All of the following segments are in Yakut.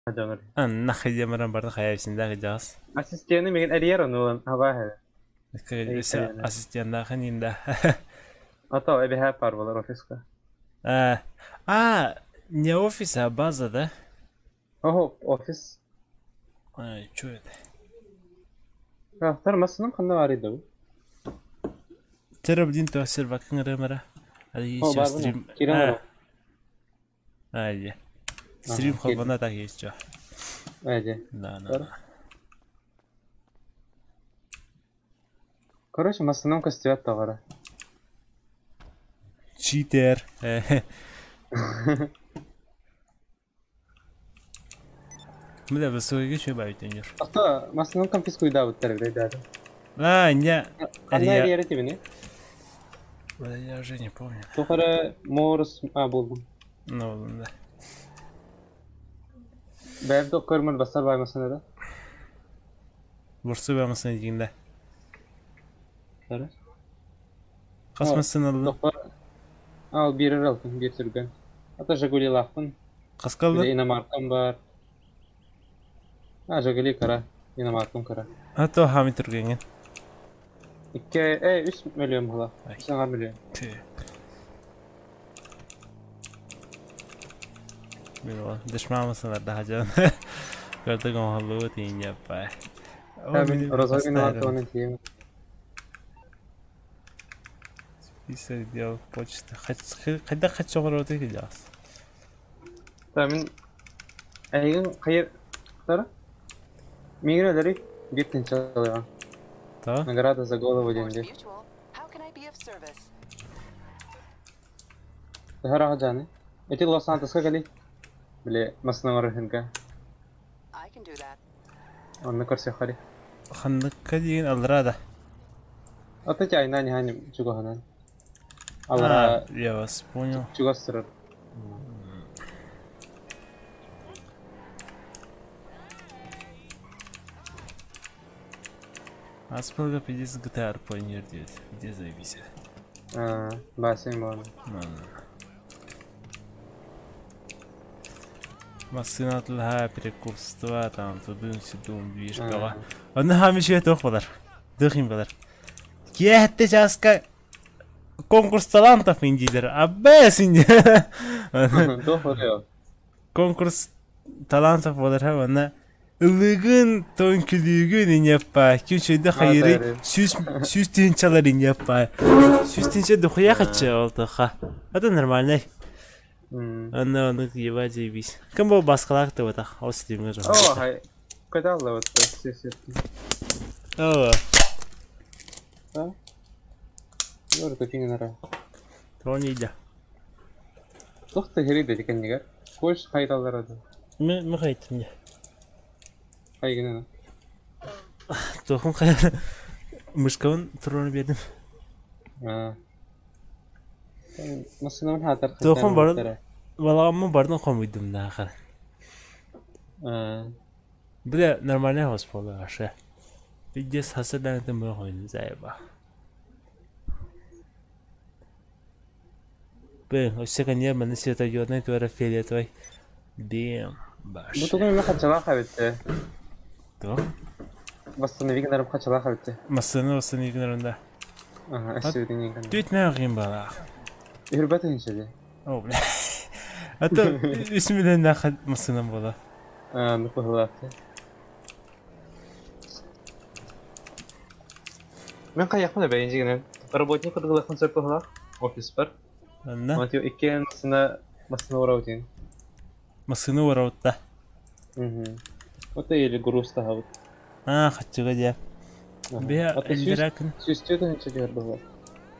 Дьонор. Анна хайдемаран барды хайа дьаас. Ассистены мигин эрийэр ону хабаа Ассистеннаахын инда. А то эбэһээ пар болар офиска. А, а, не офис, а база, да? Охо, офис. А, что это? Ахтар масыным ханна бар edi bu? Терабдин то сервакын рэмара. Али О, еще бар bunu. стрим. Кирен А, oro. а, е. Ага, Стрим кирдим. холбана так есть что. Эже. Да, да, Бар. да. Короче, масыным көстүбэт тоҕоро. Читер. Бля, высокий еще бабит. Ата масыным конфискуйдаабыттар бile дады. А, не. Ханна Я... эрийэр этибини? Бля, я уже не помню. Тухара морус а булдум. Ну, да. Бэб көрмөр басар баймасына да. Бурсу бамасын дегенде. Тара. Қас масын алды. Тохпар ал бирер алтын бир түргөн. Ата Жигули лаахпын. Қасқа Бile алды. иномаркам бар. А Жигули кара. Иномаркам кара. А то хами түргенген. Икки, үс миллион була. Саңа миллион. Дышмамысыңар да хажан. Көрдік оңғалуы дейін яппай. Мен розовый иномарка оны тием. Список дел почты. Қайда қачы оғыр өте келес? Та мен әйгін қайыр тара. Мигрелери бир тинчалыга. Та? Награда за голову деньги. Тахара жаны. Эти Лос-Сантоска кали. Биле масына орхинка. Онны көрсө хали. Хандыққа дейін алырада. Ата чайна не хани чугаханан. Алара Я вас понял. чугастырыр. Аспылға пиздец GTA планер дейді. Где зависит? А, басын болады. Машина атлаха, перекупства, там, тудым-сюдум, движ, бала. Оны хамиши тоқ болар. Духим болар. Киәтте жаска конкурс талантов индилер. Аббес инди. Тоқ болар. Конкурс талантов болар ха аны ылыгын тонкүлүгүн инеппа. Күн хайыры сүз сүз тинчалар инеппа. Сүз тинче духуя хачы олтыха. Это нормально. Аны аны ебать заебись. Кім бұл басқалар деп отақ. Ол стримге жоқ. О, хай. Кайда алла вот сес. О. Да? Йор көтүңөн ара. Тони да. Тохта хери декен нигер. Кош хайдалар ады. Ме хайттым я. Хайгын. Тохун кай. Мышкабын турunu бердим. А. Масынан хатар. Тохун бар. Баламы бардын комуйдум да ахыр. А. Бля, нормально хоспол аша. Видес хасадан тым хойн зайба. Блин, өссө коньяк маны светодиодный туара фиолетовый. Бем, баш. Бу тугун мен хачала хабитте. То? Восстанови нарым хачала хабитте. Масыны восстанови нарында. Ага, эсүдин еген. Түт мә бала. Үрбәт иншеде. О, бля. А то үсмеден нахад масыным бола. А, ну похлапты. Мен каяқмын бәйін жегенен. Работник кыргылахын сөп похла. Офис бар. Анна. Матио иккен масына масына ураутин. Масыны ураутта. Угу. Вот или груз тахабыт. А, хачыга дия. Бия элдеракын. Сүстөтөн чөҗөр бу.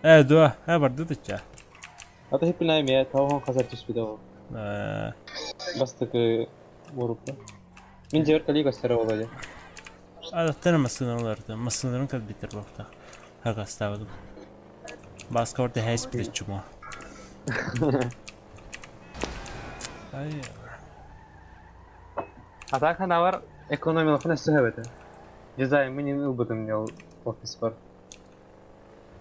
Э, дуа, э барды тыча. Ата хипнай ме таухан казар түспүдө го. Э. Бастыкы урупта. Мен жер коллега стара болду. Адаттар масыны оларды. Масынарын калбитер бакта. Хагастабыдым. Баска орда хайс билечүмө. Ай. Ата ханавар экономиялык нөсө бете. Дизайн менен ылбытым ол офис бар.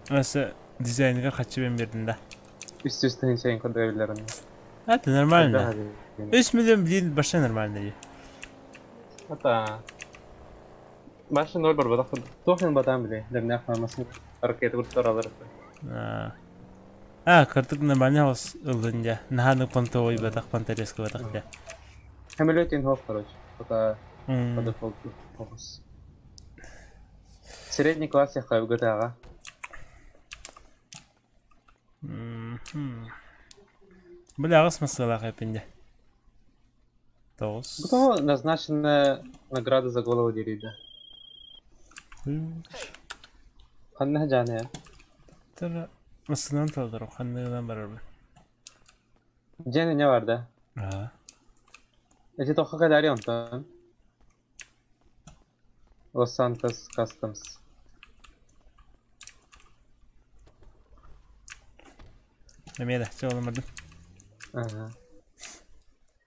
Асы дизайнерге качы мен бердим да. Үст үстүн чейин кодойлорун. Это нормально. 3 миллион, блин, вообще нормально. Это Баша ноль барбатах туох батаан биле дэмнээх маамасын ракета куртар алар. А, кырдык нормальный хос ыллын дьэ. Наһаа понтовой батах понторезка батах дьэ. Самолет инхоф, короче. Пока по дефолту фокус. Средний класс я GTA. Бля, аҕыс массыалаах эпинде. Тоҕус. Бу назначенная награда за голову деревья. Ханна жаны? Тара массынан талдар, ханныгынан барарбын. Дьиэни не бар да? Аа. Эти тохха кадари онтон. Los Santos Customs. Эмиэ да, чэ оломордум. Ага.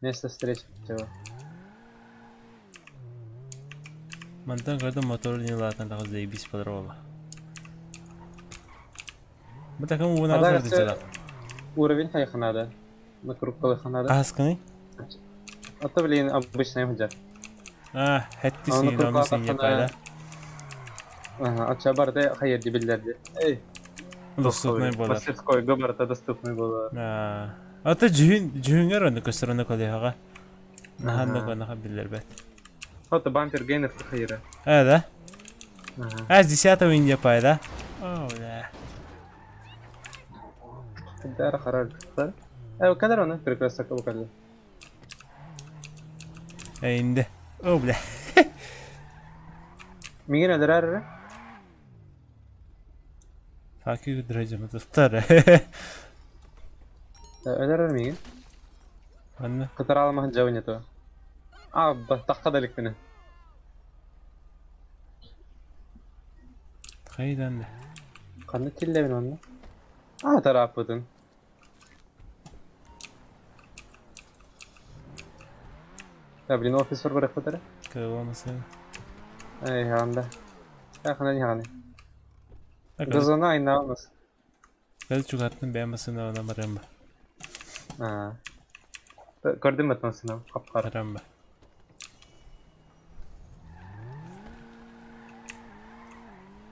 Место встречи чего? Мантан көрдüm мотор не лаатан таҕыс заебись подробно. Бу такым уунаа сырдычалар. Уровень хайха надо. На круг хайха надо. Хаскыный? А то, блин, обычный худя. А, хэтти син, оны син япайда. Ага, ача барда хайырды биллерди. Эй. Доступный болар. Мастерской барда доступный болар. А, ата жүһүн жүһүнгер оны көстөр оны колеһаға. Наһанна конаха биллер бет. Ата бампер гейнер хайыра. А, да? А, с 10 индия пайда. О, бля. Дара харар. Э, кадар оны прекрасно кабукалды. Инде. О, бля. Мигин ödürер. Факи көдөрөжөм туттар. Ödürер мигин. Анна. Кытар алмаһын жабын ето. А, таққа далек мені. Хайдан. Қанды тиллебин онны? А, тараппытын. Да, блин, офис бар барах батара. Кылмасын. Эй, анда. Хана не ханы. Газона айна алмас. Кыл чугаттын бәмасын ана барам. А. Көрдүм батмасын, капкара. Барам.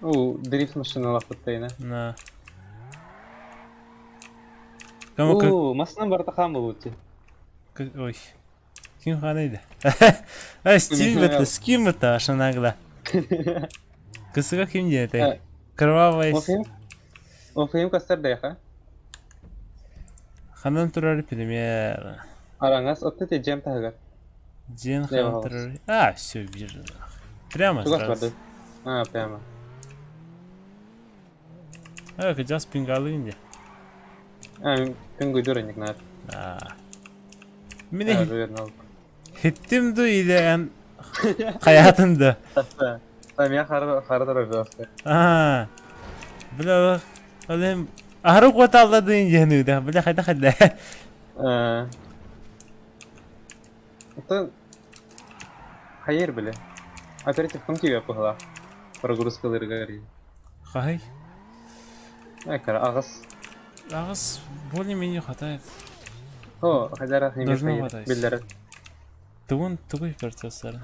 О, дрифт машина лапыттайна. На. О, машина барта хам болучу. Ой. Ким ханайды? А, Стив это, с кем это, ашанагла? Кысыга ким диэтэй? Кровавая... Офиим кастар дайха? Ханан турар пример. Араңас, отты те джем тагар. Ден ханан турар... А, все, вижу. Прямо сразу. А, прямо. А, хотя спингалы инде. А, пингуй дураник надо. А. Меня... Хиттим ду или эн... Хаятын Там я хардыр А. Бля, олем Ахры кваталладын жэны да. Бля, хайда хайда. А. Это хайыр бля. Оператив кым тебе похла. Прогрузка лыргари. Хай. Айкара агас. Агас более-менее хватает. О, хадара не хватает. Биллер. Тугун тугуй процессор.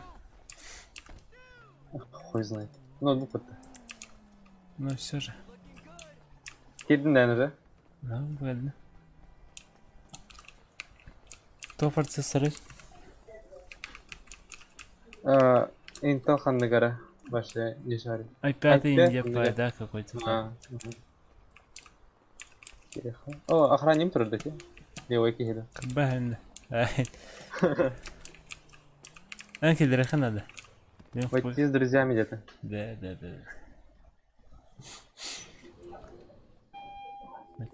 Хуй знает. Ноутбук это. Ну все же. Кирдин да уже? Ну, ладно. То процессоры? Intel ханныгара вообще не шарит. i5 India да, какой-то. А, О, охраним турдaki. Левой кихида. Кабан. Анки дреха надо. Пойти с друзьями где-то. Да.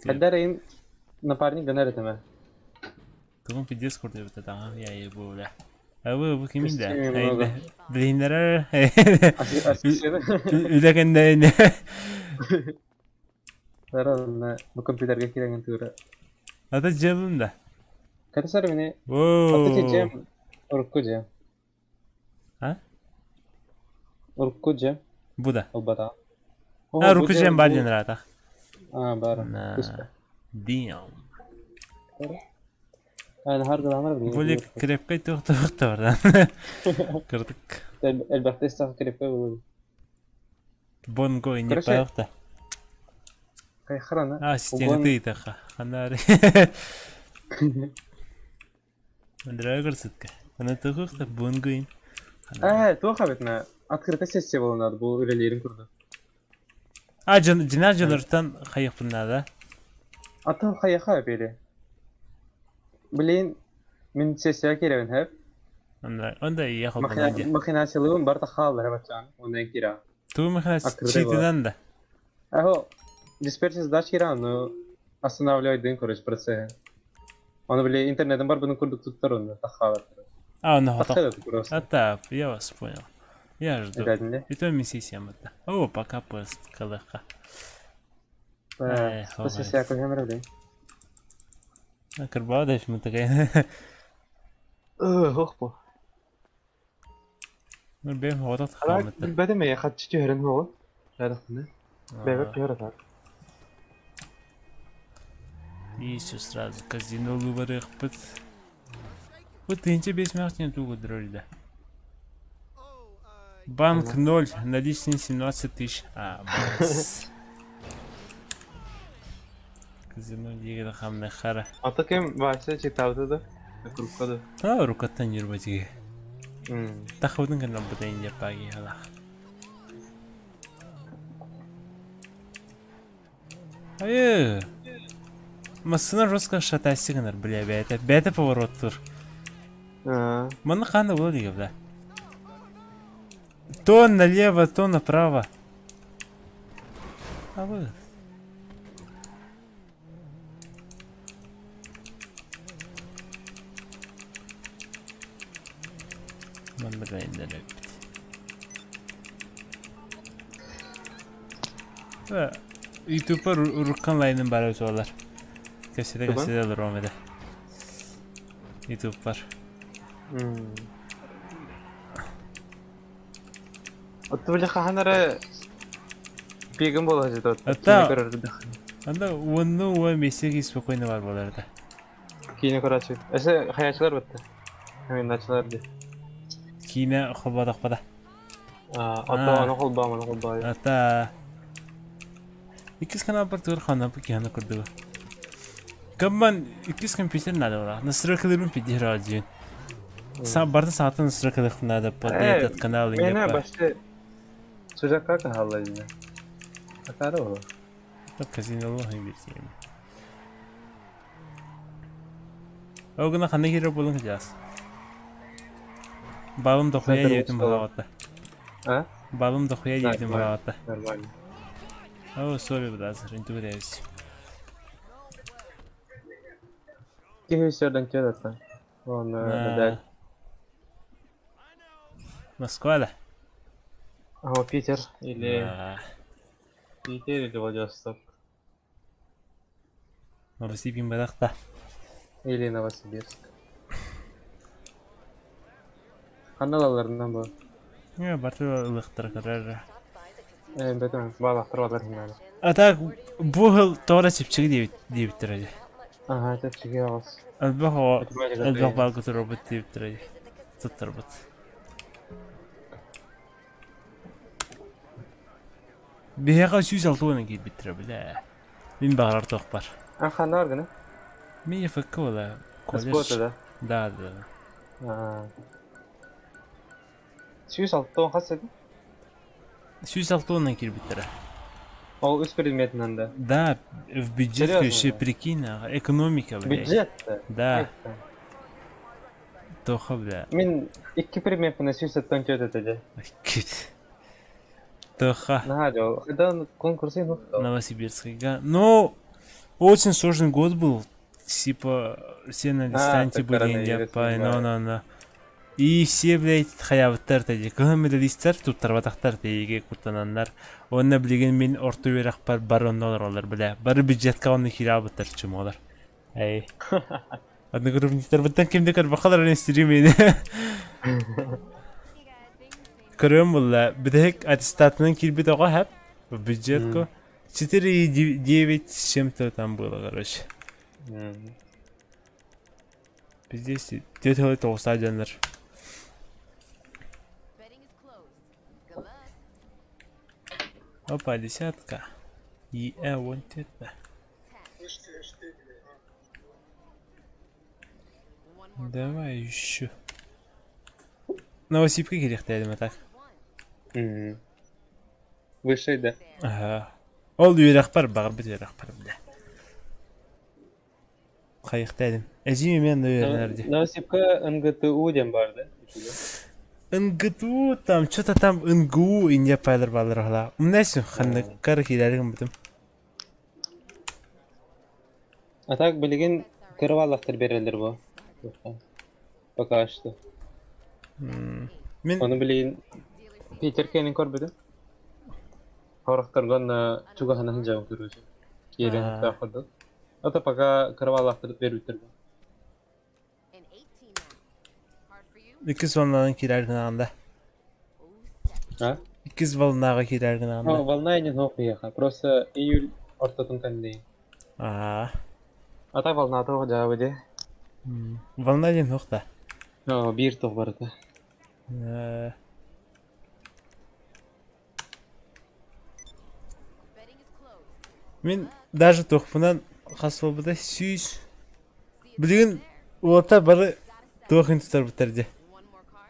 Когда им напарник гонорит меня. Кому пиздец курды вот это, а? Я ебу, да. А вы кимин да? Блин, да. Үләгәндә. Сара, бу компьютерге кирәген түгел. Ата җылын да. Кәрсәр мине. Ата жем. Урку жем. А? Урку жем. Бу да. Албата. А, урку жем бар ден рата. А, бар. Damn. Более крепкай туох бардан. Кырдык. Элбэхтэ истэх крепкай буолуо. Бонго не Короче, паахта. хайхарана. А, Угон стенгты итаха. Ханари. Драгер сытка. Ана тухухта бонгоин. Ханари. Ээ, туох эбитинэ открыта сессия буолунар бу үлэлиирин курдук. А, жина дьонортон хайыхпын наада. Атын хайаха эбири. Блин, мин сессия кирэбин хэп. Онда ия холбонон дии. Махинациялыыбын барыта хааллара баччаан. Онно кира. Туу махина Открытый была. читынан да. Ахо, дисперсия задач кира, но останавливай короче, процесс. Оны били интернетин бар бұны курдук туттар онда тахалар. А, ну готов. Тахалар просто. А так, я вас понял. Я жду. Этәдинде. И то миссия это. О, пока поезд калыха. Эй, Бу сессия көһөмөр билин. Кырбаа мы такая. Ох бу. Ну, бэм хотот Ара хаамыта. билбэтим ээ хатчы түһэрин хоҕун. Жарахтыны. Бэбэп түһэр атар. И еще сразу казино выборых пыт. Вот тынча бес мягче тугу дрольда. Банк 0, наличные 17 тысяч. А, бас. Казино дигер хамны хара. Ата кем Вася читабыта да? Крупка да. А, рукаттан юрба диге. Тахудын гына бутайын деп паги алах. Ай. Массына жестко шатайсы гынар, бля, бәйті. Бәйті поворот тур. Маны қаны болады диге, бля. То налево, то направо. А вы. YouTube'a Urukkan layının bari ötüyorlar. Köşede Тугун? köşede olur o YouTube var. Отто били хаһан эрэ пигин буола сытар. Ата- Киинэ көрөр Анда онну о месеги спокойно бар боларда. Киинэ көрөөчү. Эсе хаячылар бытты. Хаминначылар ди. Кийне холбадак бада. Ата аны холбаа, аны холбаа. Ата. Иккис канал бар тур хана бу кихана курдуга. Кабман иккис компьютер надо было. Настройкаларым пиди радио. Сам барда саатын настройкалых надо под Э, этот канал и Мene не башты Сужакка кахалла дии. Атара буолар. по казино лохин биртием. Огна хана хиро болун хажас. Балым дохуя Центр едим Устава. балаватта. А? Балым дохуя едим Нормально. балаватта. Нормально. О, сори, бразер, интуриес. Киһи сөрдөн чөдөттөн. Оны медаль. Москва да? Ага, Питер или Да. Питер или Владивосток. Новосибирск бадахта. Или Новосибирск. Ханалаларынан бу. Не, барты ылыктар карар. Э, бетен балактыр балар химана. А так, бу тора чипчиги диэбит диэбиттэр эдэ. Ага, чэпчэки аҕыс. Элбэх оҕо Математика элбэх баалга туруорбут диэбиттэр эдэ. Туттарбыт. Биһиэхэ сүүс алта киирбиттэрэ бля. Мин баҕарар туох бар. А ханна баргына? Мин ФК буола колледж. Спорта да. Да, да. Аа. Сүүс алтан хас эти? Сүүс алта киирбиттэрэ. Ол үс предметинэн да. Да, в бюджет Серьезно, еще да? прикинь, ага, экономика, блядь. Бюджет да. Да, тоха, бля. Мин икки предметинэн сүүс аттан чөт этэ Кит. Тоха. Наһаа дьол. Когда конкурсы ну. Новосибирский. Ну, очень сложный год был. Типа, все на дистанте так были, я коронавирус, по, да. но, но, но. И все, блядь, хаябыттар тэди. Кыһын медалисттар туттарбатахтар тэйиге куттананнар. Онно билигин мин орто үөрэх бар бар оннолор олар, бля. Бары бюджетка онно киирабыттар чумолар. Эй. Одногруппниктар быттан кимде көрбөхалар эн стримини. Көрөм булла. Бүтэһик аттестатынан киирбит оҕо хэп. В бюджетку. 4,9 с чем-то там было, короче. Пиздец, 4 тоҕустаах дьоннор. Опа, десятка. Е, вон это. Давай еще. Новосибка кириэхтээдим а так. Высший да. Ага. Ол үөрэхпэр баҕарбыт үөрэхпэр бля. Хайыхтаадым. Эдьиийим эмиэ онно үөрэнэр дии. Новосибка НГТУ диэн баар да? НГТУ там что-то там НГУ инье пайлар баалар оһолаа. Умнайсың ханныккар киирээри гыммытым. А так билигин кыра бааллахтар биэрэллэр бу. Пока что. Мин Ону билигин Питер кэнин көрбүтүм. Хорохторго онно чугаһына сылдьабын короче. Киирэн аа, курдук. Это пока кыра бааллахтар биэрбиттэр бу. Иккис волнанан киирэр гынаҕын да. А? Иккис волнаҕа киирэр гынаҕын Ну, да. волна не приеха. Просто июль ортотун кэнней. Аа. А так волна тоҕо дьаабы дии. Волна диэн суох да. Оо, биир туох барыта. Э, Мин даже туохпунан хас буолбута 100. Билигин уота бары туох иһин тутарбыттар дии.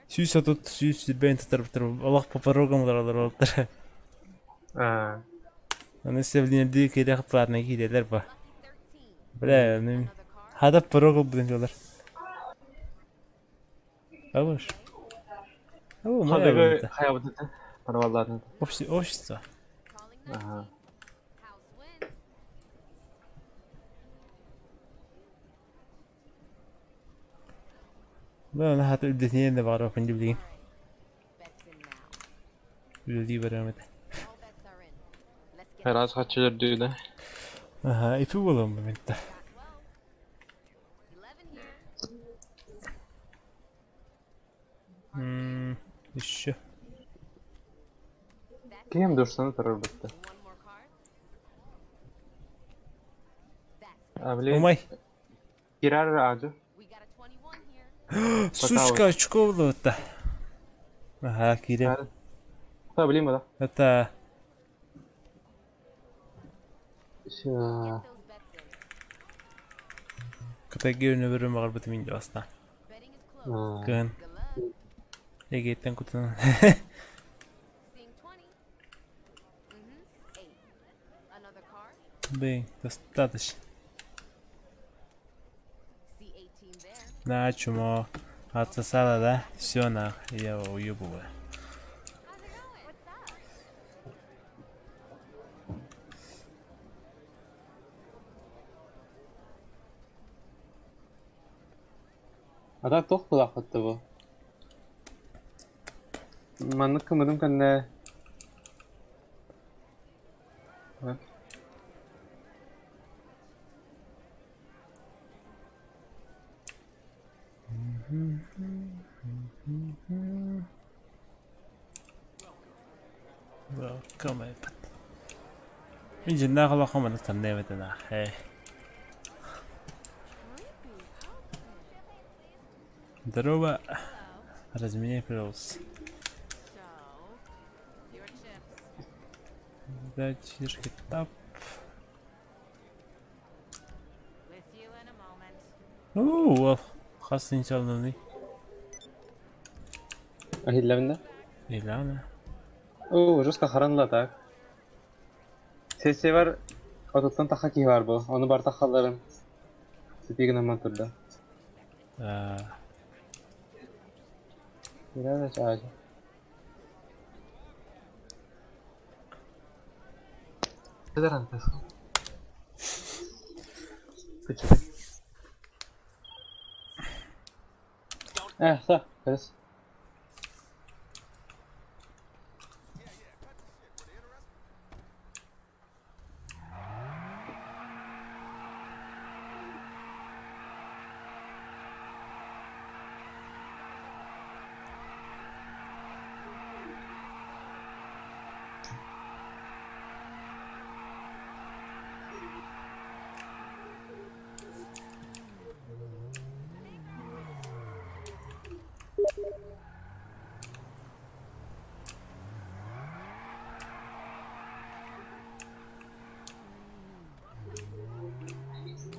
130, 120 тутарбыттар. Олох по порогам олороллор уолаттар. Аа. Аны севлинердии киирэх платнай киирэлэр ба. Бля, ну хада порог ылбытын дьоллор. Алыш. О, моя Хадыгы валюта. хайабыт парваллаатын. Общество. Аха. Да, аны хата үрдэтинэн да баҕарбаппын дии билигин. Үлэлии барыам этэ. Араас хаччылар дүүнэ. Аха, ити буолуом моментта. Еще. Ким дурсаны турар бутта. А блин, Умай. кирар аажы. Сучка очко буолуотта. Аха, киирем. Та блин бада. Это Ща. кытайга өнөбөрүн баҕарбытым инде баста. Кыһын. Эгиэттэн кутунан. Блин, достаточно. На, чмо. Отсосала, да? Все, нах, я уебываю. А так туох кулаахпытта бу. Маннык кымыдым кэннэ Welcome, iPad. Мин дьиннээх олоххо маннык тамныам этэ наа. Здорово. Разменяй, пожалуйста. Дать этап. Уу, хас инчалныный. Иһиллэбин да? Илана. Оо, жестко харанла так. Сессия отуттан таха киһи бар бу. Ону барта халларын. Ситигин турда. Аа, Кирар аажы. Кыдарантас. Күчү. Э, са, кырыс.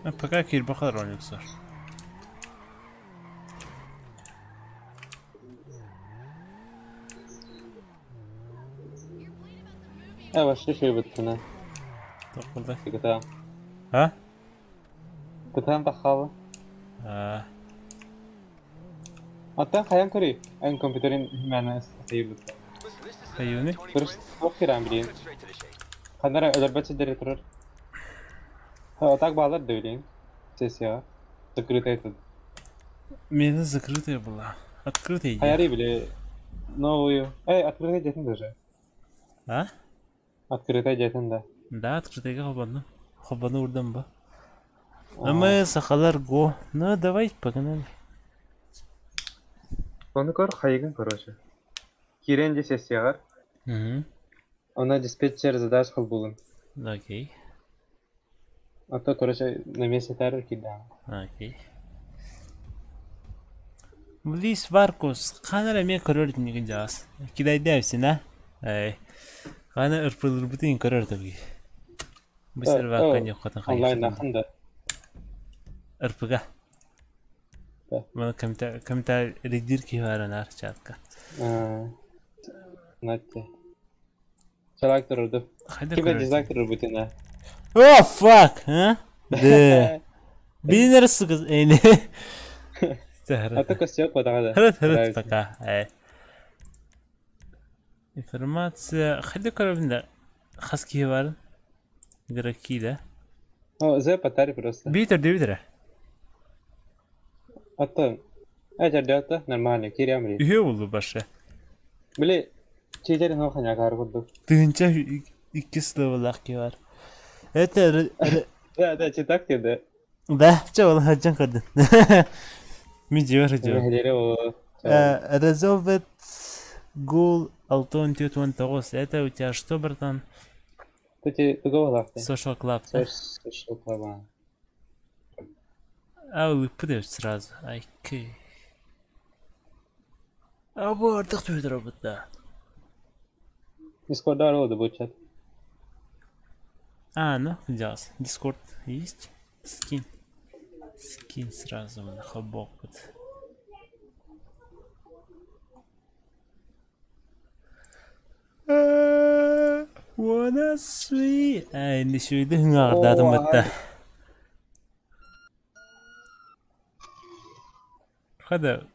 Пока киирбэхэ роликсар. Э, вообще шөйбүттүнэ. Тохпулда. Кытаан. А? Кытаан таххаалы. А. Оттон хайан көрүй? Эн компьютерин мээнэ хайыбыт. Хайыыны? Көрүс туох кирээн билиин. Ханара өлөрбөт сирдэри турар. Так баалар да билиин. Сессияҕа. Закрытая тут. Мена закрытая была. Открытая иди. Хайары били новую. Эй, открытая дьэтин даже. А? Открытая дьэтин да. Да, открытыйга холбонно. Холбону урдам ба. А мы сахалар го. Ну, давай, погнали. Ону көр хайыгын короче. Киирэн дьэ сессияҕар. Угу. Она диспетчер задач холбуулун. Окей. А то, короче, на месте тары кидаан. Окей. Лис Варкус, ханара эмиэ көрөр иннигин дьаас. Кидайдээбисин а? Эй. Хана ырпылырбытын көрөр табы. Бу сервакка ньоххотун Онлайн хайыхатын. нахын да. РПГ. Да. Маны коммента комментарийдир киһи баар чатка. Натте. Чалак турурду. Хайда Кибер көрөр. дизайн турурбутuna. Oh fuck, huh? Да. Бинер сука, эни. А то костяк потага да. Хрет хрет пока. Эй. Информация. Хайда көрөбүн хас киһи баар. Игроки да. О, за потари просто. Битер дебитер. А то Эжер нормально, кириамри. Үһү булду башы. Били читерин хоханя кар курдук. Тыынча икки словалаах киһи бар. Это Да, да, читак да. Да, чэ ол хаджан көрдүн. Ми дьиэр дьиэр. Хелере о. Resolved Goal 6 4 9. Это у тебя что, братан? Ты туго лахты. Social Club, да? Social Club. А, улыбка сразу. Окей. А бу артык түһүтэр работа. Discord oldu bu chat. А, ну, делался. Discord есть? Скин. Скин сразу на хабок. Вот. Wanna see. Ай, не шүйді хыңағырдадым бітті. Хада.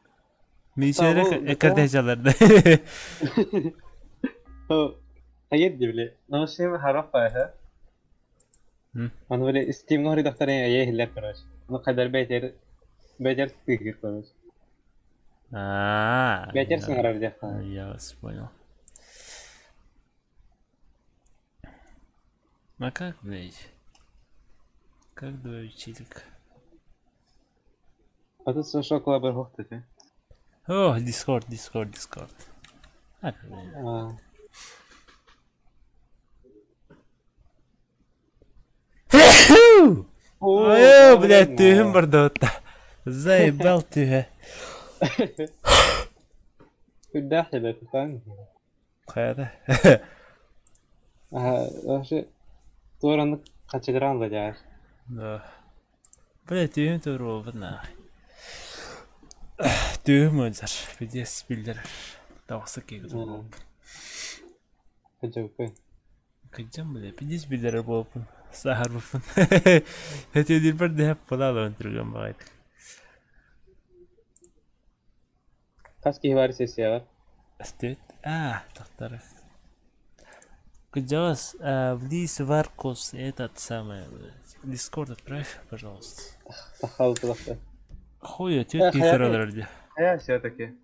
Мишерек экердежаларды. Hayır bile. Noşim haraf ha. Onu böyle Steam нори дохтарын ая хиллер короче. Ну кадар бетер бетер тыгыр короче. А. Бетер сыңарар дияха. Я вас понял. А как, блядь? Как добавить читик? А тут social club хохтаты. О, Discord, Discord, Discord. А, блядь. Ой, блядь, түһүм бардоотта. Заебал түһэ. Күддәхиле тутан. Хайда. Ага, вообще туораны качыгыран да жаар. Да. Блядь, түһүм туору болбут нахуй. Түһүм өлөр. Пиздец билдер. Тавсы кегит болбут. Кыжыппы. Кыжам, блядь, пиздец билдер болбут. Сахар болбут. Хэтедир бір дәп бола өлтүргөн багайт. Кас киһи бар сессия бар. Стет. А, тоқтар. Кыджавас, Влис Варкус, этот самый, Дискорд отправь, пожалуйста. Тахал тулахта. Хуя, тетки көрөлөр Хая все-таки.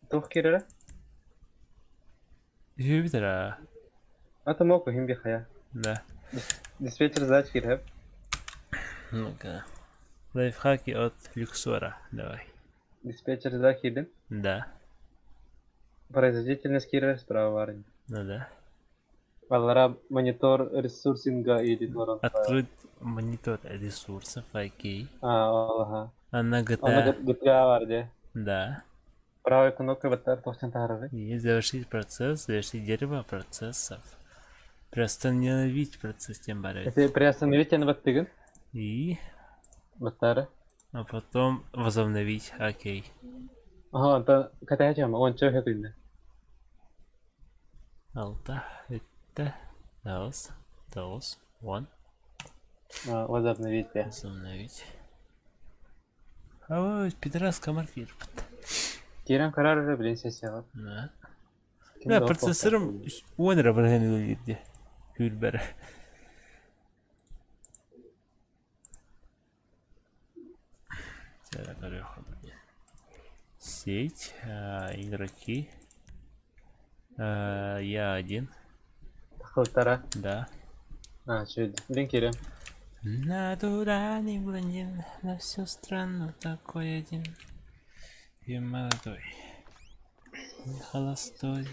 Тух кирere? Үһү а. Ата моку хим би хая. Да. Диспетчер задач киреп. Ну-ка. Лайфхаки от Люксора. Давай. Диспетчер задач кирдим. Да. Производительность кирер справа бар. Ну да. Балара монитор ресурсинга или торон. Открыть монитор ресурсов, окей. А, ага. А на Она GTA. GTA бар де. Да. Правой кнопкой баттар тохчан тахарары. И завершить процесс, завершить дерево процессов. Приостановить процесс тем более. Это приостановить аны баттыгын. И? Баттаары. А потом возобновить. Окей. Аха, онтон кэтэһэ түһэм, уонча үһэ күннэ. Алта, үттэ, аҕыс, тоҕус, уон. Возобновить. Возобновить. Ой, пидорас комар киирбит. Киирэн көрөр эрэ билин сессияҕа. Да. Да, процессорым уон эрэ бырыһыан үлэлиир дии. Күүрбэрэ. Сеть, игроки. Я один. Тахылтара. Да. А, чуд. Блин, киирэн. Натуральный блондин на всю страну такой один. И молодой. И холостой.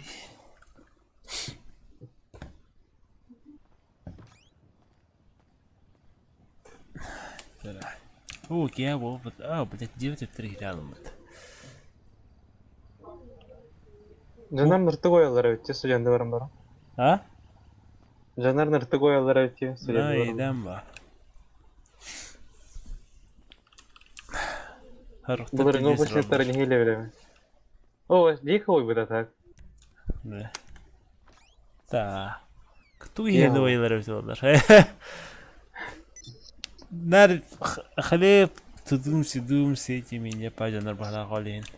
Оо, киһи буолбут. Аа, блядь, 9 грянуммут. Дьоннор ныртык ойоллор эбит студенты баран баран. А? Дьоннор ныртык ойоллор эбит студенты Да, баран. идем ба. Былырыҥҥы выпускниктар нэһиилэ билэбин. О, дико ойбута так. Да. Да. Кто иһэн ойоллор эбит буоллар. Нар хлеб тудум-сидум с этими не пажанар баһалаах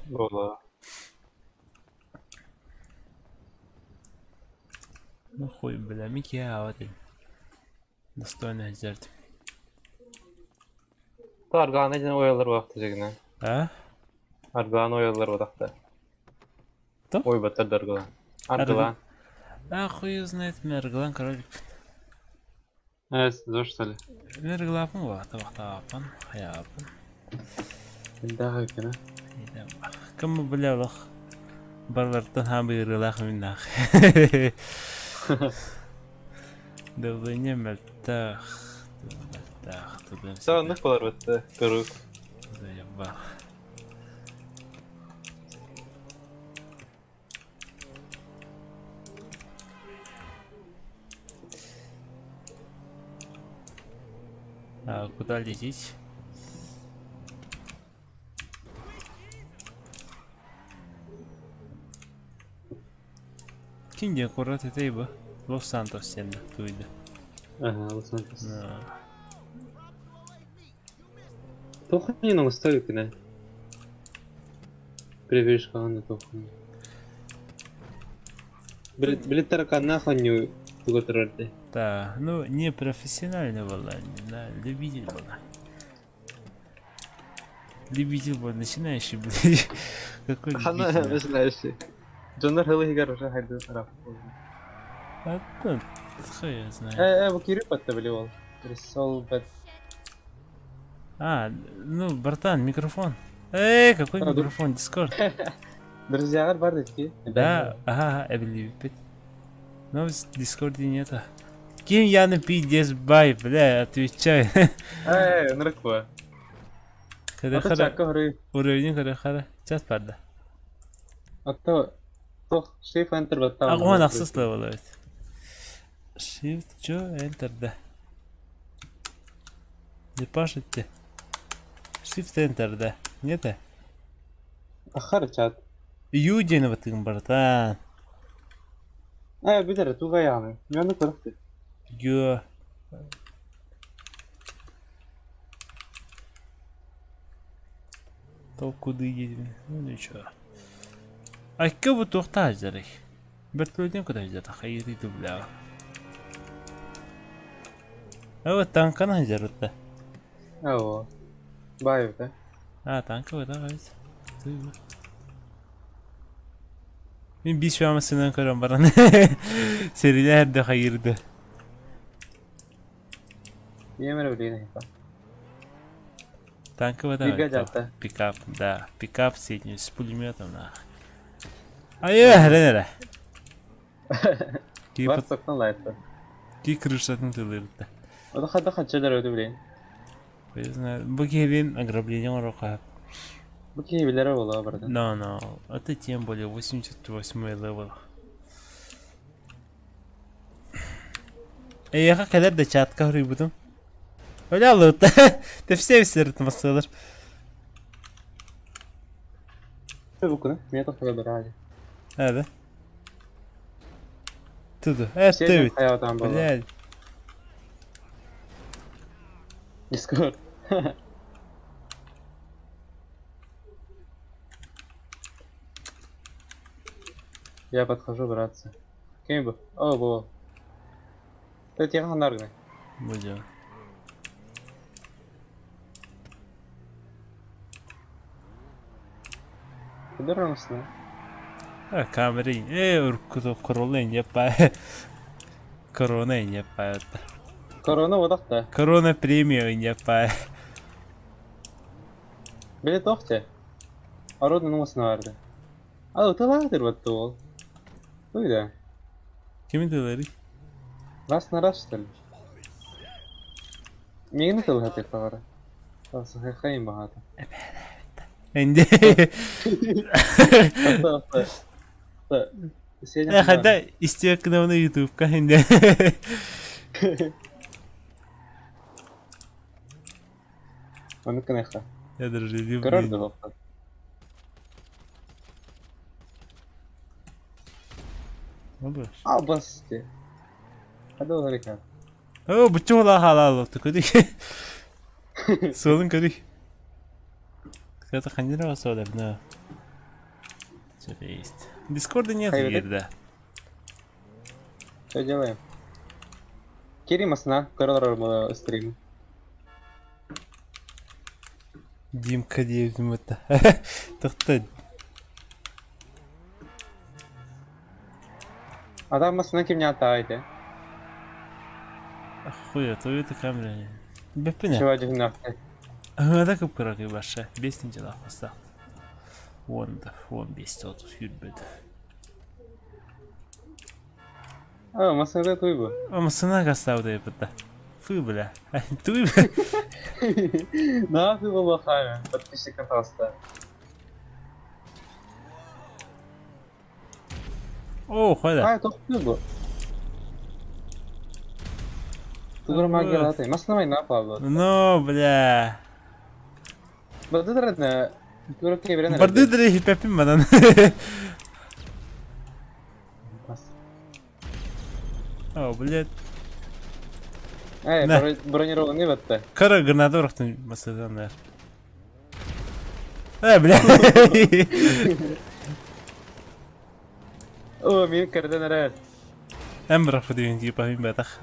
Буолуо. Ну хуй, бля, Микки аават достойно жертв. То аргаана диэн ойоллор буолахта дьигинэ. А? Аргаан ойоллор буолахта. Кто? Ойбаттар да аргылаан. Аргылаан. А хуй знает, мен аргылаан король. Эс, зор что ли? Мен аргылаапын буолахта бахтаапын, хайаапын. Элдээх эбиккин, Кым бля олох барылартан хаамы ырыалаах миннаах. Давление мөлтөх. Мөлтөх. Тудым Сэ оннук буолар бытты, куруук. Заебал. А куда лететь? Ким диэн куорат этэй бу? Лос-Сантос диэн туйда. Ага, Лос-Сантос. Туоххун оҥосто эбиккин Превишкаҕын да туоххун. Били тараканнаах оонньуу туга турар дии. Да, ну не профессионально была, да, любитель была. Любитель был, начинающий, блядь. Какой Хана любитель? начинающий. Дьоннор хылы иһигэр уже хайдыы А, ну, хуй я знаю. Э, э, бу киирик батта били ол. Рисол бат. А, ну, братан, микрофон. Эй, какой микрофон, Дискорд. Друзьялар бар дии. Да, ага, эбилибиппит. Но в Дискорде нету. Ким Яна пиздец бай, бля, отвечай. Э, нырыкпа. Хара хара. Уровень хара хара. Час барда. А то туох Shift Enter баттаҕына. Аҕуан ахсыс level эбит. Shift чё Enter да. Не пашете. Shift Enter да. Нет? Ахар чат. Ю диэн баттыгын братан. Э, билэр туга яаны. Мен көрөхтү. Ю. То куда едем? Ну ничего. А кө бу туохта сылдьарый? Бөртөлүөтүн куда сылдьар? Хайыты бля. А вот танканы сылдьар да. Оо. Бай да. А, танка вот, ведь. Мин биир массыынан көрөн баран сэрилэһэр да хайыырды. Ийэм эрэ билигин эһиэхэ. Танковый Бигэ да, дьаата. пикап, да, пикап с этим, с пулеметом, нах. Айы, эрэ. Ки Бар соктан лайта. ки крышатын тылырды. Ода хада хачалар өтө билигин. Я знаю, бу киһибин ограбление оҥоруохха. Бу киһи билэрэ буолуо барыта. Но, но, это тем более 88 level. Эйиэхэ кэлэр да чатка суруйбутум. Öyle alır. Tepsiye bir masalar. Букуна, меня тоже выбирали. Hadi. Туду. Evet, evet. Блядь. Дискорд. Я подхожу, братцы. Кем бы? О, во. Ты тихо наргны. Будем. Кудырмысың? А, камера. Корона не па. Корона не па. Корона одақта. Корона премия не па. Биле тохте. Народный нумасына барды. Ал, тылаадыр батты ол. Туйда. Кими тылары? Раз на раз, что ли? Мені тылгаты тағары. Хайын бағаты. Энди. Хада истек на ютубка энди. Оны кынайха. Я даже люблю. Көрөрдү болду. А басты. Хада олар О, бучула халал ты куди. Солун куди. Это ханира сода, да. Что-то есть. Дискорда нет, да. Что делаем? Кири масна, көрөлөр стрим. Димка диэбитим это. Тохто. Адам масна ким не атайды. Хуя, то это камера. Беппине. Чего дигнахты? Ага, кып кыракы баша. Бестин жала хостак. Онда, 15 отуз хүрбөт. А, масна туйбу. А масна гастау деп Фу, бля. Туй. На, фу болохами. Подписчик пожалуйста. О, хода. А, это туйбу. Тугур магия латы. Масна май на Павло. Ну, бля. Бардыдыр Бардыдыр хипепим мадан. О, блядь. Эй, бронированный батта. Кара граната урахтын масадан да. Э, бля. О, мен кірден әрі. Эм бірақ деген типа мен батах.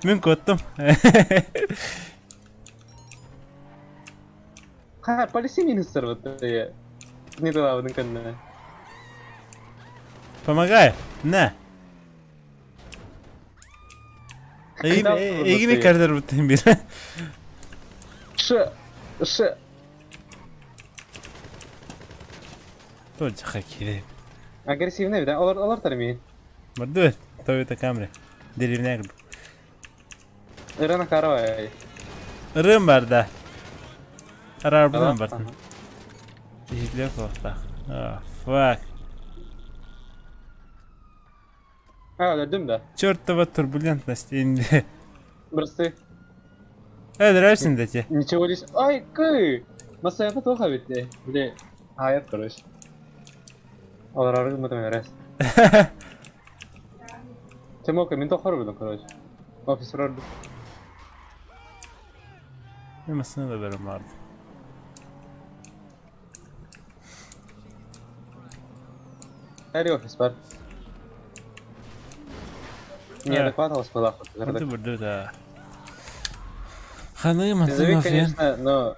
Мен коттым. Ха, полиция министр вот я. Не туда, кэннэ. Помогай. На. Эгини кардер буттын бир. Ш. Ш. Тоже хакире. Агрессивный, да? Алар, алар тарми. Морду, Toyota Camry. Деревня. Ирана каравай. Рым бар да. Арабынан бар. Иhlep охтах. А, фак. А, өлдүм да. Чертова турбулентность инде. Бросты. Э, нравится да тебе? Ничего лишь. Ай, кы! Масаяка тоха битти. Бле. Hayır, короче. Алар аргы мытым эрес. Тимока, мен тохор билдим, короче. Офис рорду. Мен масына да берем барды. Әри офис бар. Неадекват алыспалах. Это бурду, да. Ханы Призовик, конечно, но...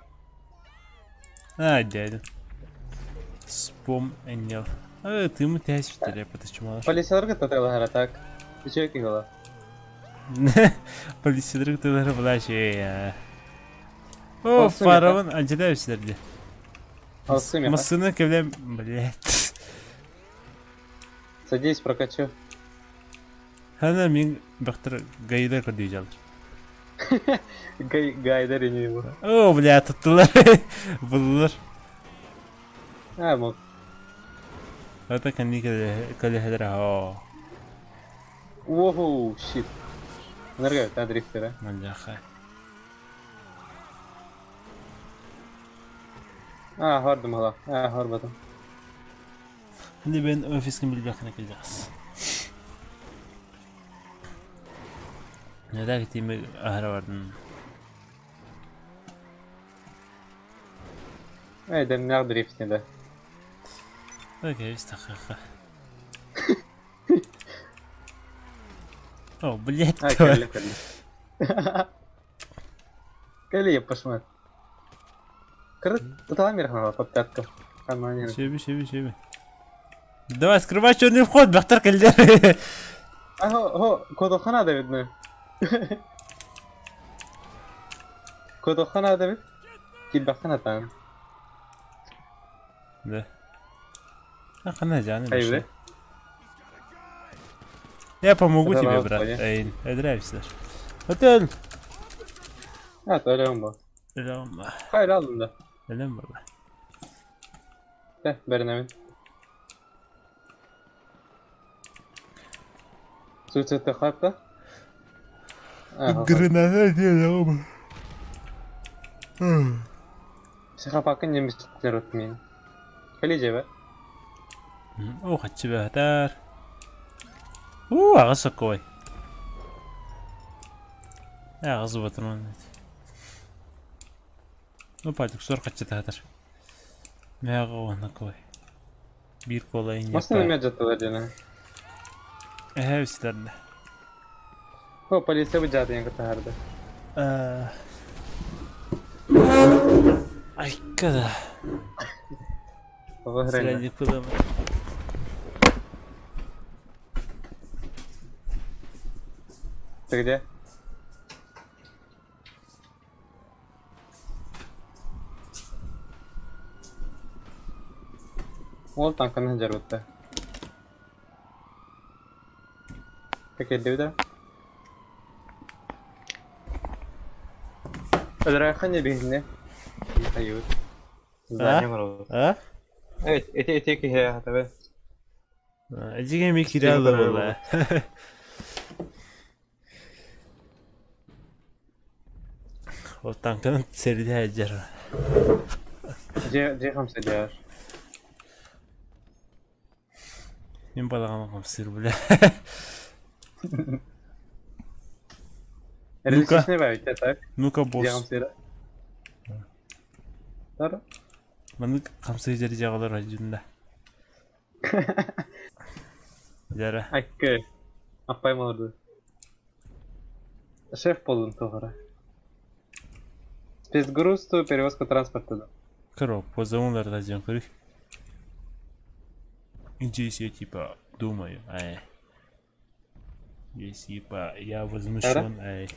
А, дядя. Вспомнил. А, ты ему тясь, что ли, потому что Полицияларга таталахара так. Ты чё кигала? Полицияларга таталахара была О, фараон, антидай сюда. Масына кевлем, блядь. Садись, прокачу. Хана мин бахтар гайдар көрдүй Гайдар не его. О, бля, туттулар. Булдулар. А, мог. Это кани калехедра. О. Воу, щит. Энергия дрифтера. Мандяха. А, хордум hala. А, хорбатым. Şimdi ben ofisini bilbekine geleceğiz. Neden gittiğimi ahara vardım. Ey, demler driftinde. Okey, استخخ. О, блядь, А, кэллэ, кэллэ. Кэлли, пошмат. Кырыт, тутала мир хана, подпятка. Каманер. Шеби, шеби, шеби. Давай, скрывай черный вход, бахтар кэллэр. А, хо, хо, кодохана да видно. Кодохана да бит. Килбахана там. Да. А, хана жаны. Hayır. Я помогу Это тебе, на брат. господи. Эй, нравится. Отель. А, öyle mi bu? Öyle Hayır aldım da. Öyle mi baba? De, verin hemen. Suçette hatta. Граната делом. Психопакын немістер өтмейін. Кәле жебе. О, хачы бәтәр. У, ағасы кой. Ағасы батырман. Ну, патик сор хачы тәтәр. Мәға оны кой. Bir kolayın Masına yapar. ne жаттылар жана. Эһэ, үстерде. О, полиция bu жаты яңгы тахарды. Айкада. Сразу. Ты где? Ол танканы жарбытта. Текелди да. Öldürerken ne bileyim Hayır. Здание var. А? Evet, ete ete ki he tabi. Эжиге ми киралды болла. Ол танканы серде жар. Же же хамса diyor. Мен балаган камсыр бля. Ну-ка. Ну-ка. Не так. Ну-ка Же босс. хамса. Тара. Маны камсыр жери жагалар ажында. Жара. Аккы. Аппайм olurdu. Шеф болдум тоғыра. Спецгруз ту перевозка транспорта. Коро, позову жөн көрүк. Здесь я типа думаю, ай. Здесь типа я возмущен, ай.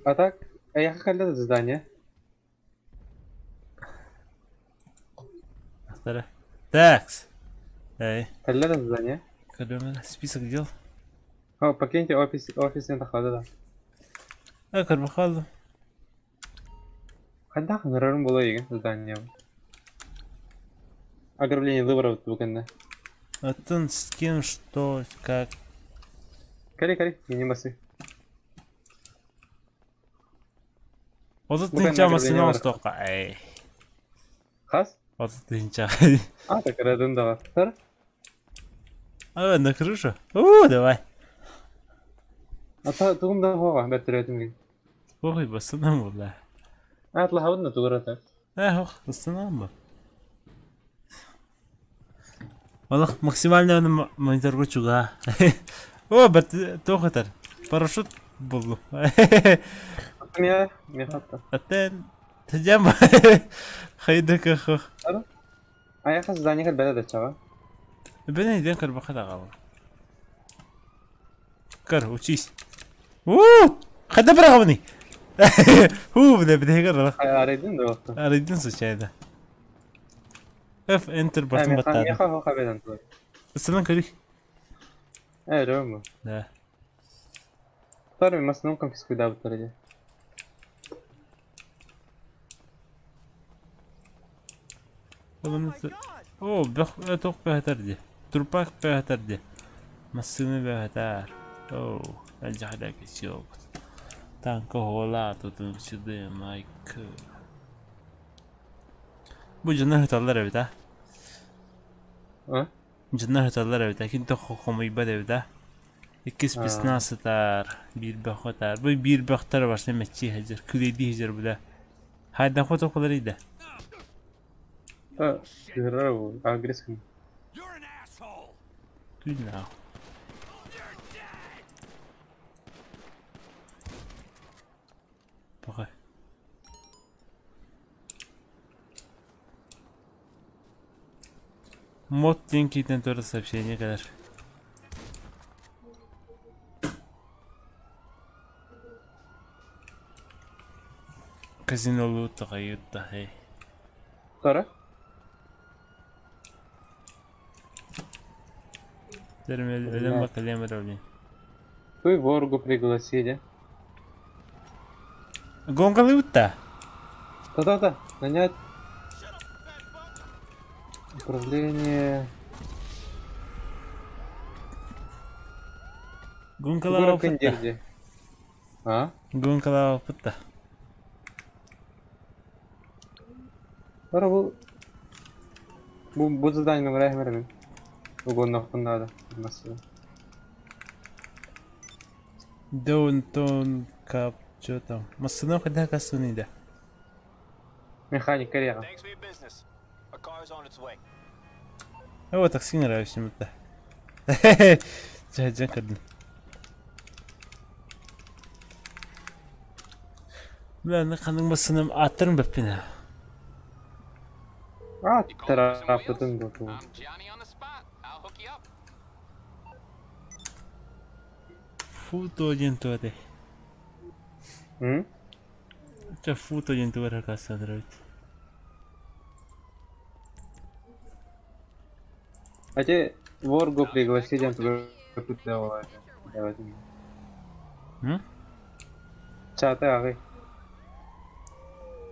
А так, а я хотел здание. Такс. Эй. Хотел здание. Көрөмөн список дел. О, покиньте офис, офис не дохода, да. А, карбахалды. Хайдах нырырым бола еген здание. Ограбление выборов бүгінде. Атын с кем, что, как. Кали, кали, не басы. Отыз Бүгін тынча ограбление масына бар. остоққа. Эй. Хас? Отыз тынча. А, так радын да бар. Тар? А, на крышу? У, давай. А та тугум да хога, бәттірәтім ген. Ой, басынан болла. Атла хабын тугура так. Эх, басынан ба. Валах максимально мониторго чуга. О, бат тохатар. Парашют болду. Мия, мия хатта. Аттен тажам. Хайдaka хох. А я хас здание хал бәләдә чага. Бен иден карбаха дагал. Кар, учись. У! Хада брагавни. Ху, бля, бля, кар. Арайдын да вакыт. Арайдын случайно. F enter басын Мия баттады. хога бәлән тугура. Ысынан көрік. Э, рөмө. Да. Тар ми масыным конфискуй да бутар О, бэх тоқ бэхэтэр ди. Турпак бэхэтэр ди. Массыны бэхэтэр. Оу, алдьархайдаах кэсиэ буолбут. Таанка оһуолаатытын сюда майк. Бу дьоно ыһыталлар эбит а? А? Дьоно ыһыталлар эбит а? Ким да хомуйбат эбит а? Иккис песна сытар, биир бөх ытар. Бу биир бөхтөр барса мэччии сылдьар, күлэйдии сылдьар бля. Хайдах хотокулар да? Да, кыырар агрессия. Күннээх. Пока. Мод диэн киитэн турар сообщение кэлэр. Казинолуу таҕайыт эй. Тара? Өлөн бакалем ровней. Ты воргу пригласили. Гонкалыытта? Да-да-да, нанять управление. Гонкалаабыппыт. А? Гонкалаабыппыт. Бара бу бу бу задание набирай мен. Угоннохпун наада. Массыына. Даунтон кап что там? Массыына хайдах кассыный да? Механик корега. О, такси нравится мне. Дьэ, кырдын. Бля, ханнык массыынам ааттарын бэппин. А, тарафытын бу. Футо диэн туоте. М? Ча футо диэн тугар кассаныр эбит. А те воргу пригласили, давай. М? Чаты ағай.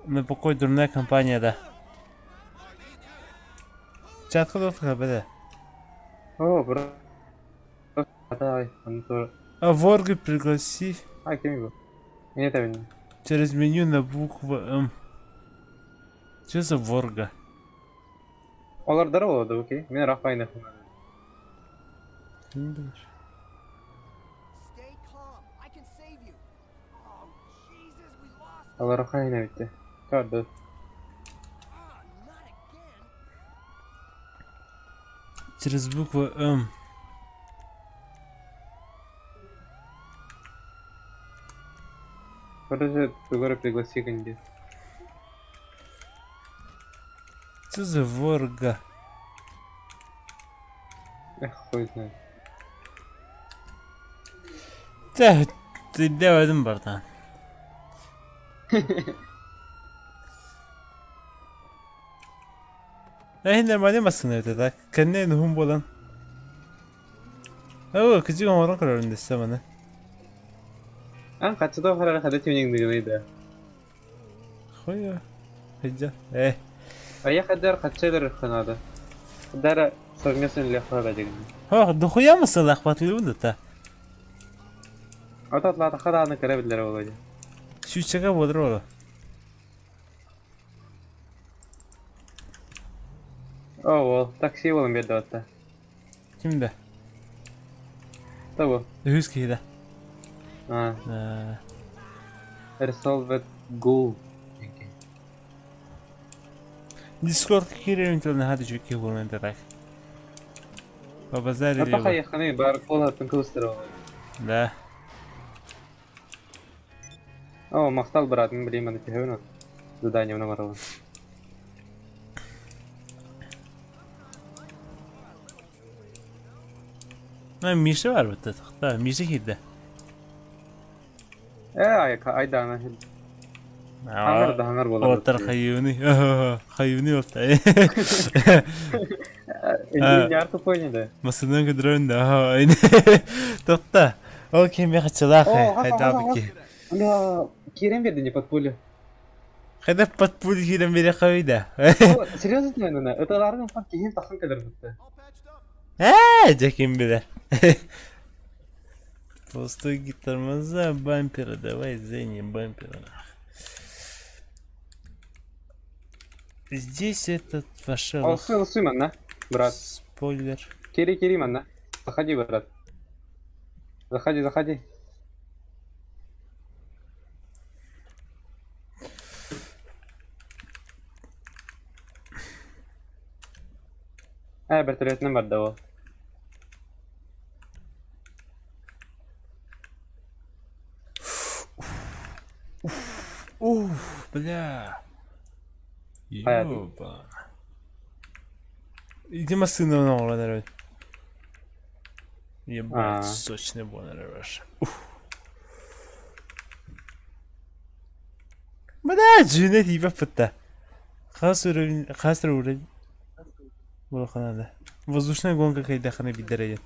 На покой дурная компания, да. Чатка доктор беде. О, бро. Давай, он тоже. А воргу пригласи. А, кем его? Нет, это Через меню на букву М. Что за ворга? Олар здорово, окей. Мен Рафайна. Олар Рафайна битти. Көрдү. Через букву М. Короче, Тугора пригласи кандидат. Что за ворга? Эх, хуй знает. Тэ, ты давай братан. Э, нормально массыына это так. Кэннэ нуһун буолан. Оо, кыдьык оҥорон көрөрүн дэссэ маны. Ан хаччыта харара хада тюнинг да. Хуя. Хиджа. Э. А я хадар хаччылар ханада. Хадара совместно для хара деген. Хо, дохуя масалах батлыбын да. Ататлата хаданы көрө билер болду. Сүүчэгэ болор ола. О, такси болон берди атта. Кимде? Табы. Үһүс киһи да. А. Resolved goal. Discord киирэн тылын хады жүкки болон так. Побазарили. Ата хайханы бар колатын кылыстыр. Да. О, махтал брат, мен билейм аны тehön. Задание на баралы. На Миша бар бит тахта, Миша киирдэ. Э, ай айдана. Хаңар да хаңар болар. Оттар хайыны. Хайыны болта. Энди ярты понял. Масынан көдрөн да. Тохта. Ол кем хачалах хайдабыки. Бля, кирен берди не под пулю. Хайда под пулю кирен бере хайда. Серьезно, наверное, это ларган фан кихин тахан кадыр битти. Э, жеким билер. Толстой тормоза, бампера, давай, Зенни, бампера. Здесь этот вошел. Олсы, олсы, манна, брат. Спойлер. Кири, кири, манна. Заходи, брат. Заходи, заходи. Вертолетный барда Уф, бля. Ёба. Иди машину на народ. Ебать, сочный бонер ваш. Бля, жюне типа пытта. Хас уровень, хас уровень. Булаханада. Воздушная гонка кайдахана бидерейет.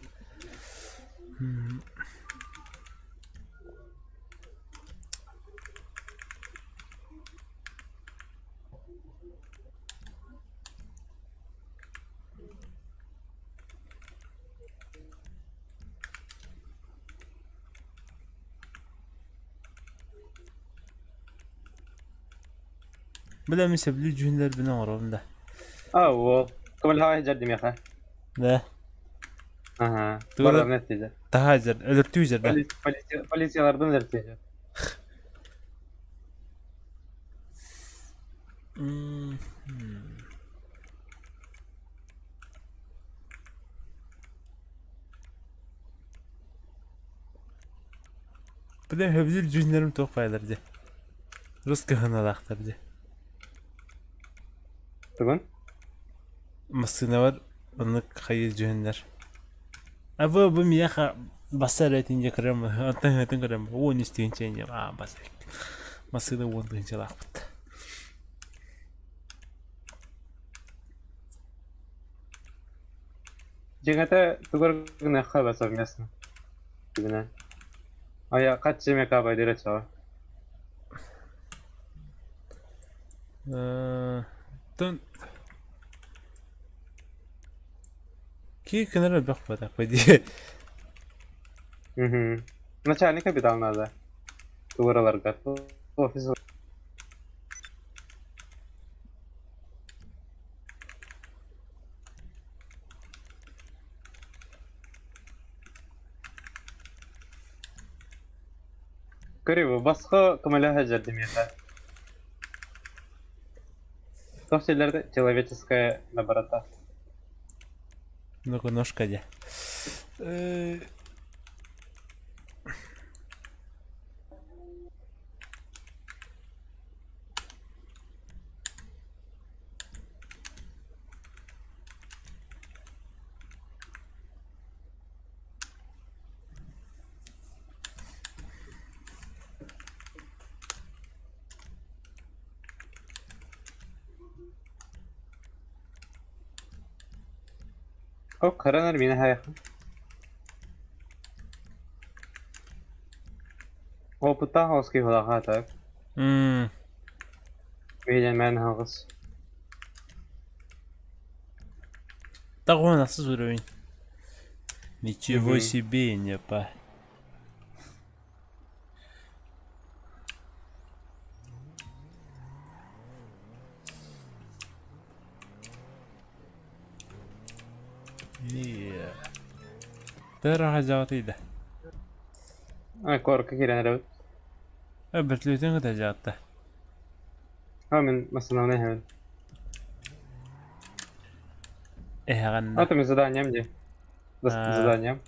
Бля, мен сөбүлүү дьүһүннэрбин оҥоробун да. Оо, кымылһаҕай дьэрдим яха. Да. Аха. Тугу Барарны эттиже. таһаа дьэр, өлөртүү дьэр да. Полициялардан өлөртүү. Бля, сөбүлүүр дьүһүннэрим туох баайдар дьэ. Рус кыһыналаахтар дьэ. Тугун? Массыынабар оннук хайыы дьүһүннэр. А бу миэхэ бассар этин дьэ көрөм, оттон ыһыытын көрөм, 13 тыһыынча инньэ аа бас массыына 10 тыһыынчалаахпыт. Дьиҥэтэ тугар гыныахха ба совместно. Түгүнэ. Ая хат жемека байдыра чаҕа. Тон ки кынар элбэх буолбатах дии. Мгм. Начальник капитал надо. Тугураларга. Офис. Көрүбү басқа көмөлөһө жәрдемиэхэ. Туох силлэрде человеческая доброта. Ну-ка, ножка дьэ. О, коронер мина хайха. Опыта хоски холаха так. Виден мен хагыс. Того нас уровень. Ничего себе, не по. Не. Тара жаатыйда. Ай, корка кирен рабыт. Бөртлөтөн кыта жаатта. А мен основной хабын. Эһаганна. А там заданием где? Заданием.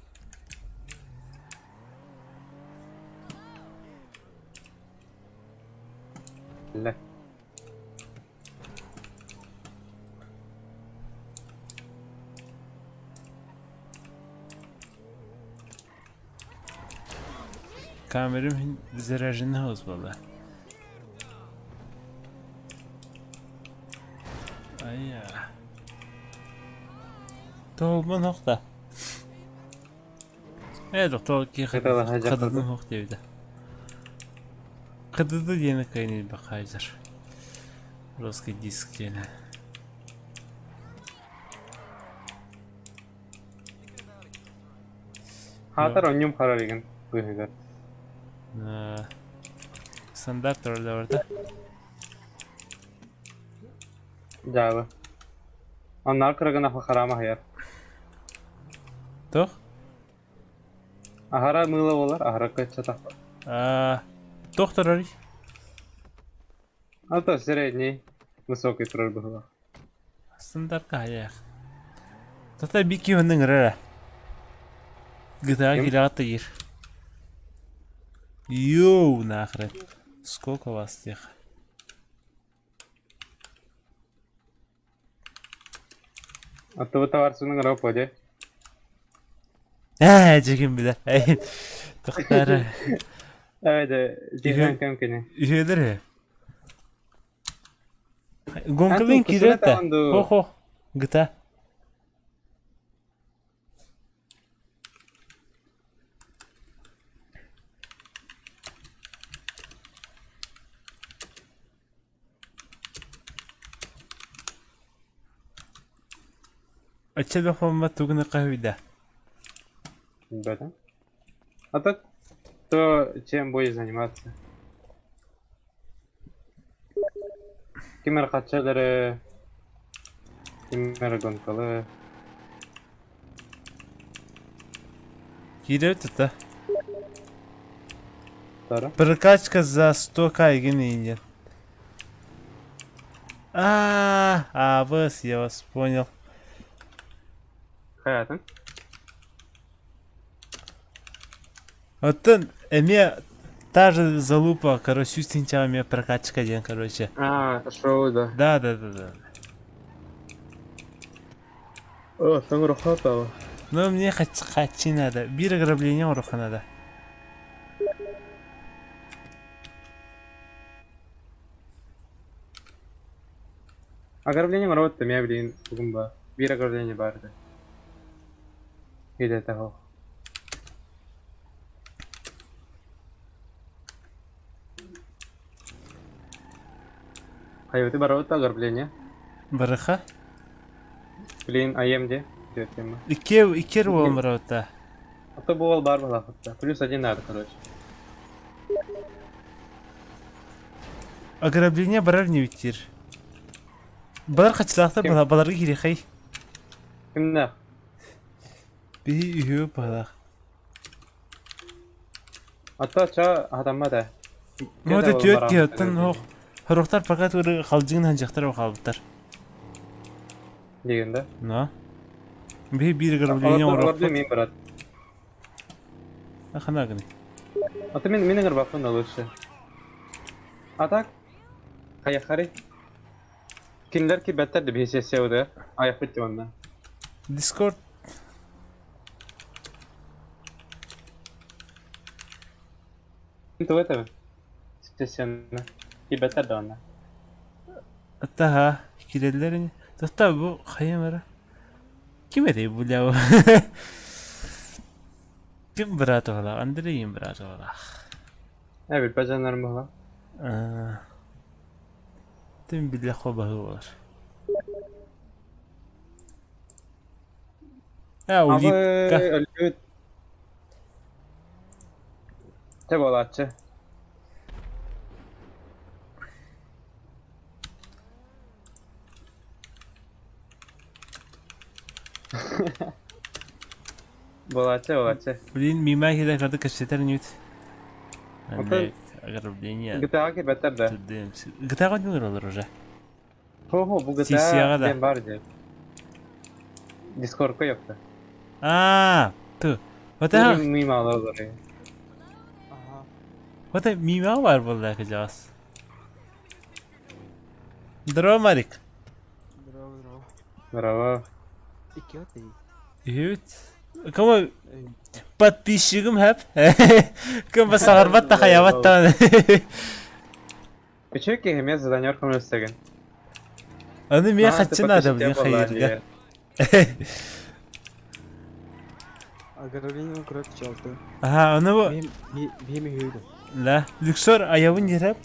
Ля. Камерам заряжена буолла. Айя. Толбон хохта. Доктор ки хададын хох диэбитэ. Хадады диэни кайнын бакайзар. Русский диск диэни. Хаатар онньум харар игин. Быыһыгар. Стандарт orada. Дьаабы. Оннооҕор кыра гына хараама аһыйар. Туох? Аһара мыыла буолар, аһара кыччатахпыт. Туох турарый? А то средний, высокий турар быһыылаах. Стандарт хаһыйаах. Тата бики оннун ыҥырар GTA кирэҕэ тыйыр. Йоу, нахрен. Сколько вас тех? Оттубут табаарсыны ыҥырап дьэ. Ээ, дьигин билэр. Тохтары. Ээ, дьэ, дьиҥэн кэм кини. Үһүөлэр үһү. Гонкалыын киирэр да. Хо-хо. Гыта. Оччо да хоммот тугуну хаһыйда. Да. А так, то чем будешь заниматься? Ким эрэ хаччалары, ким эрэ гонкалы. Киирэр тута. Прокачка за 100к игин А, а, вас, я вас понял. Хайатын? Оттон эмиэ та же залупа, короче, сүүс тыһыынчаҕа эмиэ прокачка диэн, короче. А, шоу, да. Да, да, да, да. О, тоҥ Но мне хачи надо. Биир ограбление оруха надо. Ограбление оҥоробут эмиэ билигин тугум баар. Биир ограбление баар этэ. Идэтэ суох. Хайыты барабыт да ограбление? Барыха? Блин, АМД диэтим. Икки икки уол барабыта. А то буол бар балахытта. Плюс один надо, короче. Ограбление барар не битир. Балар хачылаахтар Ким? баларга кириэхэй. Кимнээх? Биһи үһүө баһылаах. А то ча хатаммат ээ. Ну это түөрт киһи оттон ох Сорохтор пока туры халдьыгын ханчахтар хаалбыттар. Диген да? Но. Биһи биир ограбление Олорду оҥоруохпут. мин брат. Хана гыны. А то мин мин ыҥырбаппын да лучше. А так? Хайахари? Кинилэр кирбэттэр да биһи сессия Айахпыт диванна. Discord Тугу этэбин? Сессияны. Кирбэттэр да онно. Аттаха киреллер ини. Тоста бу хайа бара? Ким этэй бу ля? Ким брат оҕолоох? Андрейин брат оҕолоох. Э билбэт дьоннорум буолла. Тим билэ хобаһы буолар. А, улитка. Абы өлбүт. Тэ буолааччы. Буолааччы, буолааччы. Блин, мимо киһи кырдык кэпсэтэр ньүт. Оттон Ограбление. GTA кирбэттэр да. GTA ойнуур олор уже. Хо-хо, бу GTA Сиссияҕа да. диэн баар дии. Дискордка ёпта. А, ту. Вот это, Мимо олорор. вот это мимо бар буолла кыдьаҕас. Здорово, Марик. Здорово, здорово. Здорово. Икки ты. Үһүт. Кому подписчигым хэп. Кым басагарбат та хаябат та. Үчүгэй киһи эмиэ заданер көмөлөстөгүн. Аны мен хаччы надо, блин, хайырга. Ограбление кровь чалты. Ага, аны бу Бим үйді. Да, Люксор аябын диреп.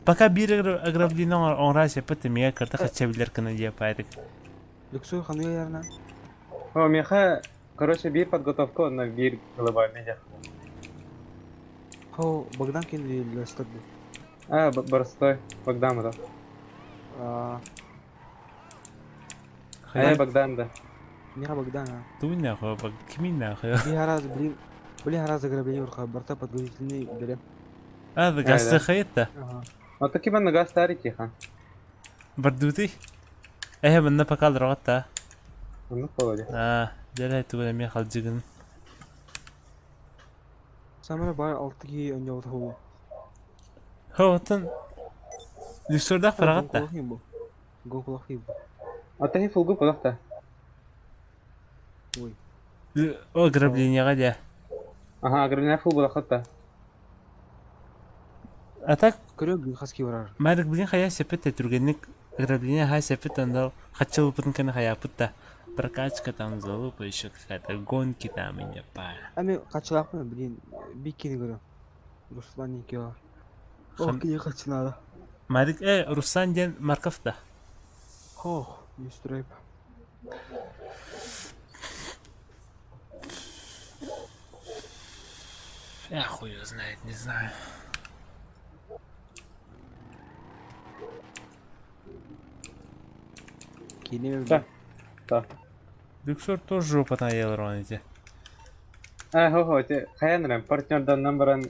Пока бир ограбление оңра сепет мия карта хача билер кына дия пайдык. Люксор ханы ярна. О, меха, короче, биир подготовка, онно биир глобальный дьэ. Хо, Богдан кинилэстэрди. А, Боростой, Богдан да. А, Э, Богдан да. Миха Богдан, а. Туй нахуй, кими нахуй. Бихараз, блин, блин, раз ограбление урха, борта подготовительный берем. А, да газ хайта. Ага. А то кима нога старый тихо. Бардути. Э, манна пока дорогата. Ну, поводи. А, делай тугу мен халжыгын. Самара бар алты ки оньолт хо. Хоотун Люксордах парагатта. Гонкулах бу. А ты фулгу подохта. Ой. О, ограбление дя. Ага, ограбление фулгу подохта. А так Көрө бин хаски барар. Марик блин хая сепет түргенник ограбление хая сепет андал хачыл пытын кана хая пытта. Прокачка там залупа еще какая-то гонки там и не па. Ами качылакмы, блин, бикини көрө. Руслан Никио. Ох, кие качынада. Марик Руслан ден Марков да. Хох, не стройп. Я хуй его знает, не знаю. Кинеме. Да. Да. Люксор тоже жопа наел роните. А, хо-хо, те хаянрам партнердан номеран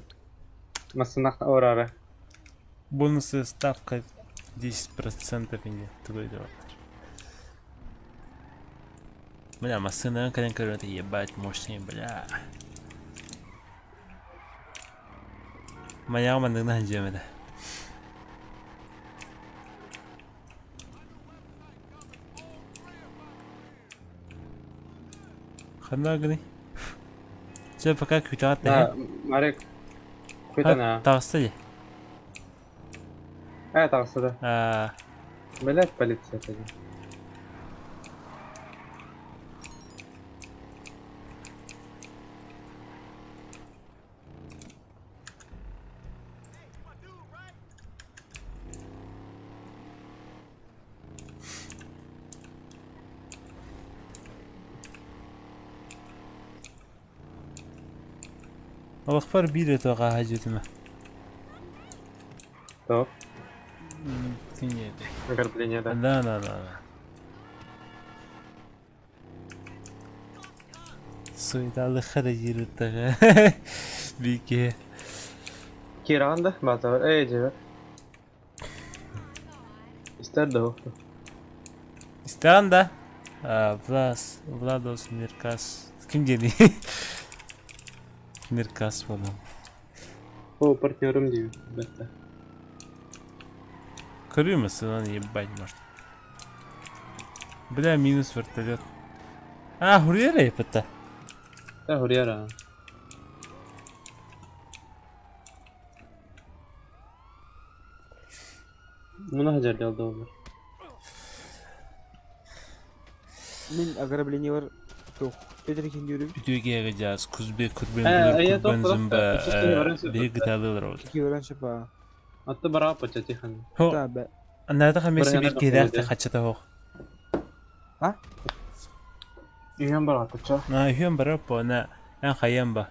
масынах орары. Бонусы ставка 10% или такой дело. Бля, машина, когда это ебать мощнее, бля. Моя мандыгна жемеде. Ханагны. Че пока күтәт Да, Марик. Күтәнә. Тагысы. Э, тагысы да. А, Блять, полиция тогда. Аллахпар бир тоға хажытыма. То, Кинеде. ограбление, да. Да, да, да, да. Суеталы хара жирыттығы. Бике. Киран да, базар. Эй, жибер. Истер да охто. Истан да? А, Влас, Владос, Миркас. Ким деді? Миркас болам. О, партнерым дейм, бәтті. Көрүү сын ебать может. Бля, минус вертолет. А, хурьера епетта. Да, хурьера. Муна хажар делді олар. Мен ограбление бар. Тох. Петр киндюрүм. Бүтүгө жаз, кузбе курбен Э, булur я курбен топ зымба. просто Беги гиталылар oldu. Ки баран шапа. Атты бара пача тихан. Хо, Да, бе. анарда хамеси Бір бир ғана кедерти қойды. хачата хох. Үйен бара пача. На хүйен бара по на ан хаян ба.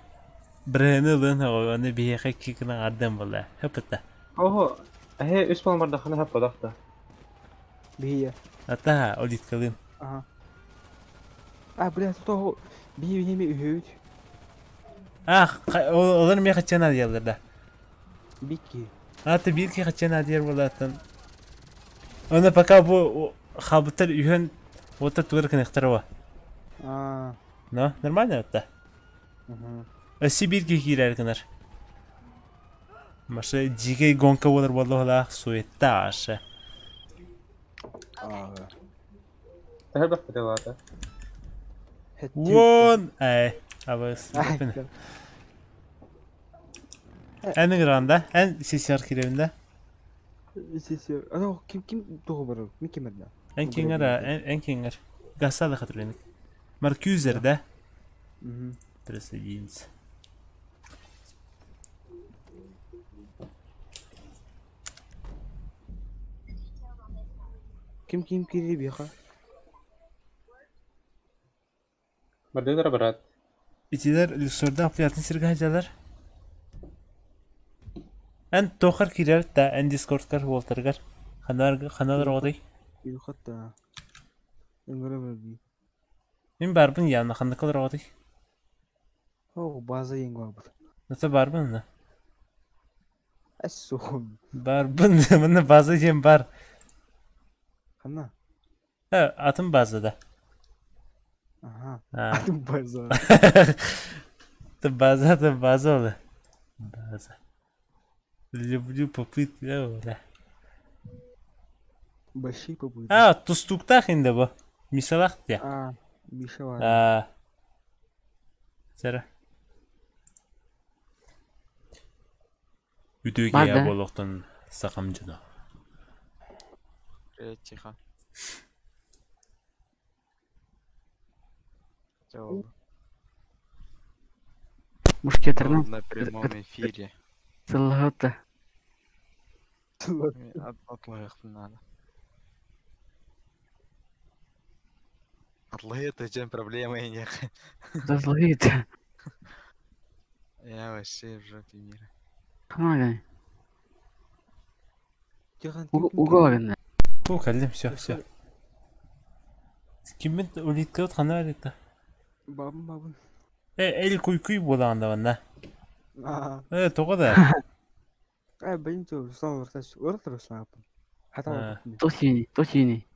Брени лын хо, аны бихе кикна арден бола. Хепта. Охо, э, үс балан барда хана хаппа дахта. Бия. Ата олит калын. Ага. А, бля, то би би ми үһүт. А, олар ме хачана диялар да. Бики. Ата бир ки хачана дияр болатын. Оны пока бу хабытар үйен ота тугар кынықтырыва. А. Но, нормально это. Угу. Өсі бир ки кирер кынар. Маша жиге гонка болар болла суетта ашы. А. Тәһә бәхте делата. Вон! Эй, абыс. Ән гранда, ән сесер киребинде. Сесер. Ана ким ким того бар? Ми ким эдна? Ән кеңер, ән кеңер. Гасада хатырленик. Маркюзер да? Угу. Присоединиться. Ким ким кири биха? Бардыдыр брат. Итилер Люксорда аплиатын сирге хажалар. Эн туоххар киирэр да, эн дискордкар уолтаргар ханар ханалар оҕотой? Илхатта. Ыҥыра бэрдии. Мин баарбын явно ханныкалар оҕотой? Оо, база диэн баабыт. Наса баарбын ына. Эс суохун. Баарбын, манна база диэн бар. Ханна? Э, атын база да. Аха. А. Атын база. Это база, это база ола. База. Люблю попытки, да. Большие попытки. А, тустууктаах инде бу. Мишалаах диэ. А, Миша бар. А. Сара. Үтүө Бар киһи да. буолуохтун сахам дьоно. Привет, тихо. Всё, Мушкетернан на прямом эфире. сыллаһыта. Атлыйыхпын надо. Атлыйыт, чем проблема и нет. Заслугуйте. Я вообще в жопе мира. Хамагай. Тихон, Угорина. Бу кэллим, все, все. Киммин улиткабыт ханна барыта? Бабын бабын. Э, эл куйкуй буолаҕын да манна. Аа. Э, тоҕо да? Э, блин, ты Руслан Вартач. Урат Руслан аппын. Хата А. барбыт. Тосини, тосини.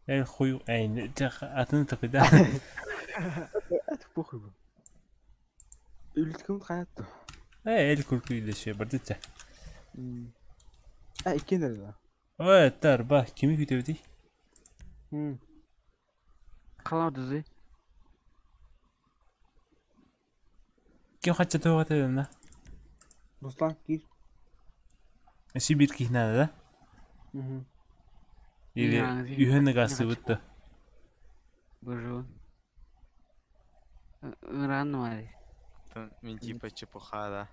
Эл хуй, эй, тэх, атын токуйда. Это похуй был. Үлткүм хаятты. Э, эл куйкуй дэшэ бардыта. А, иккен да. Ой, тарба, кими күтөбүтүй? Хм. Қалау дүзі. Ким хачча тоҕо на? Руслан кир. Сибир киһинэ да? Мгм. Или үһөн ыгассыбыт да? Божу. Ыран мari. Там Мен типа чепуха, да.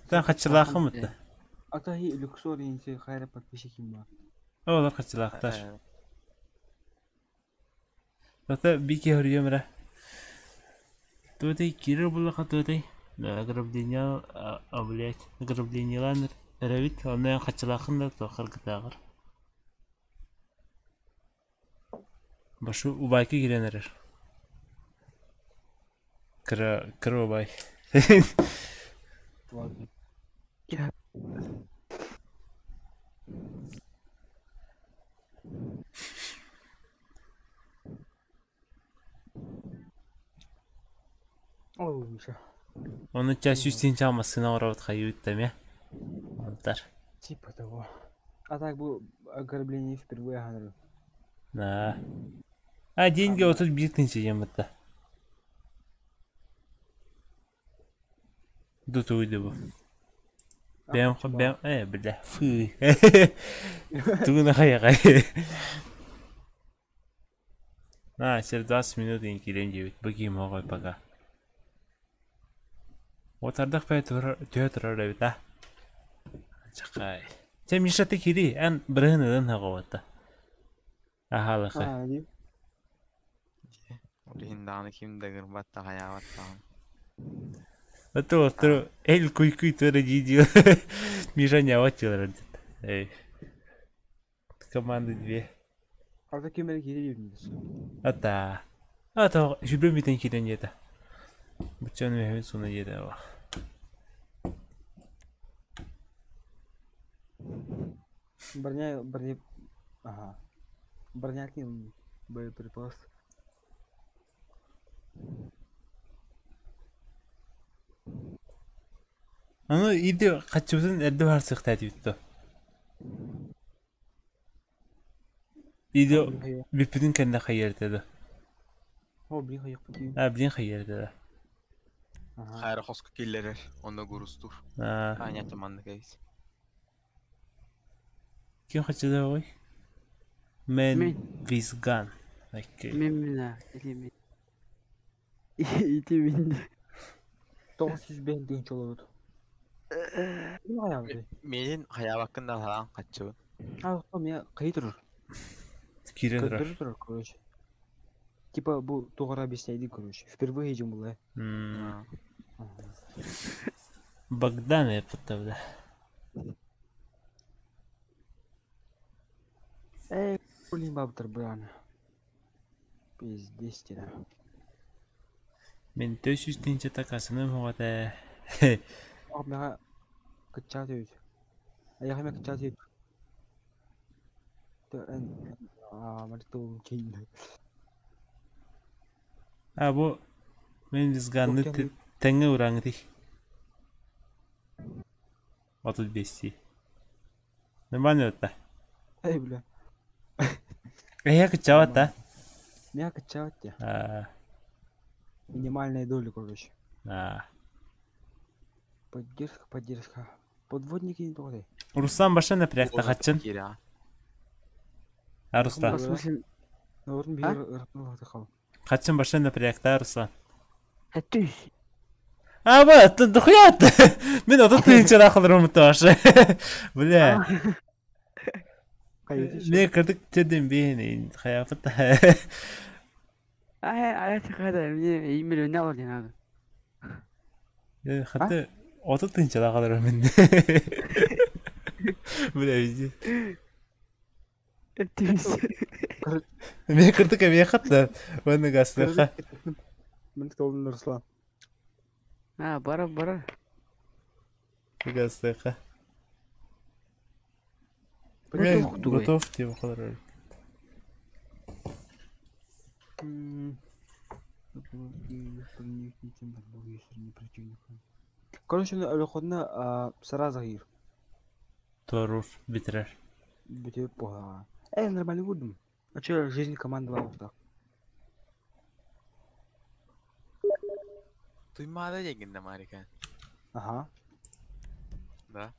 Тан хаччалаахымыт да? А то хи Люксор инсе хайра подписчик им бар. Олар хаччалаахтар. Э, Тата бики хөрүйөмрэ. Туотай кирер буллаха туотай. Ограбление, а, блядь, ограблениелан эрэбит, онно хаччалаахын да туохар гытааҕар. Башу убайка киирэн эрэр. Кыра, кыра убай. Ладно. Ой, Миша. Ону ча сүүс тыһыынча массыына оҥоробут хайыыбыт да эмиэ. Онтар. Типа того. А так был ограбление впервые говорю. На. А деньги 31 тыһыынча диэн бытта. Ду тугуй бу. Бэм бэм э бля фы. Тугуна хайаҕай. На, через 20 минут ин киирэн диэбит. Бу киһим оҕой пока. Вот ардах бэйэ түһэ турар эбит а. Чакай. Чэ Миша ты кири, эн бырыһын ылын хаҕабатта. Ахалаха. А, не. Блин, да, ким да гырбатта хаябаттаҕын. Это вот эл куй-куй тура дии Миша не аватилар дит. Эй. Команды две. А то ким эрэ киирэ биэрдин. Ата. Ата, сүбэ митен киирэн диэтэ. Буччан мехмин суна диэтэ ба. Броня, броня... Ага. Броняки боеприпас. Аны иди хаччыбытын эрдэ барсыахтаа диэбит Иди бүппүтүн кэннэ хайыарта да. О, блин, хайык А, блин хайыарта да. Ага. Хайра хоско киллерер, онно гурустур. А, Аня маннык эбит. ким хаччыда ой? Man Мен. with gun. Окей. Мен мина. Или мен. Ити мен. 905 дүйін чолобут. Ким хаябыт? Менин хаябаккын да хараан хаччыбын. А, то меня кайы турur. Киирэн турар. Көрдөрө турur, короче. Типа бу тугара объясняйды, короче. Впервые идем было. М, Ага. Богдан эппит да. Эй, блин, бабтар быраны. Пиздец тебе. Мен төс үстінче такасыным хоғата. Ох, мега кыччаат эбит. Аяхыма кыччаат эбит. А бу мен визганны тэҥҥэ ураҥытый. 35 Нормально это. Эй, бля. Эһэ кыччаабат да? Мега кыччаат я. А, Минимальная доля, короче. а. Поддержка, поддержка. Подводники не тоҕой. Руслан баша напрягта хаччын. Кира. А Руслан. В смысле, Орын А? биир ырытын хал. Хаччын баша напрягта Руслан. Хэттүүс. А, бу, дохуя Мен отут тыынча ахылыр башы. Бля. Мен кырдык терден бейін, хаяфыт. Аа, аа, хада, мне миллион доллар не надо. Хатты отут тыынча ахылыр мен. Бля, везде. Хэттүүс. Мен кырдык эбе хатты. Ванны гасныха. Мен толдун Руслан. Аа, бара, бара. Гасныха. Мен Мен тоқту ғой. готов деп қалар. Короче, өлөхөдүнө сразу кийир. Торур, битирер. Бүтүп буга. Эй, нормально будем. А чё, жизнь команды бар. Туймада дегенде Марика. Ага. Да.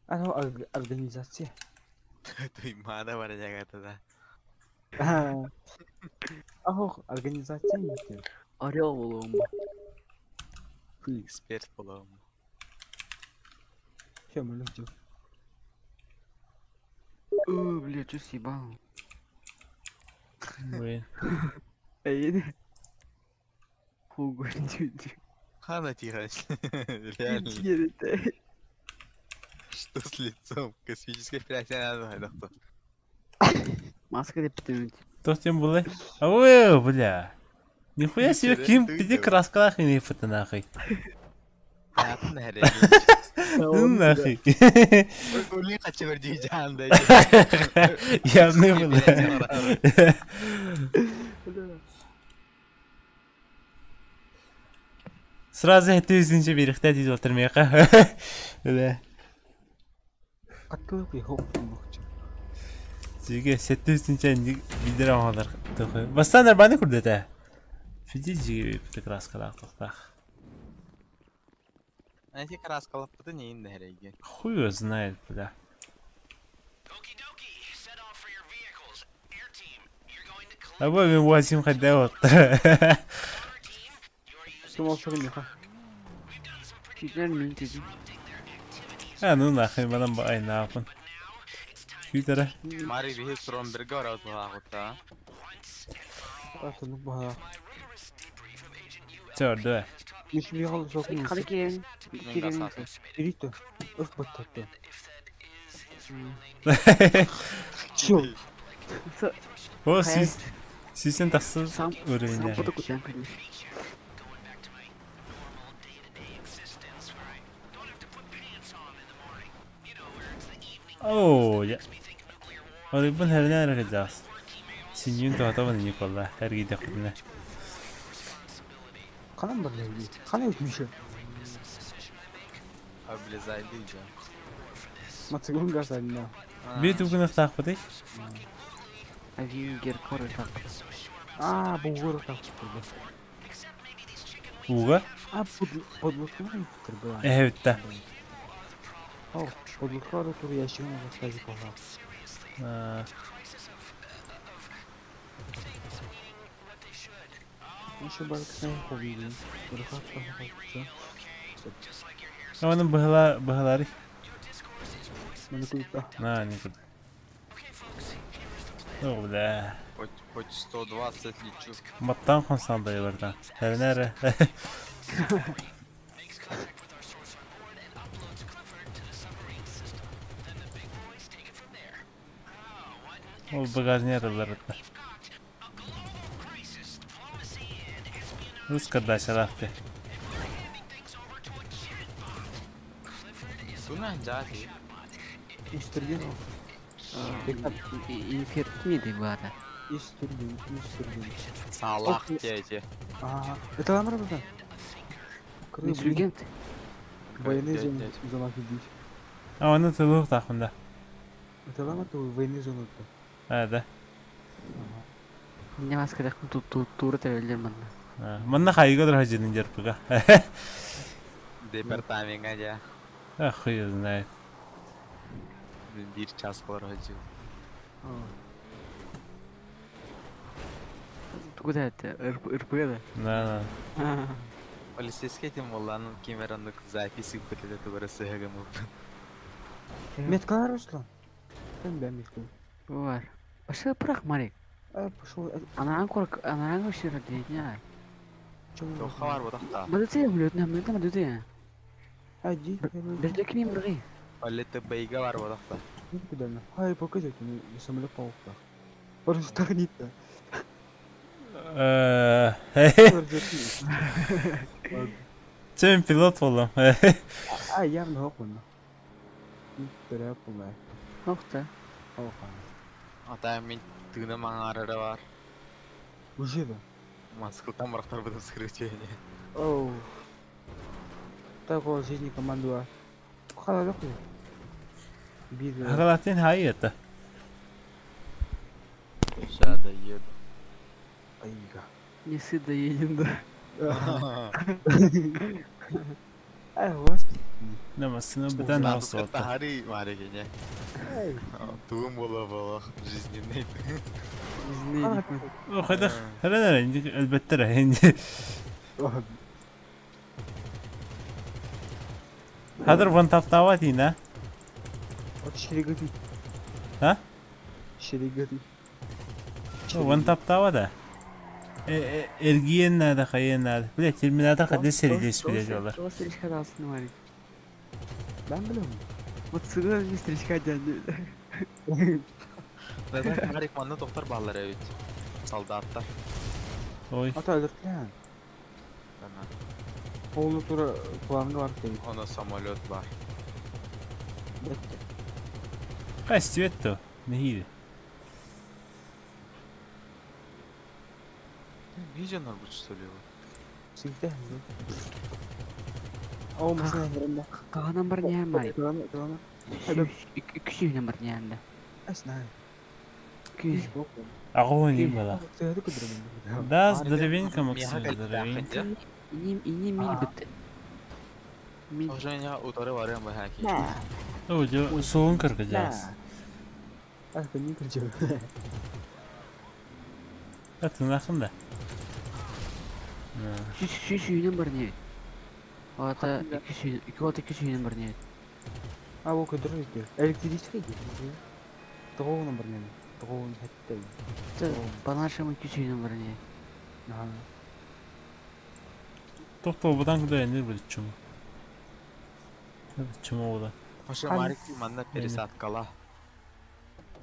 А ну организация. Туймада бар жагата да. Ах, организация не Орел болуым. Эксперт болом. Все, мы легче. О, бля, чё съебал? Блин. Эй, Хугу, дюдю. Хана тихо. Реально. Что с лицом? Космическая операция надо, доктор. Маска деп бітемін. Тохтем булы. Ой, бля. Нихуя себе ким пиди краскалах и не фото нахуй. Атын хәре. Ну нахуй. Үле качы бер жанда. Явный бля. Сразу это үзінше беріхте дейді отырмайқа. Бля. Каттылык и хоп бухчу. Жиге сетті үзінше билдер ағалар. Бастан нормально күрдеті. Фиди жиге біпті краскалақ тоқтақ. Әнти краскалап быты не инде хәреге. Хуй его знает, бля. А бу мен уазим хайда отты. Ким olsa bilmiyorum. Түйдер мен түйдім. А ну нахуй манан ба ай нахуй. Күйдері. Мари бихи сурон бирге барабыз була Артылык буга. Чорду. Үч бир кол сокун. Қады келін. Келін. Ирито. Өф баттатты. Чё? О, сиз сизден тақсы уровень. Сам буду күтәм, конечно. О, я. Орибын хәрнә рәгәҗәс. Синьюн тоғатабын Никола, һәргидә күренә. Канан бар леги. Кана өтмүшү. Облизайды же. Мацыгын гасанна. Бит үгүн тақпыды. Авингер коры так. А, бу горы так турду. Уга? А, подлодка турду. Эһүттә. О, подлодка тур ящигин рассказы буга. Еще барксен хобби. Оның быһыла быһылары. Мені куда? На, не куда. О, бля. Хоть 120 лечу. Маттан хонсандай барда. Хәрнәре. Ол багажник арыллар. Русская дачалаах ты. Туна жаати. Үстүрген. Инфертмиди баара. Үстүрген, үстүрген. Салах тете. Ага. Это ламра братан? Мен сүрген. Военная зона, зона офигеть. А оны тылух тахында. Это лама то военная зона. А, да. Не маска тут тут тура тәвелдер манна. Манна хайга дыр хажының жерпіға. Департаментга жа. А хуй знает. Бир час болар хажы. Куда это? РП да? Да, да. Полицейский этим болланын камераннык записи бітеді тугара сыгым. Меткалар Руслан. Мен бә метка. Бар. Башы пырак Марик. А, пошел. Анаран корк, анаран көшір дейін. Тоха бар бодақта. Мадыты блядь, на мадыты мадыты. Ади. Бирде ким бирги? Полетте бейга бар бодақта. Куда на? Хай, покажи, самолет паука. Просто так не то. Чем пилот болом? А, явно хопна. Түрә булмай. Нокта. Оха. Ата мен тыны маңарары бар. Уже да. Москвадан барақтар бұдым скрытие. Оу. Такого жизни команду. Хала жоқ. Бир. Халатын хай это. Ща доеду. Айга. Не сы доедем, да. Ай, господи. Намасына бітен аусы отта. Хари маригене. Туым бола бола жизненный. Хайда хрена әлбәттер инде. Хәзер вон таптава дина. Вот шерегати. А? Шерегати. Вон таптава да. Эргиен надо, хайен надо. Бля, терминатор хәдә серидес биле жолар. Что стричка далсын Марик? Ben biliyorum. Вот сыгы bir стричка дәнде. Марик манны тоқтар баллар әбит. Солдаттар. Ой. Ата öldürtülen. Oğlu tura kulağında var değil. Оны самолет бар. Bitti. Кайсы цветто? Нехиде. Не жанар бұл сөйлеу? Сигде. О, mesela yerinde. Каганан бар не Марик? Kulağına kulağına. Үксү бар не анда. Esna. Күз. Агуын им бала. Söyledi kudurum. Да, здоровенько, Максим, здоровенько. Иним иним мил бит. Мил. Оженя утары бар юм бахаки. О, жо, суын кыргыжас. Ah, ben niye kıracağım? Тынахын да. Шү шүйнен бар не? Ата iki шүй, iki ата iki шүйнен бар не? А, bu kudurur diyor. Elektrikçi gidiyor. Doğum var ne? Doğum hatta. По-нашему iki шүйнен бар не? Ага. Тохто будан куда энер будет чуму. Чуму да. Оша Марик манна пересадкала.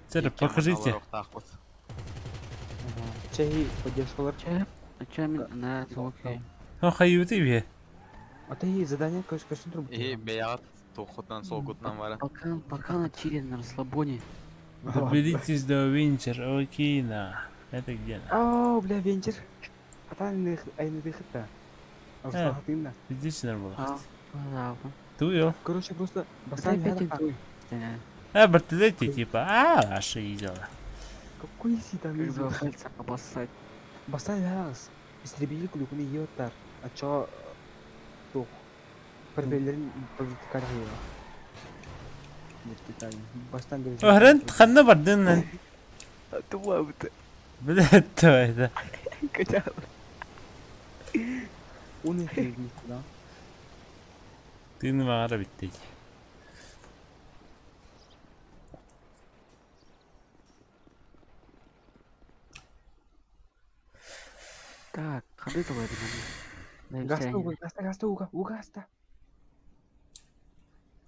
Сэр, покажите. Чай поддержкалар. Че? Че мен на звуки. Ну, хайюты бе. А ты задание көз көзін тұрып. Э, бәят тоқытнан сол кутнан бара. Пока пока на чиле на расслабоне. Доберитесь до Винчер, окей, на. Это где? О, бля, венчер. Ата айны дыхыта. Арслахатында. Здесь нормально. А, Туё. Короче, просто басан басан. А, бартылете, типа, а, ваши дела. Какой си там Как два пальца обоссать. Бастан хас. Истребитель күлүкүнү йоттар. А чо тух. Пропеллерин вертикаль Вертикаль. Бастан говорит. Охрен ханна бардын. Туа бит. Блядь, то это. Хотя. Он их не да. Ты не мара битти. Так, хады това это. Гаста, гаста, гаста, уга, уга, гаста.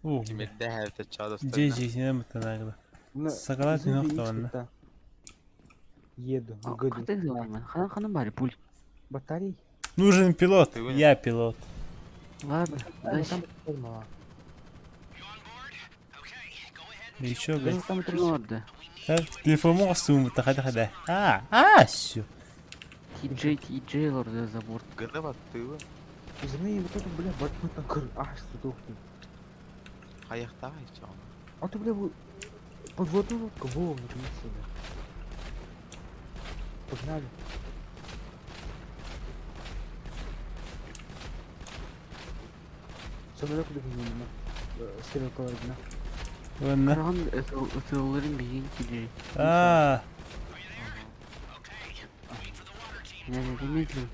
О, Кимедде хәвте чады. Джи, джи, синем тынагда. Сагалат нохта ванна. Еду. Г. Ханан бары пульт. Батарей. Нужен пилот. Я пилот. Ладно, дальше. Еще, блядь. Ладно. Телефон сумму хода хода. А, все. TJ, TJ, лорда за борт. Гына баттыгы. Змеи вот это, бля, батмытан кыр. Ах, что ты. Аяктагы чоң. А ты, бля, подводную лодку, во, наконец-то. Погнали. Самолет куда не Стрелка одна. Ладно. Кран это бигин TJ. А. Я не заметил.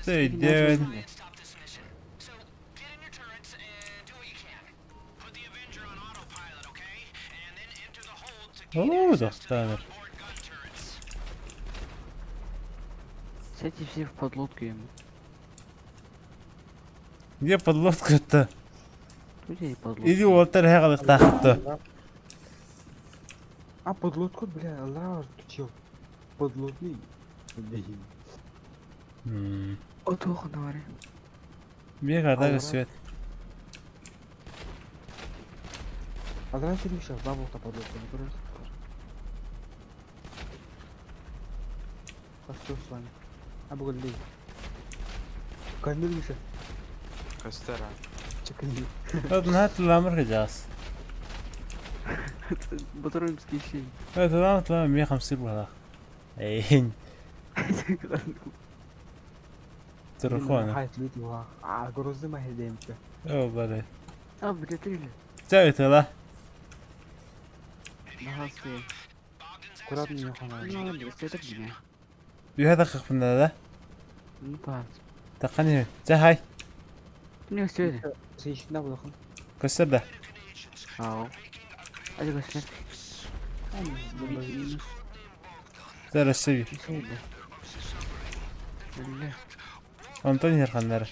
Ты делай. О, доктор. Сядьте все в подлодку ему. Где подлодка-то? Тут я и подлодка. Иди Уолтер Хегалых-то. А подлодку, бля, лауж, ты чё? Подлодный. Отох, давай. Бега, да, свет. А давай сейчас бабу-то подлодку, не короче. Что с вами? А бугали. Канил Миша. Костера. Чекни. Вот на это ламыр جاس. Батареемский щей. Это лам лам 150 بلا. ايه. ترخونا. حيت ليتي وا. А грозы ما هديمك. О, бля. А, бля, ты ли? Что это, да? Нахасты. Аккуратно не хана. Ну, бля, это где? بهذا خفنا ده. Ну, па. تقني. هاي. Не успели. Сещина булахан. كسر ده. Ау. Hadi göster. ترى السبي. أنطوني هرخنر.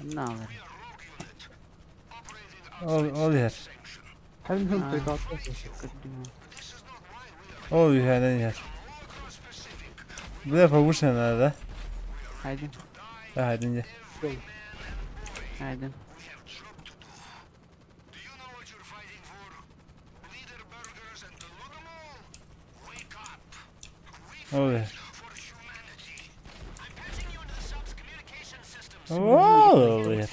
Ne Ol ol yer. Hem hem Ol yer yer. Bu defa bu sene de. Haydi. Haydi. Haydi. Ol yer. Ol yer.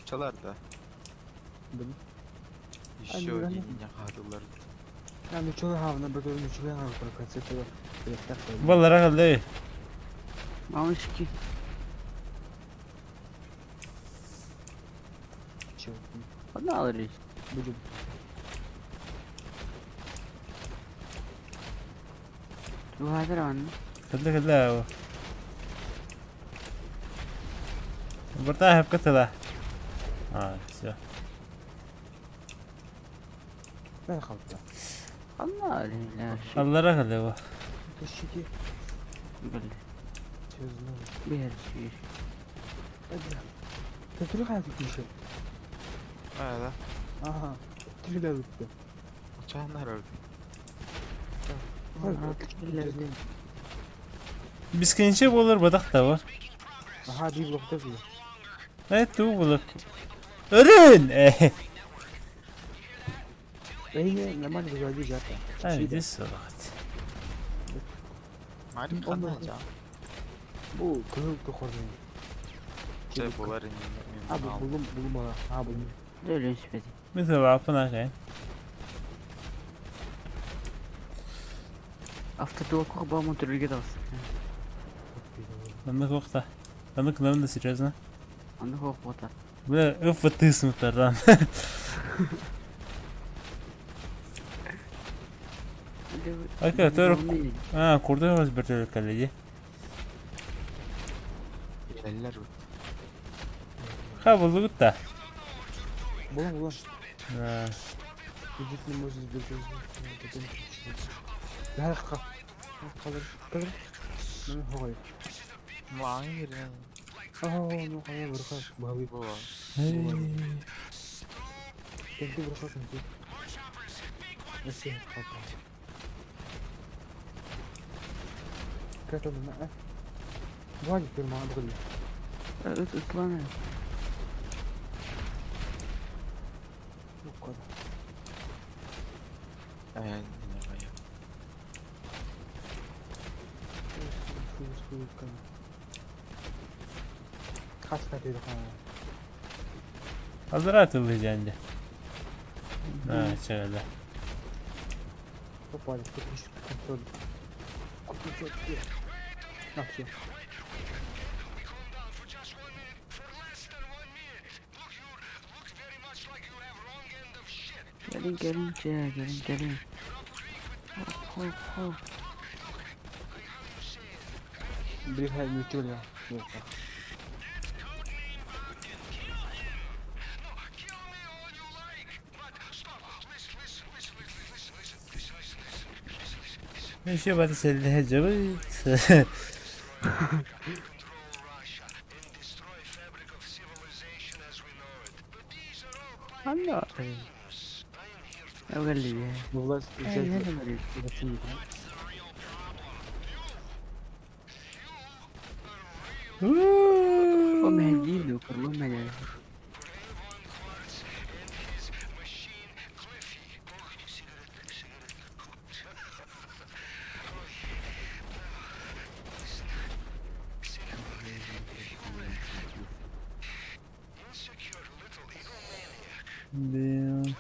Çalar da. Еще не хадылар. А ну чё хавна бе ну чё хавна концепт. والله رغل ليه؟ Мамочки. Чё? Погнали. Будем. وهذا خليك لا برتاح بكتلة. اه سو. لا خلط. الله لا شيء. الله رغل هو. تشيكي. قل لي. بير شيء. تروح على تيشي. هذا. اها تريد Чанар. Бискенче болар бадақ та бар. Аха, bir blokta bile. Evet, bu blok. Ölün! Ey, нормально выводи жата. Haydi salak. Марик хана жа. Bu kırıl tokornu. Чай болар А bu bulum bulum ha bulum. Öyle şüpheli. مثل بعرفنا كاين. Автотолку ба монтерлге дас. Аннык вакта. Аннык нам серьезно. Аннык вакта. Бля, өф ты смутардан. Ака, төр. А, курды бир төрөк каледи. Эллер. Ха, булду гутта. Булам, булам. А. Идите не можешь сбежать. Да, ха. Kalır. Kalır. Ben havayı. Маҥан Oh, ну хайа бырха баһылык. Бу. Кэнти бырха кэнти. Өссө хата. Кэтэлина э. Валя фирма бгылы. Ытлана. Уккада. Хас катыды хаа. Аллараа тыллыдьаан дьэ. Аа, чэгэлэ. Попали, контроль. На, все. Gelin gelin ce gelin gelin. Hop hop hop. Бриха мютюля. Еще бата сэллэһэ дьабыт. Anna. Öyle. Власть Öyle. O mehdi kurma mehdi. Damn.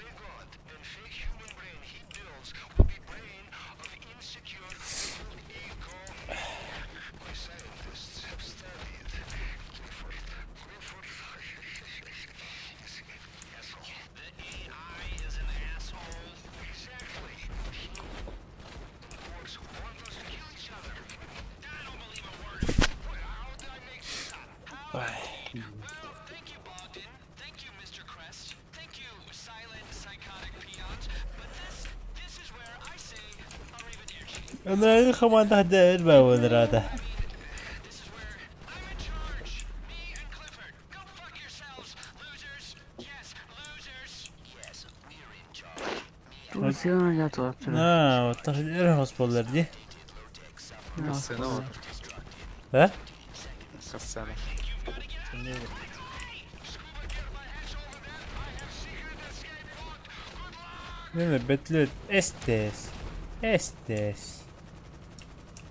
Онрайы команда хадэр ба онрада. Bu silah yatıyor. На, вот так эр хосполлар ди. Сцена вот. Э? Сцена. Неме бетлет эстес. Эстес.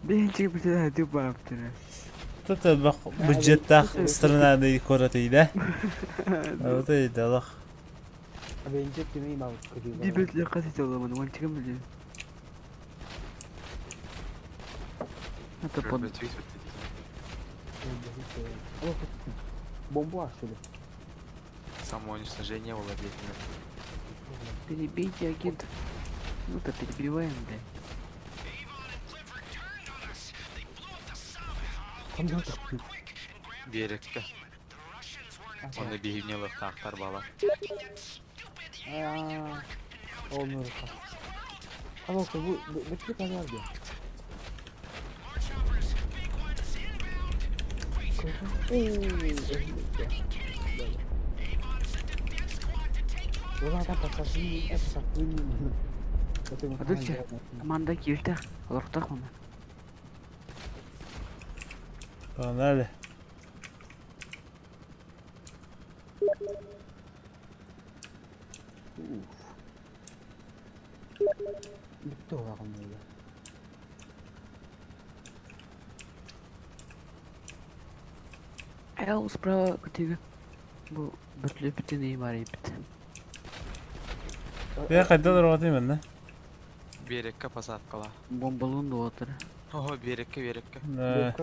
Birinci bir tane hadi baptı. Тут бак бюджеттах страна коротыйда. Вот и далах. Абенче кими мал кыды. Bir bekle kaset olamadı. One chicken bile. Hatta pod. Бомбу ашили. Самоуничтожение было объективно. Перебейте агент. Ну то перебиваем, бля. Кандай тапты? Берекке. Оны бейімнелі тақтар бала. Аа. Олмор. Алло, бу бетли каларды. Адылча. Команда киртах. Олортах мама. Погнали. Бүттү олаган эле. Эл справа көтүгү. Бу бүтлү бүтүн бар ипт. Бе кайдан рогаты мен да? Берекке посадкала. Бомбалун да отыр. Ого, берекке, берекке. Да.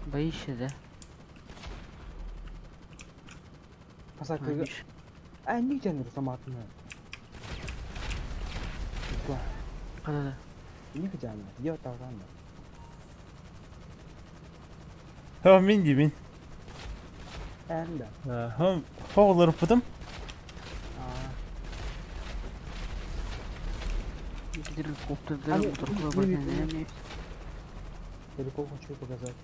Боишься, да? Посадкага. А не тянер саматны. Када. Не хотяны. Я таган. Хо мин ди мин. Энда. Хо хоглар путум. Аа. Геликоптердер, А, ну, моторкалар ну, бар ну, экен. Далеко хочу показать.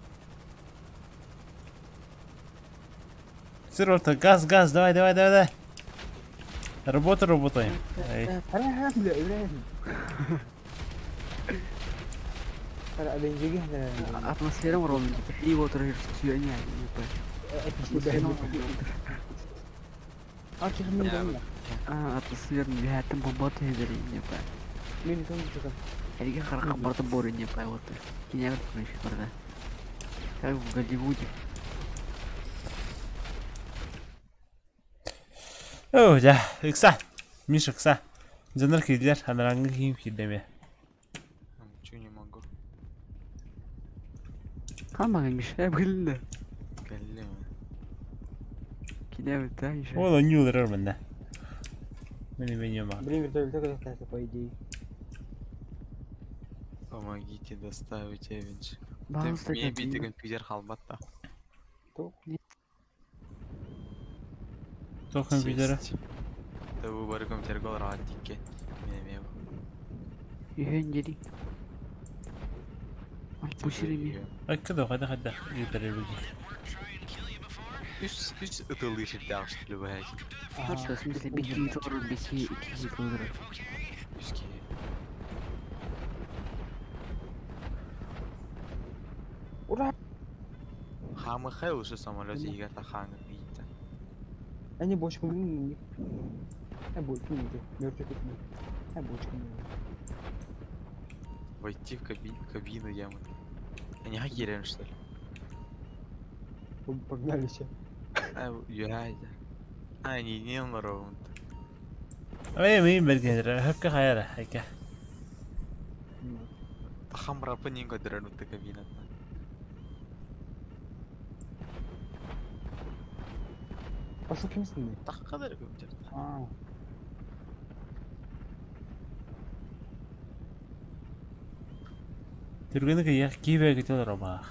Сыр орта, газ, газ, давай, давай, давай, давай. Работа, работаем. Эй. Бля, бля. Атмосфера ровно, типа, и вот сүйене, типа. Атмосфера бәһәттен бомба төһәдер, типа. Әлеге қарақа барды боры, типа, вот. Кинәгә короче, барда. Как в Голливуде. О, да, икса. Миша, икса. Жанар килдер, анараңы кийим килдеме. Ничего не могу. Хамаган Миша, билинде. Кэллим. Кинәгә та Миша. Ол нюлер менде. Мени меню ма. Блин, вертолет катается, по идее. Помогите доставить Эвенч. Пожалуйста, Мен бити компьютер халбатта. То компьютера. Да бу бары компьютер гол рад дикке. Мен мен. Юһен дери. Пусирими. Айкка да кайда кайда. Юдер буги. Үс үс ытылы ширде что ли бай. В смысле, бики тоже, бики, ики тоже. Үске. Ура! Хамы хай уже самолет егер тахаңы гитте. Они бочку не. А бочку не, мертвый тут. А бочку не. Войти в кабину ямы. Они хакерим что ли? Погнали все. А, юрайда. А, не не ровно. Ай, мен бергенер. Хөпкө хайра, айка. Тахам рапы не көдөрөн утты кабинатта. Пошел кимсин? Тах кадar компьютер. А. Түргөнү кия кибе кетелер оба.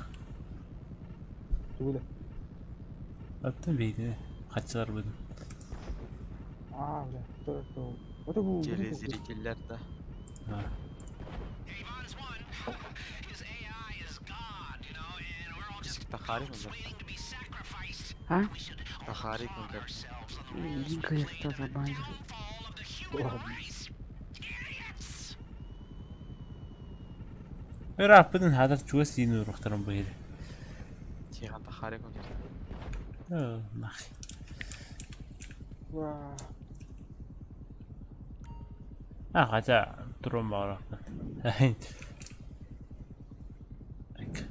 Тугуда. Аттан бейди. Качылар будун. А, бля. То, то. Вот это был. Телезрительдер да. Тахари мы А? Тахари компьютер. Динка я забанил. Раппын хадar чуас ин урухтарым бу хири. Тихан тахари компьютер. О, нах. Ура. А, хотя турун баграппын. Айка.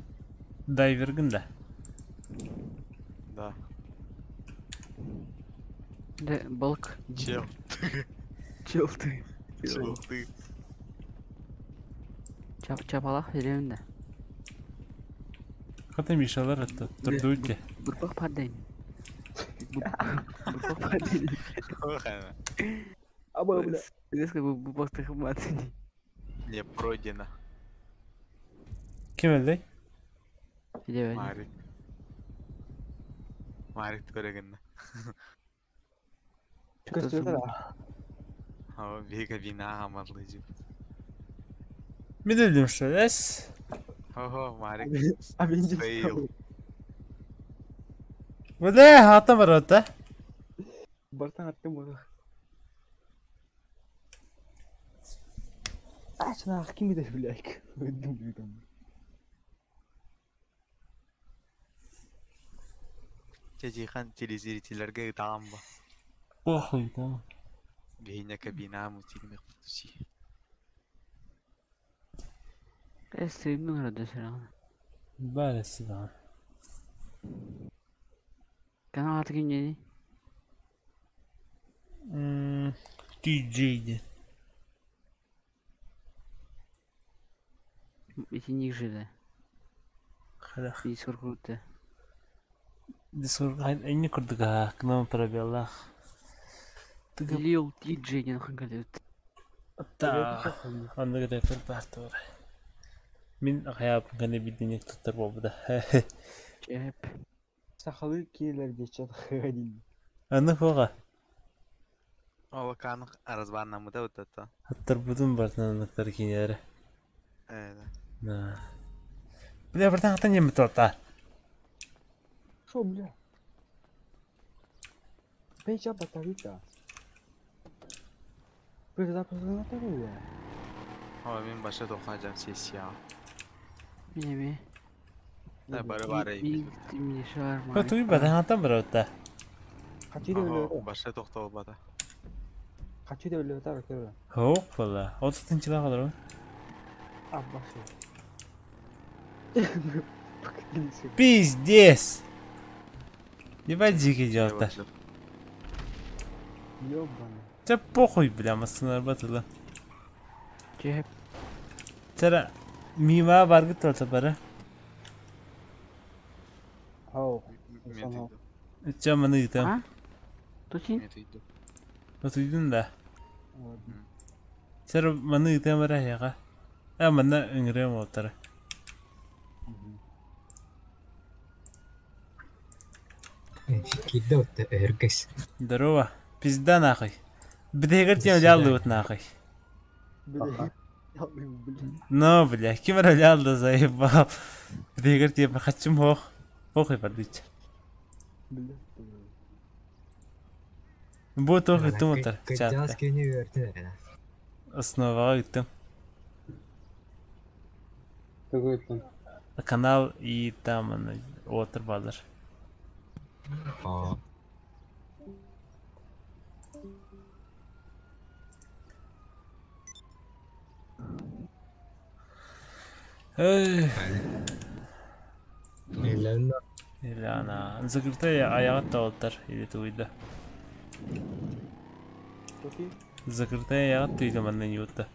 Дайвергин да. Да. Да, балк. Чел. Чел ты. Чел ты. Чап чапалах деревнде. Ката мишалар атты. Турду Бурпак падайын. Бурпак падайын. Аба, бля. Резко бурпак тахмат. Не пройдено. Ким элдей? Деревня. Марик. Марик көрегенне. Көстүрдө да. Ава бега бина амарлы жип. Мен өлдүм что эс. Хо-хо, Марик. Авенджер. Фейл. Бля, хата бар да. Бартан аттым буга. А, чына ким иде, блядь. Өндүм блядь. Чечихан телезрительдерге ытаамба. Похуй там. Бейне кабина мутигне кутуси. Стримнің радиосы. Бәресі да. Канал аты ким дени? TJ де. Эти ниже да. Хадах. Дискорд круто. Дискорд энни курдуга, кнам пробелах. Тыгы Лил TJ ден хангалет. та. Анны рэпер бар. Мин хаяп гане бидинек туттар болбуда. Чеп. Сахалы киелер дечет хадин. Аны хога. Ол кан разбаннамыта бутата. Аттарбытын бартынан анныктар кинилэри. Э. Да. Бля, братан, хатан не торта. Шо, бля? Печа батарейка. Перезапуск. О, мен баша тоққан сессия. Мин эми. Да, бары бары. Мин шар Ха туй братан хатан баратта. Kaçı da öyle. Баша тоқтау бата. Kaçı da öyle da bakıyorum. Хоп, вала. Отыз қалар. А, башы. Пиздец. Ебать дикий дело-то. Ёбаный. Да похуй, бля, масына батыла. Чеп. Тара мима баргы торта бара. Ау. Чаманы там. Тучин? Отуйдун да. Тара маны там бара яга. А мана үңрем отара. Кидде отты өргөс. Здорово. Пизда нахуй. Бдегер тем лялды вот нахуй. Бля. Ну, бля, ким лялды заебал. Бдегер тем хачым хох. Похуй бардыч. Бля. Бу тохи тумотар. Кыджаас кени өртүн эрэ. Основаға үттім. Тугу ыттым. Канал и там аны отыр балар. Аа. Эй, Элен или ана. Закрытая аяғы таоттар или туйда. Токи. Закрытая аяғы туйда манна не утта.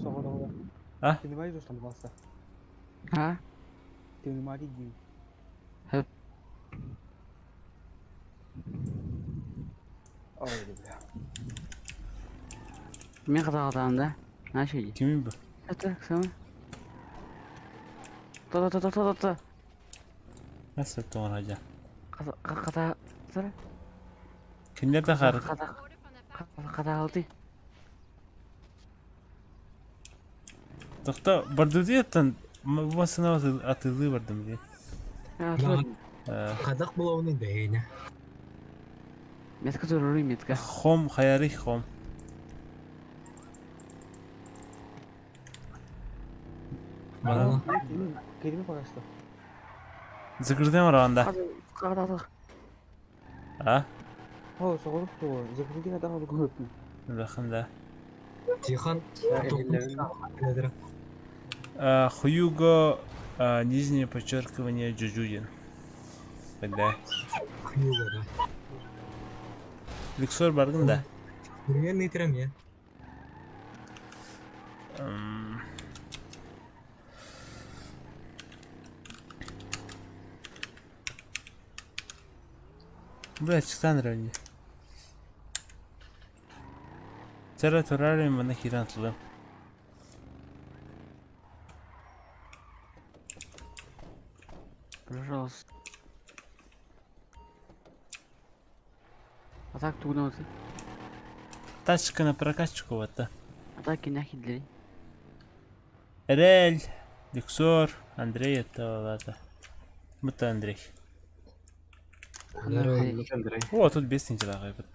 Соғыр А? Ты не можешь там баста. А? Ты не можешь иди. Хэп. Ой, бля. Мен катагатам да. Наша иди. Кимин бу? Это сама. Та та та та та. Nasıl тоңыр хажа? Ката ката. Сара. Киндер да хар. Ката ката алты. Тохта бардуди аттан масына атылы бардым ди. Кадак булауны бэйне. Метка зорури метка. Хом хаяри хом. Мана Kelime пока что. закрытым ранда. Ката А? О, соғыр то. Закрытый адам алып көрөпмүн. Бахында. Тихан Хьюго нижнее подчеркивание Джуджудин. Тогда. Хьюго да. Люксор баргын да. Бүрген нетрем я. Бля, чықтан рөлі. Тара турарым мана хиран тылым. Пожалуйста. А так тугна вот. Тачка на прокачку вот. А так и нахи для. Рель, Люксор, Андрей это ладно. Это Андрей. Андрей. О, тут без дела гайбыт.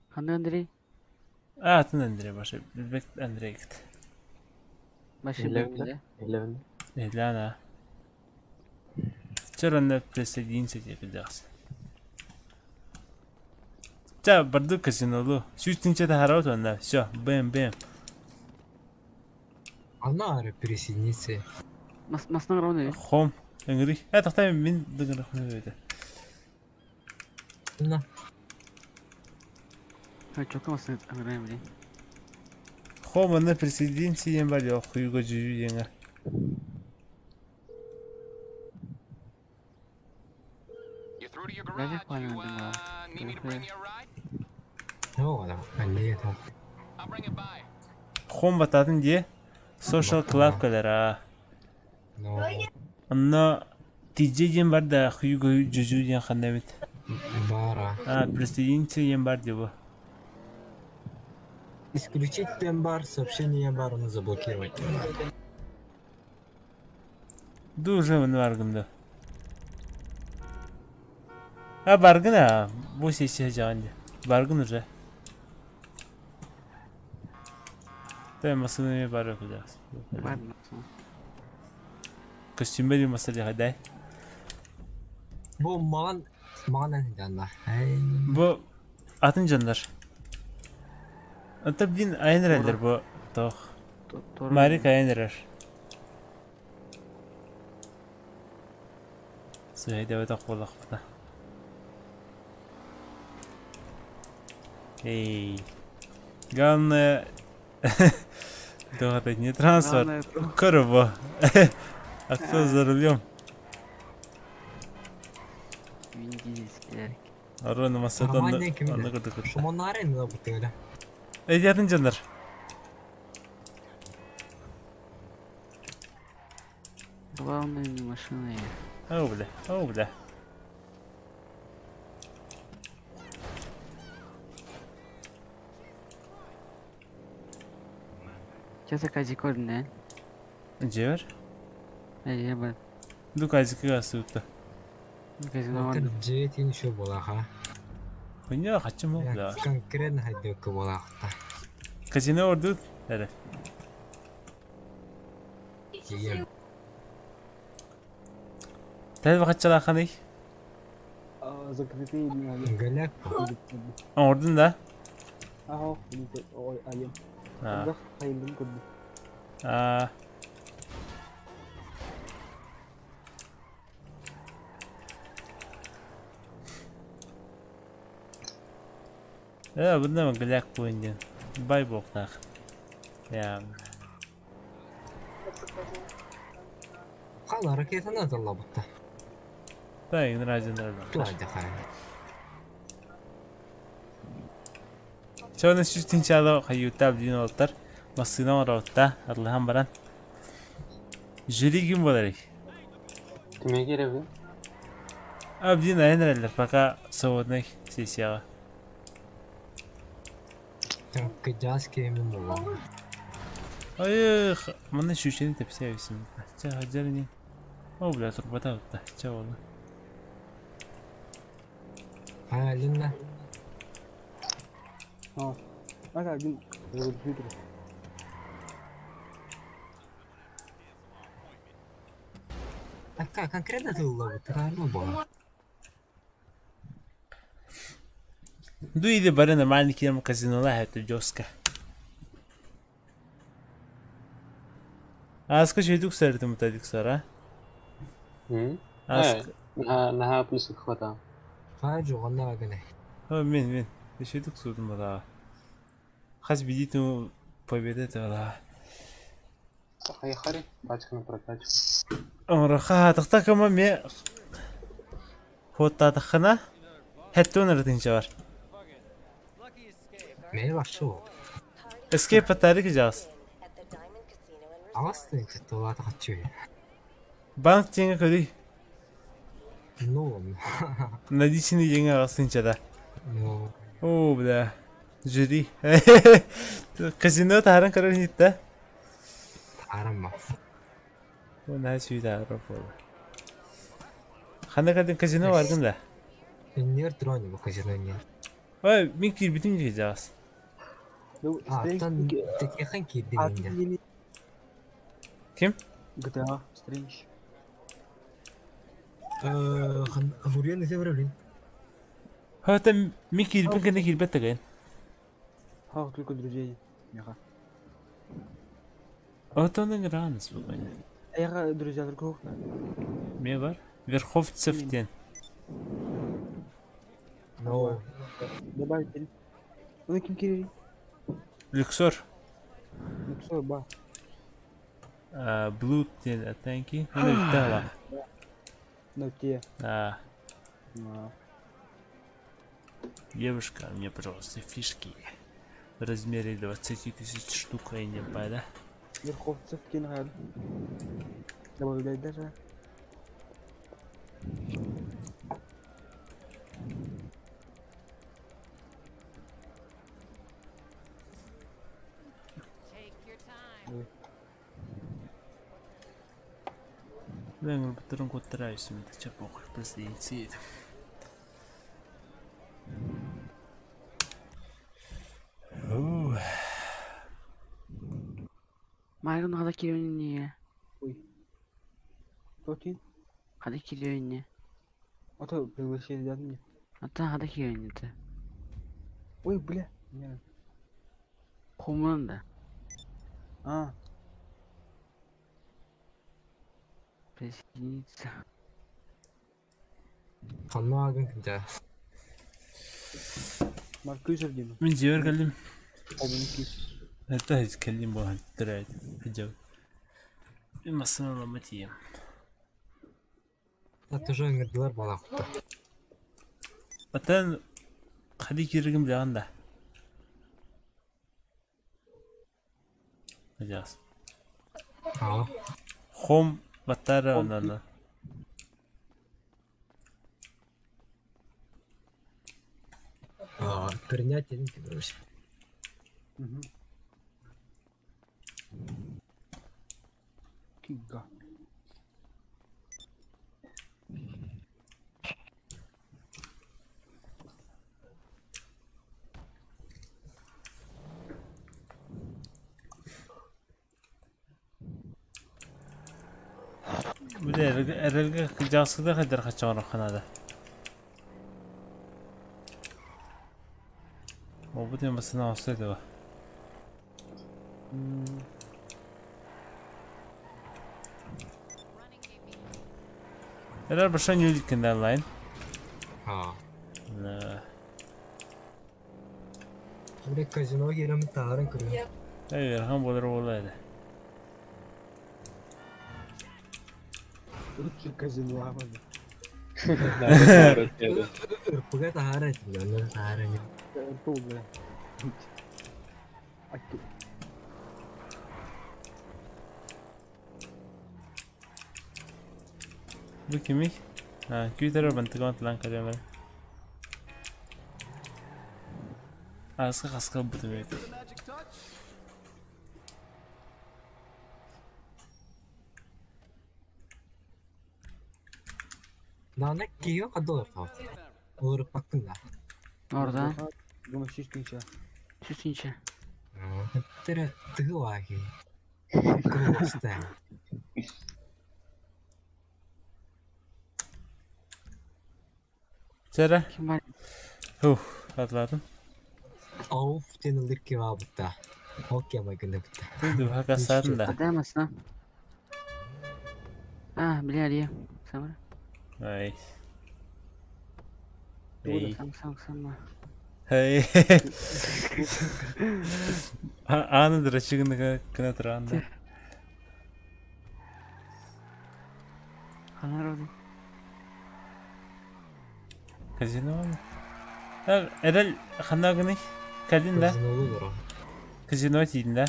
Ханды Андрей. А, тут Андрей башы. Билбек Андрей кит. Башы Элевн. бе. Элевн. Эляна. Вчера присоединиться тебе дас. Та барду казинолу. Сүүстүнчэ хараад байна. Всё, бэм бэм. Ана ары присоединиться. Мас масна роны. Хом. Энгри. Э, тахтай мин дэгэр хнэ байдаг. На. Ха чока масна Андрей блин. Хом ана присоединиться юм бол яа хуйго жүү юм. Даже понял, да. Ноо, ане та. Хом бататын де social club кэлэр аа. Но. Онно Тиджи диэн бар да Хьюго Жужу диэн ханна эбит? Бара. А, присоединиться диэн бар дии бу. Исключить тембар, сообщение бар, оны заблокировать. Ду уже маны баргын да. А баргын а, бу сессия жаҕан дии. Баргын уже. Тэ масына эмиэ бар өкүлээх. Бар. Костюмбер масалиха дай. Бу маҕан маҕан эн Бу атын дьоннор. Ата блин айан эрэллэр бу тоох. Марик айан эрэр. Сыһайдабатах буоллахпына. Эй. Главное... Туох это не транспорт. Корво. А кто за рулем? Арона масадан аны кырдык. Шумонарын да бутыгыда. Эй, атын дьоннор. Главное не машина. О, бля, о, бля. Че за казик не? Дьиэбэр? Эй, бар. Ду казикыга сыытта. Казино. Дьиэтин еще буолаха. Хуйня хачым ол бля. Конкретно хайдык буолаахта. Казино ордут? Эрэ. Тиийэн. Тәл бахаччалааханый? Закрытый Галяк. Оҥордун да? Аһо, айым. А. Хайылдым көрдүм. А. Э, бұнда гляк буын диэн. Бай буохтаах. Я. Хала ракетаны аталлабытта. Да, игнразин Туайда хара. Чона сүстин чало хайютап дин олтар. Массына оровта, Аллахан баран. Жюри ким болар? Кимге кереби? Абдин айнрелер пока свободный сессияга. Так, кыдьаас киэмин буолла. Ой, маны шүшени тепсе эбисим. Ча хаджарни. О, бля, турбата утта. Ча болду. А, Линна. А, ага, один компьютер. Такка конкретно тыллабыт. Ну буола. Ду иди бары нормальный килем казинола это жестко. Аска шүйдүк сэрдим тадик сара. Аска. Наһаа наһаа плюс хвата. Хаа жуганна гына. О, мен мен. Шүйдүк судум бала. Хас бидиту победа тала. Поехали. Пачка на прокачку. Ораха тахта кама ме хоттатахына хеттон ыртынча бар. Мээ баршу. Escape патарик жас. Агас тынча тулаата хачуй. Банк теңе көрүй. Ну. Наличный деньги агасынча да. Ну. О, бля. Жюри. Казино таран көрөр нитта. Тарама. О, на сүйді арып болды. Ханда кадын казино баргын да. Нер дрони бу казино не. Ой, мен кирбитим же жас. А, тан текехан кирдим инде. Ким? GTA Strange. Хан Мурьян ise блин. Хата мен кирбин кene кирбет деген. Ха, только друзей. Меха. Отонын ранс бүгін. Эйга друзья только. Ме бар? Верховцев ден. Но. Добавить. Ну ким кири? Люксор. Люксор ба. Блуд ден атанки. Оны бітті Ну те. А. Девушка, мне, пожалуйста, фишки в размере 20 тысяч штук, а не да? Верховцев кингал. Добавлять даже. Ben kuttara üstümde çabuk присоединиться. Майгын хада кириөнне. Ой. Тоти? Хада кириөнне. А то приглашение дадын мне. Ата хада кириөнне. Ой, бля. Не. Хомун да. А, Присоединиться. Ханна күнде. Маркюзов деймін. Мен жібер келдім. Обын кис. Это келдім бұл хаттырайды. Хиджаб. Мен масына лама тием. Это уже ыңырдылар бала құтты. Атан қади киргим жағында. Хиджаб. Аа. Хом баттара онан. Аа, принять един короче. Угу. Кига. Бұл әрелге жақсыда қадар қачан қанады. О, бұл темасына осылайды ба. Эрер башан юликин онлайн. Аа. На. Бile казино келем тарын көрөм. Эй, ерхан болар болайды. Лучше казино амады. Ырпыга тахара этим, тахара не. Тул, бля. Атту. Bu kimi? Ha, күйдері бантыган тлан кадемер. Аска хаска бутым ет. Нана киyo кадолар тау. Олар пактын да. Oradan. Думаю, чистенько. Süsünçe. Тере тыгы ваги. Круоста. Сера? Kim var? Хух, атладым. Ауф тенилдик кева бутта. Окей, майгында бутта. Туйду хакасарын да. Hadi masına. Ah бля, Самара. Ай. Эй. Сам сам сама. Эй. Аны дырачыгын кына туранда. Ханар Казино. Эрел ханагыны кадин да. Казино Казино тиин да.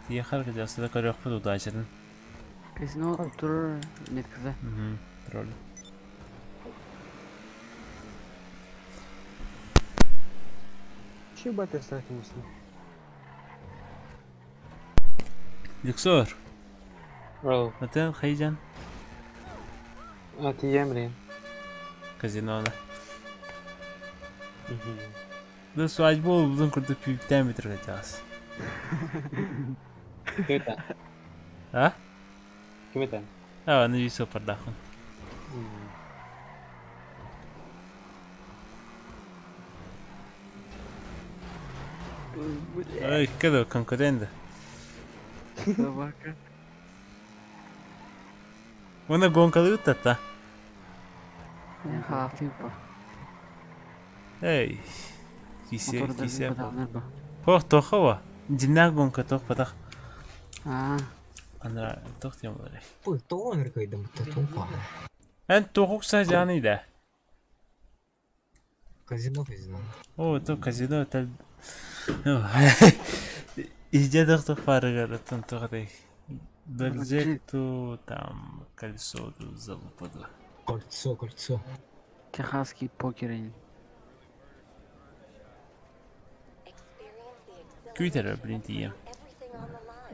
Тиехар казасыда көрөкпүт удачатын. Казино турur нет кыза. Тролль. Че бата стратился? Люксор. Бро. Атын хайжан. А тием рин. Казинода. Бұл свадьба бұзын күрді пүйіктен бітірге жас. Ким это? А? Ким это? А, аны үй сопардақын. Ай, кедо конкуренда. Собака. Оны гонкалы ұттатта. Я халатым по. Эй. Кисе, Моторда кисе. бу. Хох, тохова. Динаг гонка тох падах. А, Ана тох тем болар. Ой, тоон ыркайдым бутта тонка. Эн тохукса жаны да. Казино казино. О, то казино тал. Иже тох тох парыгар тон тох дей. Blackjack туу, там кольцо дуу, залупа дуу. Кольцо, кольцо. Техасский покер ини. Күүтэрэ, блин, тиийэм.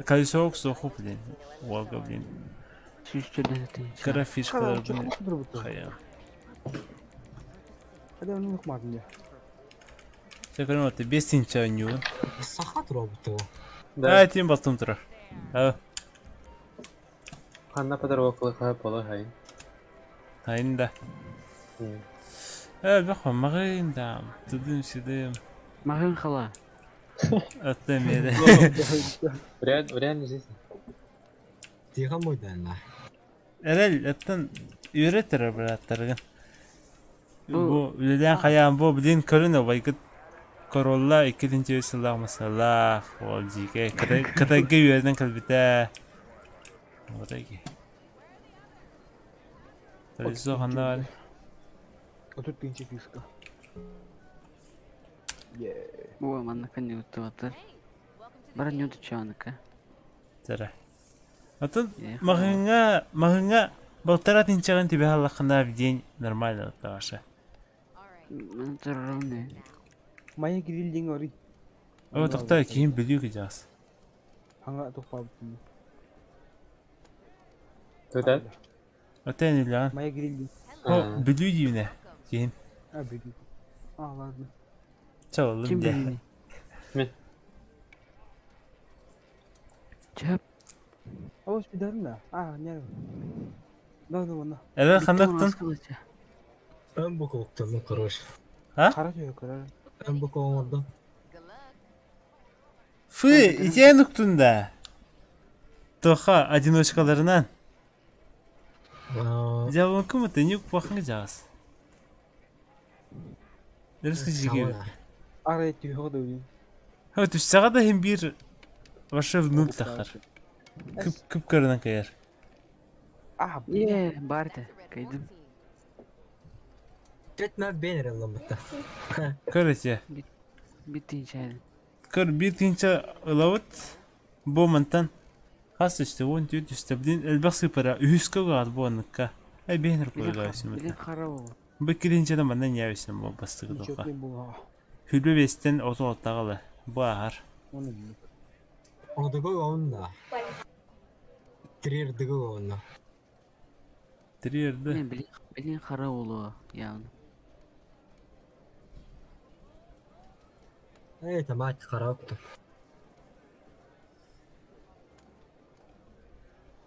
Колесо охсуоху, блин, уолга, блин. 104 тыһыынча. Кыра фишкаларбын хайа. Hadi onu yıkmadın ya. Чэ, көрүм, 5 тыһыынча оонньуубун. Саха туруорбут Да. Аа, тиим балтым турар. Аа, Ханна подорвокулы хай пола хай. хайын да. Ээ, бэх маҕын да. Тудым сидым. Маҕын хала. Атта мере. В реальной жизни. Тиха мойданна. Эрэл, аттан үйрөтөр быраттаргын. Бу үлэлээн хайаан бу блин көрүн обайгыт Corolla 2 сыллаах масалаах ол дьиикэ Кытайга үөрэнэн кэлбитэ. Вот эки. Колесо ханна бар? 30 тыһыынча фишка. Yeah. О, манныка не утуатар. Бара не утучаныка. Тара. Атын маҕыҥҥа маҕыҥҥа балтараа тыһыынчаҕын түбэһэ аллаххына в день нормально таҕаша. Мен турарым. Майя гриль ори. О, тоқта киһим бүлүү кыдьаас. Хаңа тоқпабыт. Туда? Отен үлэҕин. Майя гриль. О, бүлүү диибинэ киһим. А, бүлүү. А, ладно. Чэ оллум Ким дии. билини? Мен. Чөп. А, ось бидарым да. А, не. Да, да, да. Эрэл ханнаттан? Ön boku okturdum короче. Қара түйе көрөр. Ön boku оҥордум. Фы, итиэн уктун да. Тоха одиночкаларынан. Дьяволку мы ты не укпахын кыдьаас. Дөрес кыдьыгы. Ара түйе ходы блин. Ха, түссэҕэ да иһин биир вообще в нуль тахар. Күп күп көрүнэн кайар. А, блин. Е, барда. Кайдым. Четме бенер ылламмыта. Көрөте. Биттин Көр биир тыһыынча ылабыт. Бу мантан хас үстэ 14 үстэ блин элбэх сыпара үһүскэ угаат бу анныкка. Эй бэйнер куйгаа Билин хара ол. Бу киринчede манна ньээбисин бу бастыгы Ничего тоха. не было. Хүлбэ бестен оту оттагалы. Бу ахар. Оны билик. Одугу онна. Тирдыгы онна. Триерді. Мен билин билин хара олу явно. Эй, тамак харап.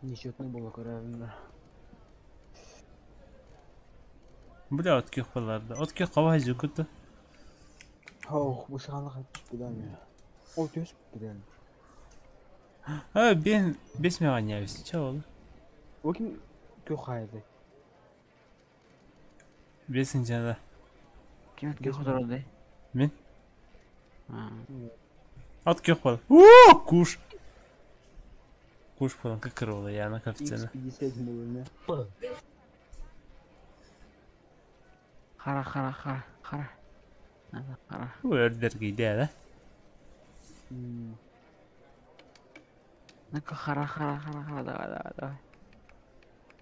Ничего не было көрөр. Бля от ких баларды. От ких кава жүкүтү. Ох, бу сағанға қайтып білем я. Ол төс білем. А бен бес мега ньээбисин. Чэ ол. О ким кө хайды. Бесин жана. Ким өткен хотороды? Мен. А, От ких бал. Уу, куш. Куш болан кыкыр ола яна кафтена. X50 было П. Хара хара хара хара. Надо хара. Бу өрдер кийде да. не? Ну-ка хара хара хара хара давай давай давай.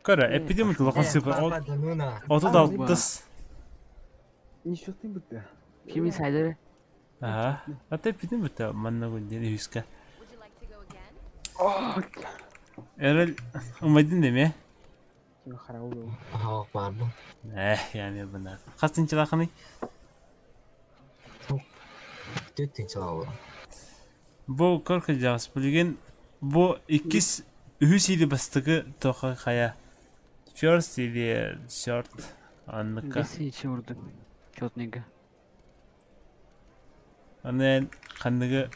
Көрө, эпидемик лохон сыпар. Папа дануна. Оту алтыс. Ничего не бітті. Кими сайдыры? Ага. Ата эпидемик та манна гүнден үскә. Эрел умайдын деме? Ким хара олу. Хавак бар бу. Э, ями бына. Хастынчылахыны? Төттүн чалабы. Бу көркө жагыс билген бу иккис үһүс или бастыгы тоха хая. First или third анныка. Бесинчи урду. Четнега. Аны ханныгы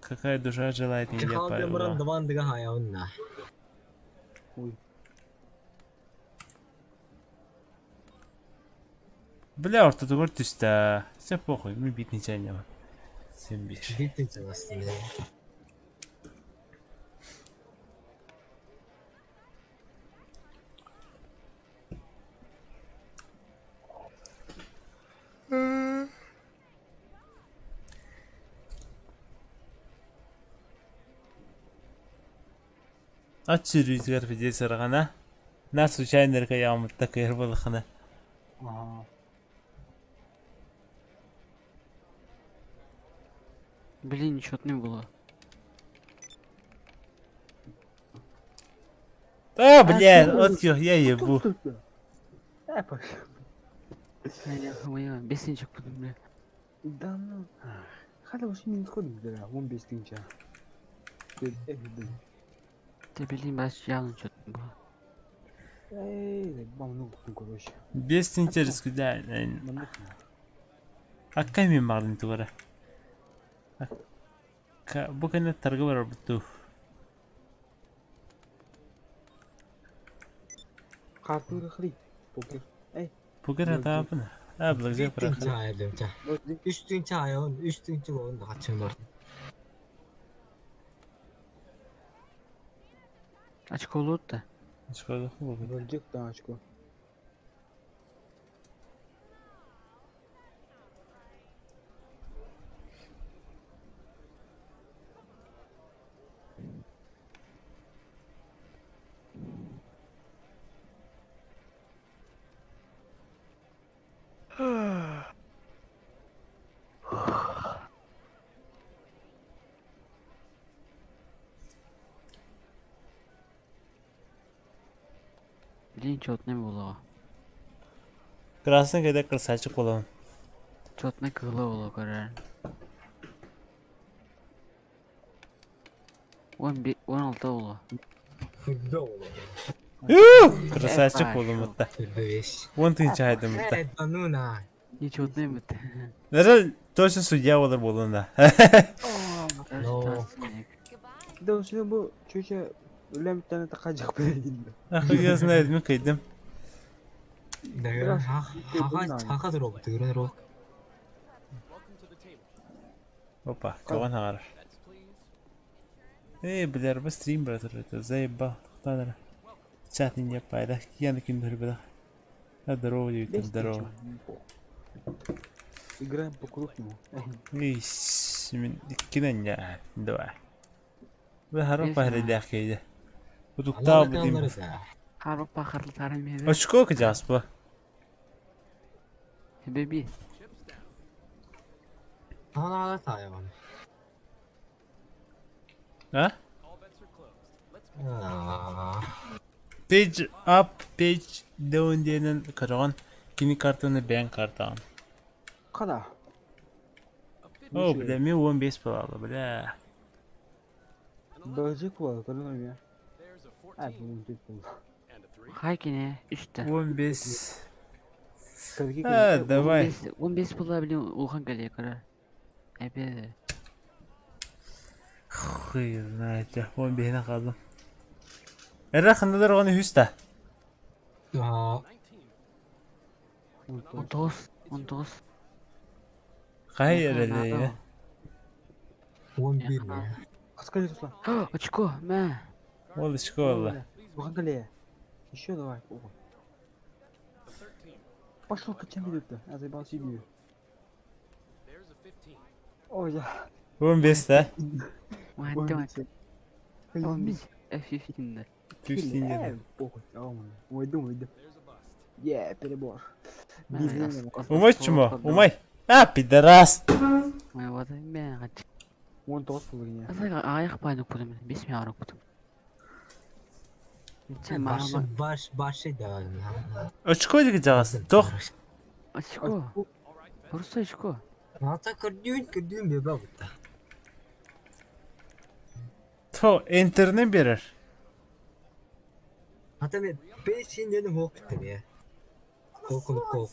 какая душа желает не Чахал муран давандыга хая онна. Ой. Бля ортотугар түстэ. Сен похуй, мен бит ничего Сен бир. Биттин чаластын. Ат сүүрүүтүгэр видео сыраҕана наар случайно эрэ кыайаҕыммытта кыайар буоллаххына Ага. Блин, ничего не было. А, блядь, вот ё, я ебу. Э, пошел. Я бесенчик буду, бля. Да ну. Хата вообще не сходит, бля, он без тынча. Ты, блин, бас явно что-то было. Эй, вам ну, короче. Без тынча рискуда. Акка мен мағдын тугара. Акка, бу кэннэ тарга барарбыт дуу. Картура хри. Покер. Эй. Покер атаапын. А, блэкджек Bir tınça ayırdım ça. Üç tınça ayağın, üç tınça olun da kaçın var. Очко лут-то. Очко Блэкджек да очко. Блин, чё-то не было. Красный когда красавчик буолан. Чё-то не кылы было, көрөр. 16 боло. Hırda olur. Красавчик буолуммутта. Hırda beş. 10 тыһыынча хайдаммытта. Evet, anuna. Ничего не было. Даже точно судья буолар буолуон да. No. Да, вообще бу чөчө үләмтәне такажак белән. Ахы я знаю, мен кыйдым. 내가 하가 하가 들어봤다 그런 로. Опа, көҕөн хаҕарар. Ээ, билэр бу стрим бара турар заебал. Тохтоон эрэ. Чат иньэ пайда. Кияны күн көрбөтөх. Здорово, диэбиттим, здорово. Играем по крупному. Ис, мин иккинэн я, давай. Бу харо пахрыдаах кейде. Утуктаа бутим. Харо пахарлтары мебе. Очко кыжаас бу. Беби. Ana da А? Аа. Page up, page down диэнэн көрөҕүн. Кини картаны бэйэҥ картаҕын. Када. О, бля, мен 15 буолла, бля. Бөлжек буолар, көрүҥ эмиэ. А, бүгүн тут буолла. Хайкине, үстэ. 15. Кыргы А, давай. 15 була, блин, улхан кэлиэ көрөр. Эбе. Хуй знает, 15-инэн хааллым. Эрэ ханналар оҕону үһүс да? Аа. 19, 19. Хайа эрэллэйэ? 11 mi? Хаска тусла. Очко, мэ. Ол очко буолла. Улахан кэлиэ. Еще давай. Пошел качан ведет-то. Я заебал себе. Ой, я. 15 да? 15. 15. F15 да. 15 диэн. Похуй, Уйду, уйду. Е, перебор. Умай чмо, умай. А, пидорас. Мэ, вот, мэ, хач. 19 буолла. Аяқ пайны кудым, 5 миң арық кудым. Başı baş başı da. Очко диги жаҕас. Тох. Очко. Просто очко. Ата көрдүүн көрдүүн бөбө бутта. То энтернен берер. Ата мен 5 иннен хоктым я. Кол кол.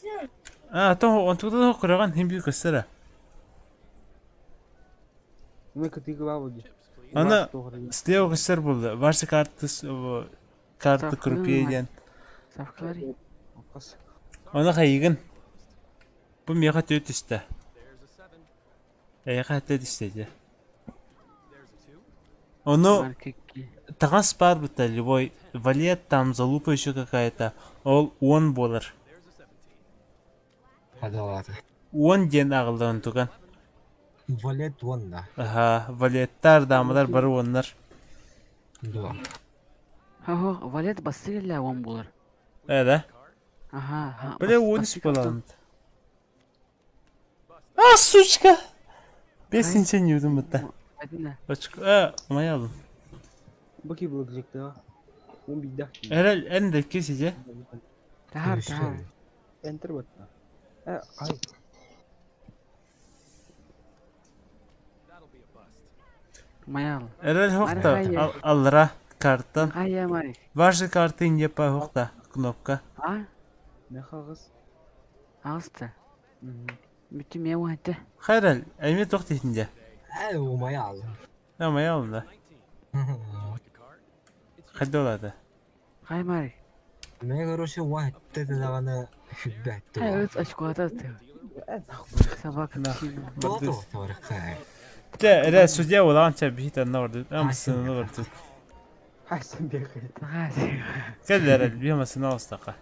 А, то онтугда көрөгөн хим бир көстөрө. Мы кытыгы бабы. Аны слева көстөр болду. Барсы карты карты крупье диэн. Савклари. Оны хайыгын. Бу миэхэ түө түстэ. Эйэхэ хэтэ түстэ дии. Ону таҥас баар бытта любой валет там залупа еще какая-то ол уон буолар. Хадалата. Уон диэн аҕыллан туган. Валет уон да. Аха, валеттар, дамалар бары уоннар. Да. Валет бастыгылла он булар. Э да? Ага. Бля, он исполан. А, сучка! Бес инчен yudum mutta. Очко, а, майалым. Баки булак да. Он бигдах. Эрел эн де кесиже. Тахар, тахар. Enter батта. Э, ай. Маял. Эрел хохта алра карттан. Ая Марик. Ваша карты не по хохта кнопка. А? Мехагыз. Агыста. Бүтүн мен уанта. Хайрал, эми тохтихинде. Э, умаял. А майалым да. Хадолада. Хай Марик. Мен короче уатты даганы хүббәтті. Хай өт очкота ты. Собака. Todo тарыкка. Те, эре судья улан те бит аннорду. Амсын норду. Хасан бегает. Келлер бимасын астака.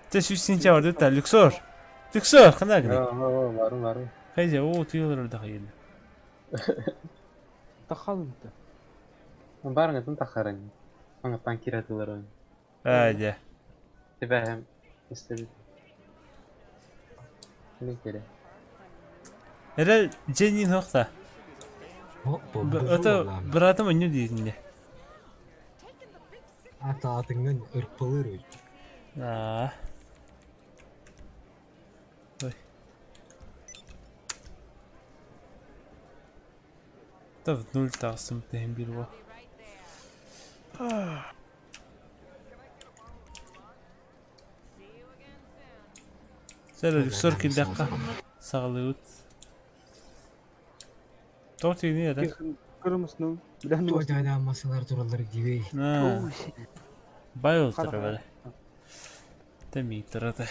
Те сүсинче орду та Люксор. Люксор, ханагны. Барым, барым. Хайжа, о, түйелер орду хайын. Тахалым та. Барың этин тахарын. Аңаттан киретилер ой. Айда. Тебәһем истеби. Не керек. Эре Дженнин хохта. Это братым не дейсинде. Ата атыңын ырпылыр. А. Ой. Да в нуль тасым тем бирво. Сәле люксор килдәккә. Саглыут. Тоти не да? Кырмысның. Билән Той да масалар туралар дибей. Бай олтыра бәле. Тәми тұрады.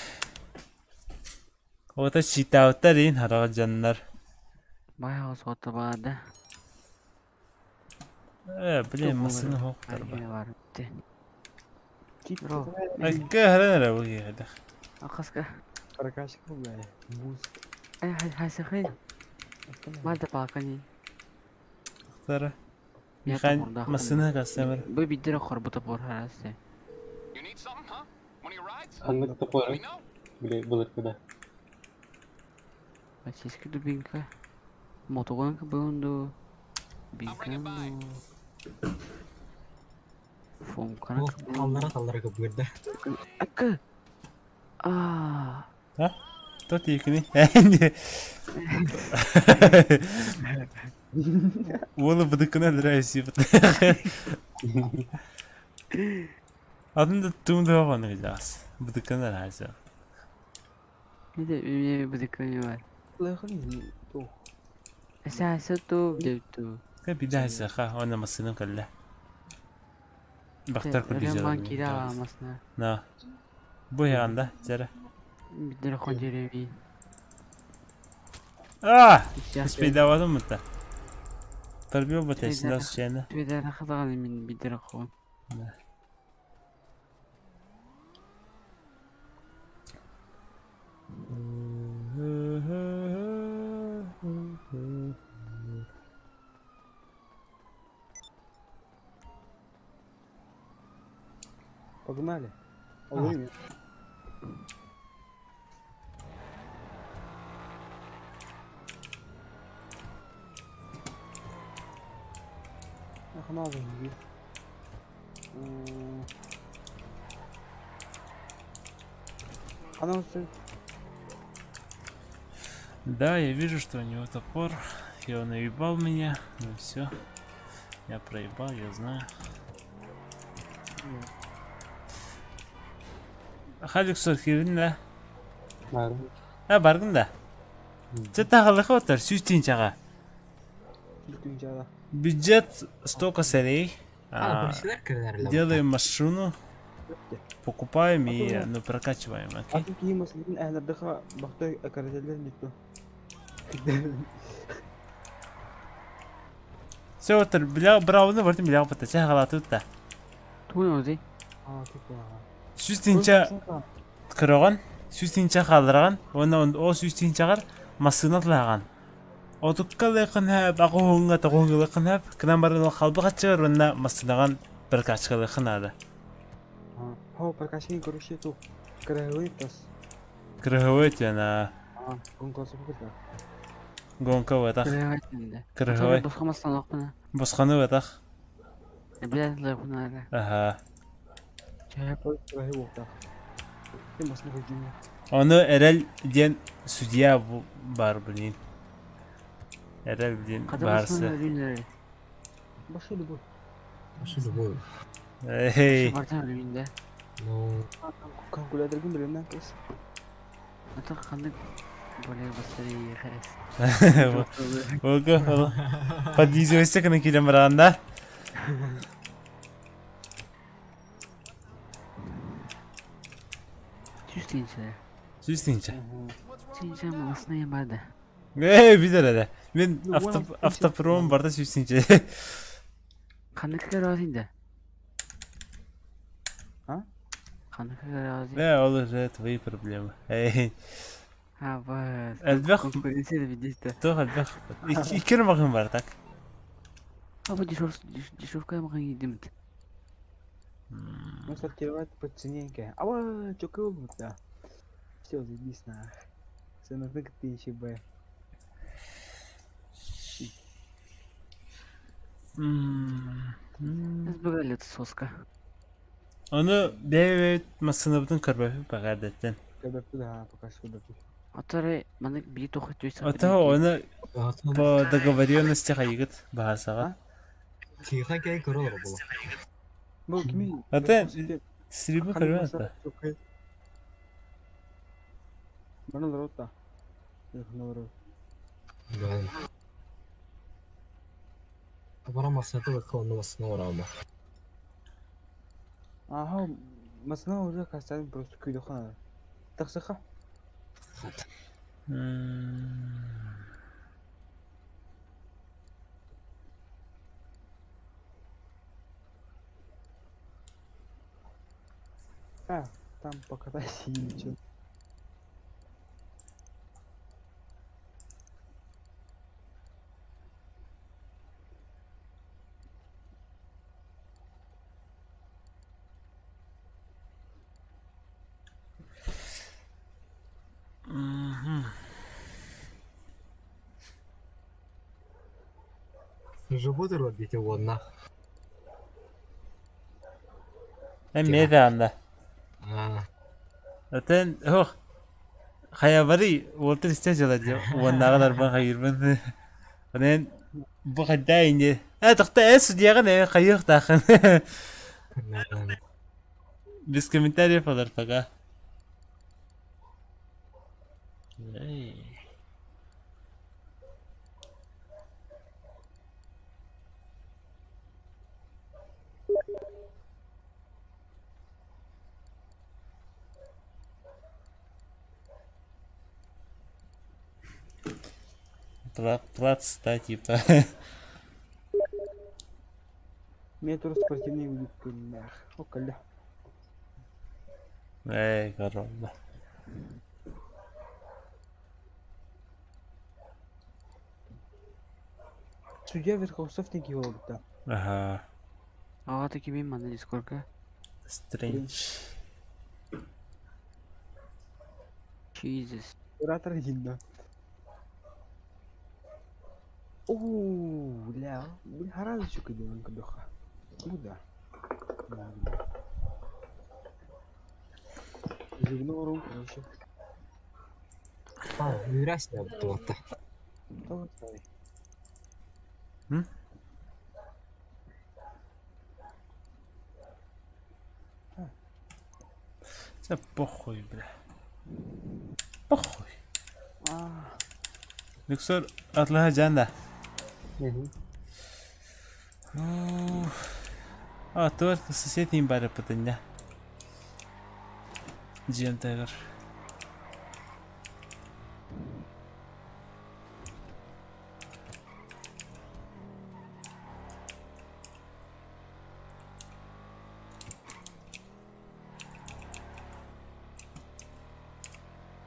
Ота читауттар ин харага жаннар. Бай соты бады. Э, блин, масына хоқтар ба. Бро. Акка харана бу еда. Акаска. Прокачка бля. Буст. Ай, хай, хай. Мада пакани. Тара. Михан масына кастамыр. Бу бидер хорбута бор харасе. Ханнык топоры. Блин, булыр куда. Российский дубинка. Мотогонка бунду. Бинка. Фонкана. Аллара таллара көпгөрдө. Акы. А. А? Тот екini. Уолы быдыкына нравится. Adını da tüm de oynayacağız. Bıdıkına нравится. Ne de bir bıdıkını var. Лайхын то. Эсәсә ту дейту. Bir daha саха, ona masını калла. Бахтар Реман кира масна. На. Бу янда, зара. Бидер ходжереви. А! Спидавадым мыта. Тарбио батайсында сена. Бидер хатаган мин бидер хон. Да. Погнали. Алыми. Ах, надо, Она Да, я вижу, что у него топор, и он наебал меня. Ну все. Я проебал, я знаю. Халик соркирин да. Барым. А, баргын да. Чета отар, сүз чага. Бюджет 100 косарей. Делаем машину. Покупаем и ну, прокачиваем, окей? Все, отар, бля, брауны вартым бля пата, ча халаты та. Туны Сүз тинча кырыган, сүз тинча халдырган, онна о сүз тинчагар машина тлаган. Отукка лыаххын сөп, аҕыһыҥҥа тоҕуһуҥҥа лыаххын сөп. Кынан баран халба хаччыгар уонна массыынаҕын прокачкалыаххын наада. Хо, прокачки, короче, ту. Красивый тас. Кырыһыбай диэн аа. А, гонка супер. Гонка батах. Кырыһыбай диэн. Кырыһыбай. Босхо мастаналахпына. Босхону батах. Билэн лыахпына эрэ. Аха. Чөп. Ой, красивый так. Ты массына көдьүнү. Ону Эрэл диэн судья бар блин. Эрэл диэн Хата барсы. массына өлүүннэр. Башы любой. Вообще любой. Эй. Бартан өлүүндэ. Ну, Калькуляторгын билемнен кыз. Ата ханнык более быстрее ехать. Ого, подъезжайся к на баранда. Түс дейінші. Сүүс тыһыынча. Синче массына барды. Эй, билер эрэ. Мен Ну, авто уон автопром барда сүүс тыһыынча. Ханнык разында? А? Ханнык разы? Да, ол уже твои проблемы. Эй, А, бас. Элбэх Конкуренция видите. туох элбэх. Икки маҕын бар так. А бу дешев дешевка маған едимит. Ну, сортировать по цене. А, чё да. Все, заебись на. Цена тысячи Б. Сбегали соска. Оны бэйбэйт массынабытын көрбөпү багардаттан. Когда туда, пока что да. Атары маны би тохы төс. Ото оны по договоренности хайыгыт баасаға. Тиха кей көрөр була. Бу кими? Ата сриби көрбө ата. Мана рота. Эх, Да. Бара масната да кол нос норама. Ага, масна уже кастан просто күйдө хана. Таксаха. А, там покатайся или чё. Жоботор бите уонна. Эм анда. А, Атен хох хаябари уолтер истен жала дия уоннаҕын арбан хайырбын. Онен бу хайда инде. Э тохта э судьяҕын э хайыах таахын. Без комментариев алар пока. Эй. Плац, да, типа. Мне тоже спортивные улыбки, нах. Околя. Эй, корона. Судья Верховцов не кивал, да. Ага. Ага, таки мен мана дискорка. Strange. Jesus. Оператор один, да. О, ля, блин, гораздо кыдылан кыдыха. Ну да. Да, да. Зигнул руку, короче. А, үрәс я туатта. Давай, давай. М? Да похуй, бля. Похуй. А, Люксор атлаха жанда. Мгм. А, только соседний бары пытыння. Джем тагыр.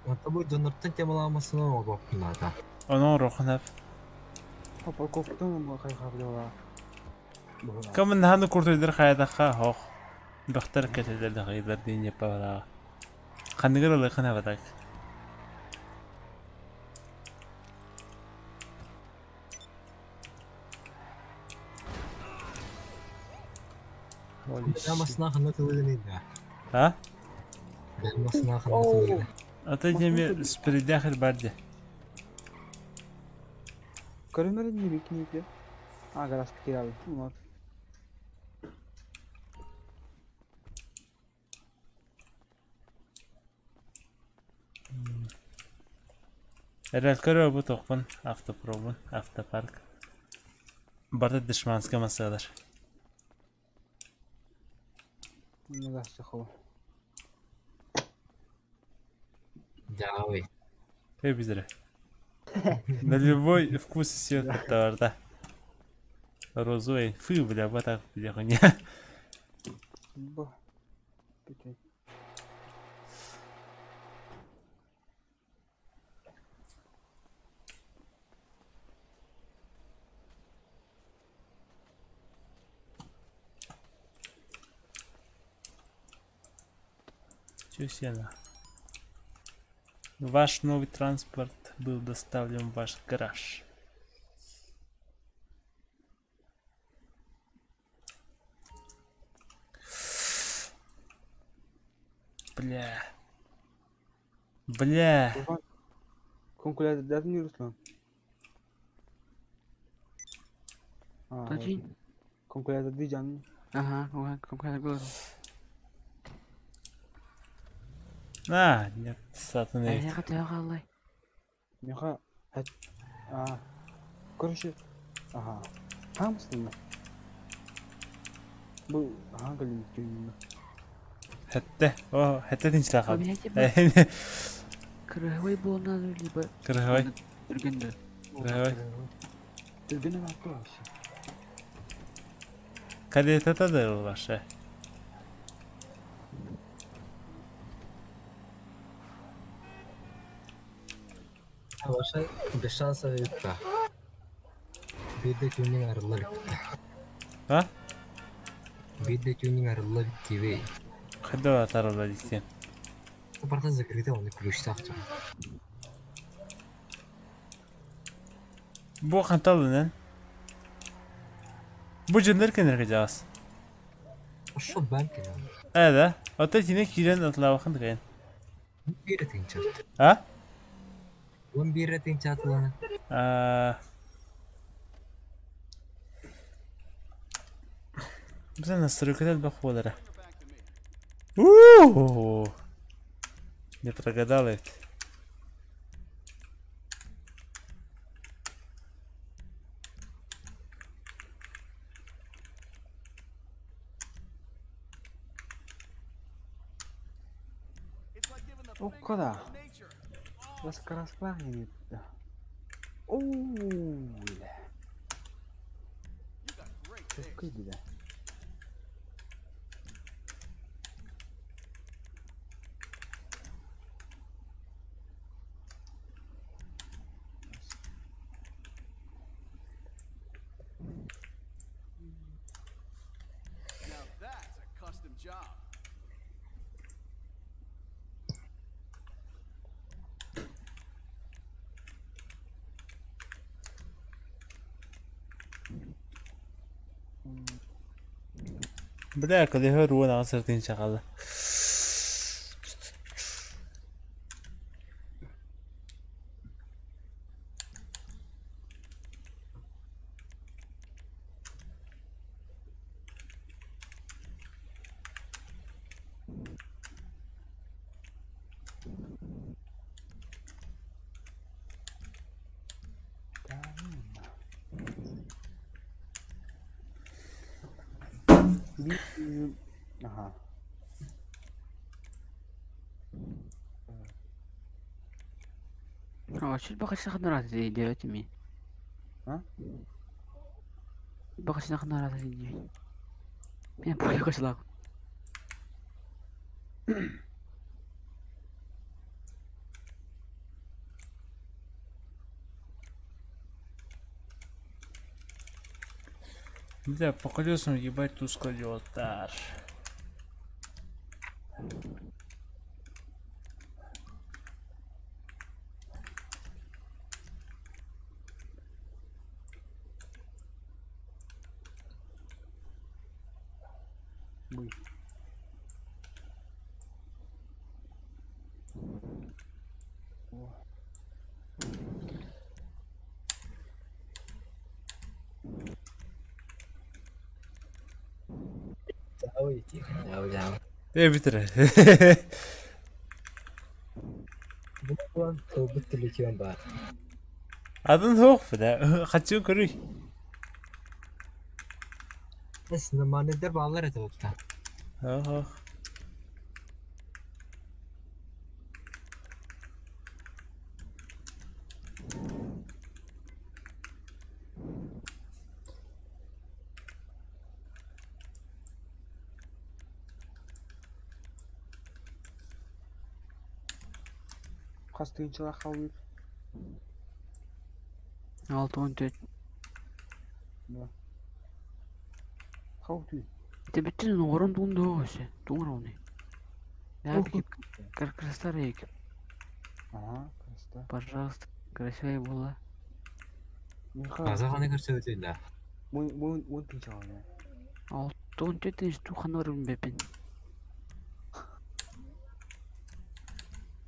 Ата бу донортан темаламасына огопнада. Онон рохнап. Опа, коптун хайхабыла. Кому наханы куртуйдар хайдаха хох. Бөхтөр кэтэлэр дахайдар диэн яппалаа. Ханныгар ылыхын абатак. Holy shit. Масына ханна тылыгын да. А? Масына ханна тылыгын. А то неме спиридяхер барди. Көрүмөр не бикникле. А, гараж киралы. Вот. Эрэл көрө бу тохпун автопробун автопарк. Барда дешманска масалар. Не гасты хо. Давай. Ты bizlere. На любой вкус и цвет товар, Розовый. Фу, бля, вот так, бля, хуйня. Бо. Петей. Чё сено? Ваш новый транспорт был доставлен в ваш гараж. Бля. Бля. Конкурент не Руслан. А, Точи? Конкурент дижан. Ага, конкурент был. А, нет, сатаны. Я хотел халай. Меха. А. Короче. Ага. Хамстын. Бу, ага, галин тюнинг. Хэтте. О, хэтте тинчилэ хал. Крыхвой был надо, либо... Крыхвой. Түргенді. Крыхвой. Түргенді атты вообще. Карета да ваша. Ваша без шансов ютта. Бирде тюнинг арылла битти. А? Бирде тюнинг арылла битти бей. Кайда тарылла дитен? Барта закрыты, он ключ сахту. Бу ханталынан. Бу жендер кенерге жагас. Ошо банки. Э да. Ата тине кирен атлабахын дген. Бир тинчат. А? Он бир тинчат лана. А. Бизен настройкада бак болара. Ууу! Не прогадал это. Окода. Раскраскланит. Оу. Чөккөй да. Бля, коллега руна асыртын чакалы. Ага. А, чуть бака сахнарат делать ми. А? Бака сахнарат делать. Мен поехал кошла. Бля, по колесам ебать тускло делать. Бый. Э бүтэр. Бу буолан ылбыт түлүтүөн баар. Атын суох бля. Хаччы көрүй. Эс нормальныйдар бааллар этэ буолта. Ага. Хас тыһыынчалаах хаалбыт? 6-14. Хау түү. Ты бүтүн оҥорон тугун дуо өссө? Тугун оҥоруй? Красота рейк. Ага, красота. Пожалуйста, красивая была. Казаханы көрсөбүтүй да. Уон тыһыынчалаах. 6-14 тыһыынча туоххана барабын бэппин.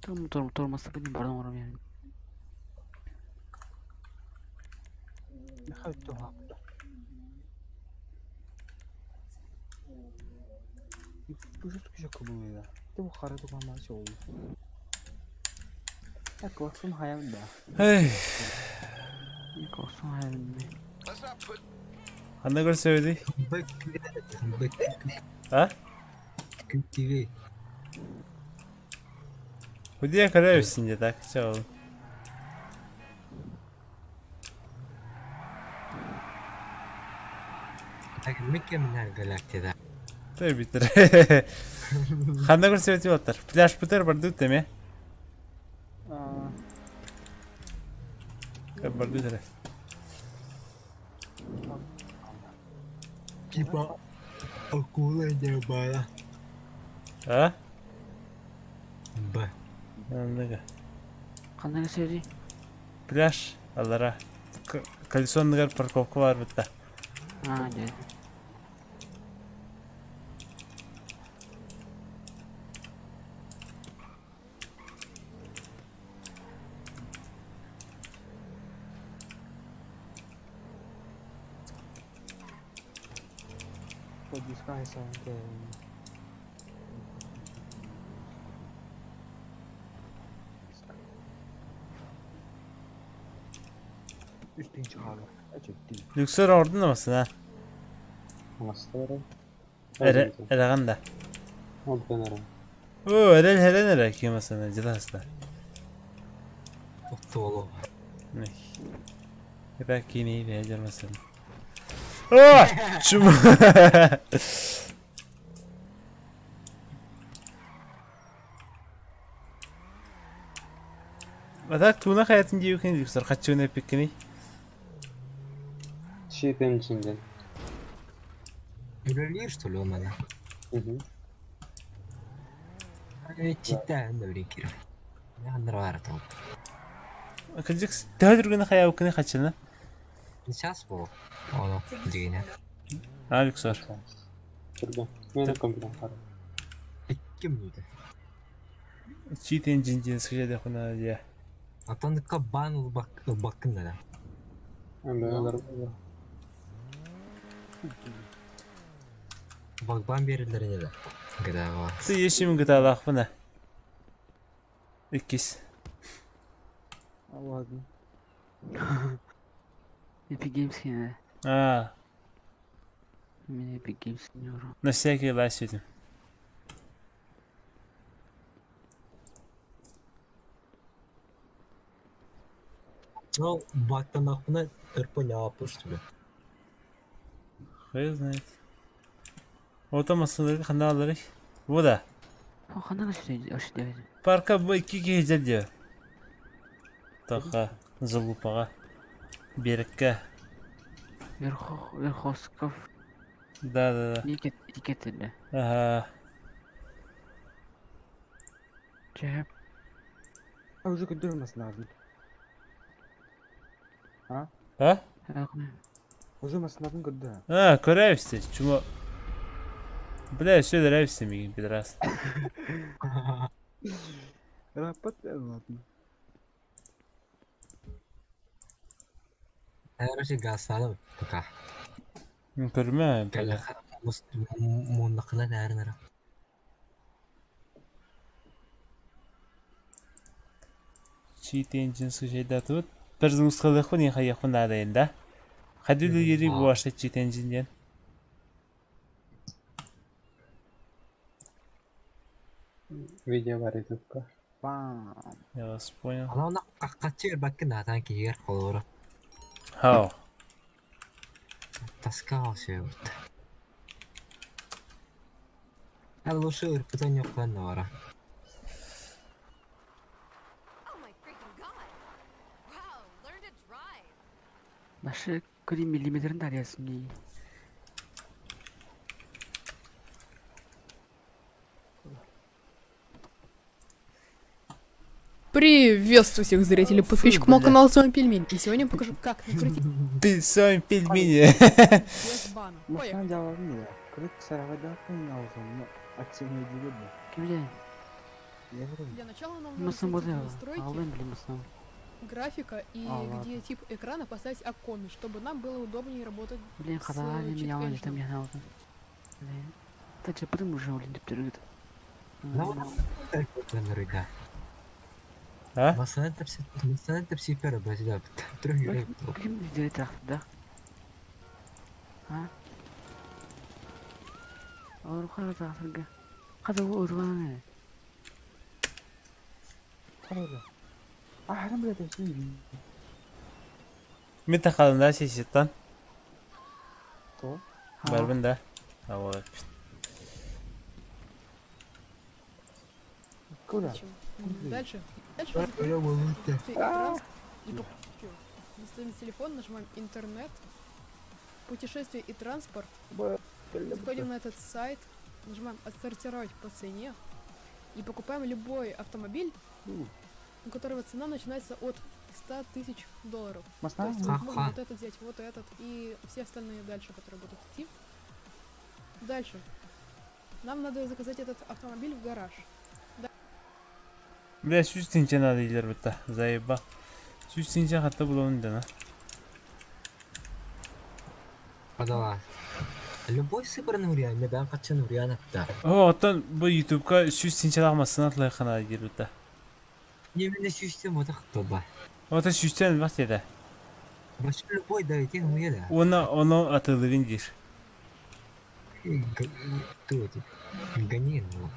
Там тормоза барын оҥором yani. Михаил туһаапта. Бу жестко было. Ты бу хара тугама жол. Так, классын хаям да. Эй, Классын хаям. ханна көрсөбүтүй? Бык бык А? TV. Худия көрөбүсүн же так. Чоол. Так Микки минер галактида. Тэ бүтэр. Ханна көрсөбүтүй оттар. Пляж бүтэр барды теме. Аа, Барды тере. Типа акула не бая. А? Б. Анныга. Ханна көрсөбүтүй? Пляж алара. Колесонныгар парковка бар битта. А, дьэ. Подискай сам ке. Үс тыһыынча хаалар. Эчеттин. Люксор ордун амасын а. Мастера. Эре эреган да. Онтон эрэ. О, эрел херен эре кимасына жыласта. Тоқтолу. Это кини бежермесин. О, чум. А так туна хаятын диюкен люксор качуна пиккини. Читен чинден. Үлелер что ли он ана? Мгм. Чита да блин кир. Я бар топ. Кыжык төдүргүнө хаябыкыны хачына. Сейчас бу. Оно дегене. А люксор. Турда. Мен компьютер хара. Ким дейді? Читен жинжин сыжа хуна я. Атандыкка бан бак бакын да. Анда Бак бан берилер не да. Гыдага. Ты ешим гыталах буна. Иккис. А ладно. Epic Games кене. А, Мен Epic Games кине на всякий ласидим. Ну, бактан акына төрпө ляпы что ли. Хуй знает. Ото масылары ханалары. Бу да. Ханна көрсөбүтүй? Ошо деп. Парка бу икки киһи дьэ. Тоха залупаға. Берекке. Верхосков. Да, да, да. Этикет да. Ага. Чэ. А уже көдөрмөс lazım. А? Уже маснатын көрдө. А, көрөбүстэ. Чума. Бля, все нравится мигин, пидорас. Рапат ладно. Короче, газсалым пока. Көрмө. Бля. Муннакына нәрнәр. Cheat engine şeyde tut. Bir uzkalıq не хайяқын надайында. Хадүлі ери буаша cheat engine ден. Видео бар ютубка. Бам. Я вас понял. Ана каккачы баккын атан кигер колору. Хау. Тоска все вот. А лучше ырпытан yok бара. Нашы көри миллиметрин дарьясын не. Приветствую всех зрителей, подписчиков моего канала, с вами Пельмень. И сегодня я покажу, как накрутить Ты сам пельмени. без бана. Поехали. Масна жавабын да. Кырык сарага жавабын аузымны акцияны дилеби. Кимде? Я говорю. Для начала нам нужно Масын зайти болды. в настройки, Алын блин масын. графика и А, ладно. где тип экрана поставить оконный, чтобы нам было удобнее работать Блин, с хадаа не cheat яма engine. жетем яна алды. Блин. Та чапырым уже блин деп түргүт. Да. А? Масана тепси, масана тепси пера базида. Трохи. Ким директор да? А? Олар хада тагы. Хада урваны. Қарады. А, харам билет эсин. Мен тақалында сесеттан. То. Барбын да. А вот. Куда? Зачем? Дальше. Дальше заходим в экран и покупки. Достаем телефон, нажимаем интернет, путешествие и транспорт. Заходим на этот сайт, нажимаем отсортировать по цене и покупаем любой автомобиль, у которого цена начинается от 100 тысяч долларов. То Масна? есть вот можно Ага. вот этот взять, вот этот и все остальные дальше, которые будут идти. Дальше. Нам надо заказать этот автомобиль в гараж. Бля, сүз тинчен надо бітті. Заеба. Сүз тинчен хатта буламын дена. Подала. Любой сыпырын урия, не бән качын урия напта. О, оттон бу ютубка сүз тинчен алмасын атлай хана дилер бітті. Не мене сүйстем отақ тоба. Ота сүстен бақ деді. Башы любой да итен уя да. Оны, оны атылығын дир. Кто это? Гони, ну.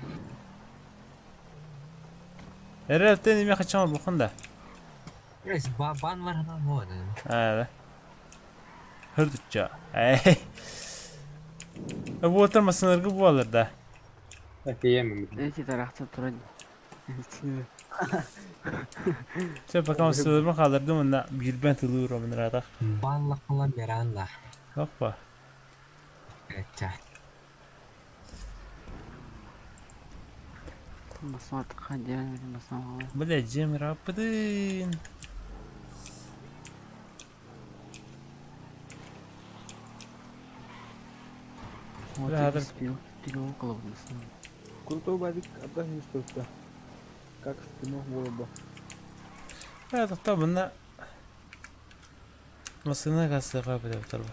Әрі неме қачан бұқын да. Рес, бан var ана вот. А, да. Hırdıkça. Ey. Bu oturmasın bu alır da. Окей, Эти тарахта туран. Sen bakalım sığırma kaldırdım onda bir ben tılığı romın radak. Банла кыла меранла. Hoppa. Эча. Масын хадя масын. Бля, Джем рапыдын. Вот Бля, и спил. Пил около масын. Крутой бабик отдохни что-то. Как в кино было бы. Ya doktor bunda Masına kastı kapı doktor bu.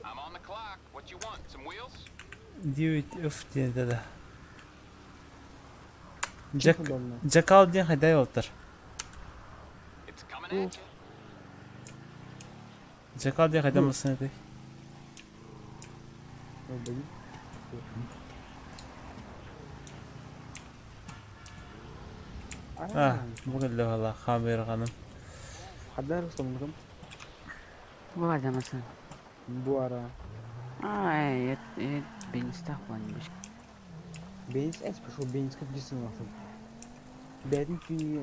I'm on the clock. What you want? Some wheels? Девять F diye dedi. Jack Удобно. Jackal diye haday oltar. It's coming at you. Jackal diye haday mısın dedi. Ah, bu kadar valla kamera hanım. Haber olsun Bu var masın. Bu ara. Ай, это бенистах планибиш. Бенис эс пошел, бенис как дисен лафы. Бәдин күнү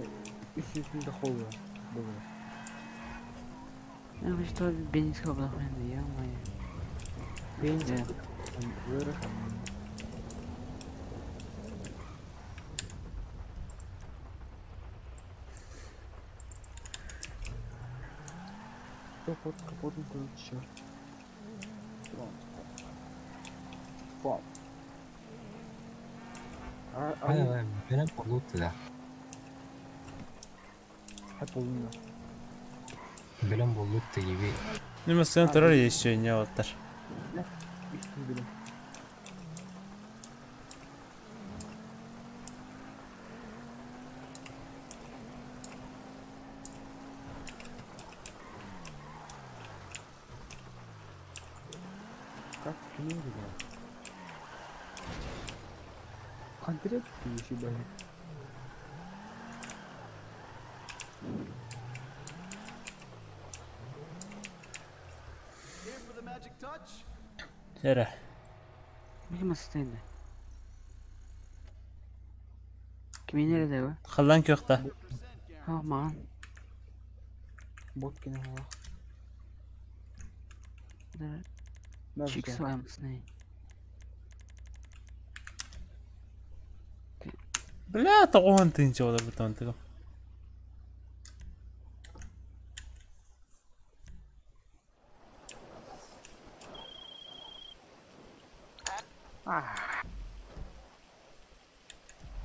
үс үсүн дохолу было. Я вы что, Бенинского блохрена, ё-моё. Бензин. Да. Капот, капотом короче. Фам. Ай, бэлэм болуут да. Хап болуна. Бэлэм болуут да еби. Нема сен турар еще не оттар. Үстүн билем. Как кино Конкретно еще были. Сера. Били масытайда. Кими nerede bu? Халлан көхта. Ha маған. Бот кино. Да. Чикс ваймсный. Бля, тоғын тынчы олар бутон тыгым.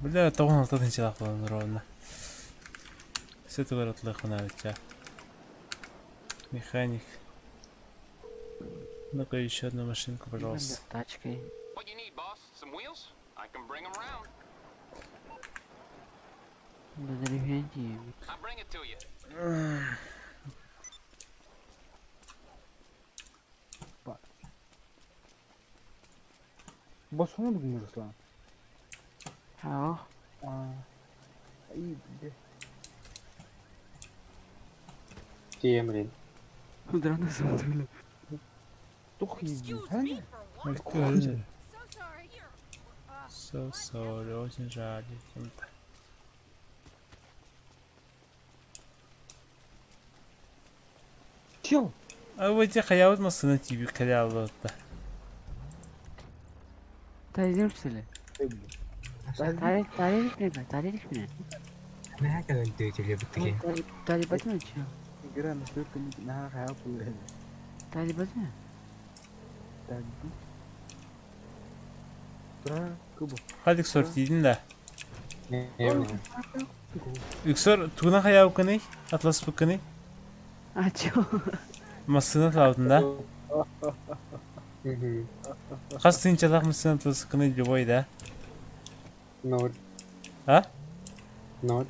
Бля, тоғын алты тынчы лақлан ровно. Все тугар отлых навыча. Механик. Ну-ка еще одну машинку, пожалуйста. Тачкой. What you need, boss? Some wheels? I can bring 'em round. Да деревянные. I'll bring it to you. Басуна бүгін Руслан. Ha А. И, бля. Тиемрин. Удрана смотрели. Тух еди. So sorry, очень жаль. Чел. А вы те хаявыт масына тебе калялы да. Тарилер сели. Тарих, тарих ми? Тарих ми? Mä käyn tyytille bittikin. Tari batma чё? Игра настолько не на хаял Тари батма? Так. Тра, кубо. Хадик сортидин да. Үксөр тугuna хаявы кыны, атлас букыны. А чё? Масына лаудын да. Хас тынчалах масына атлас кыны любой да. Ноль. А? Ноль.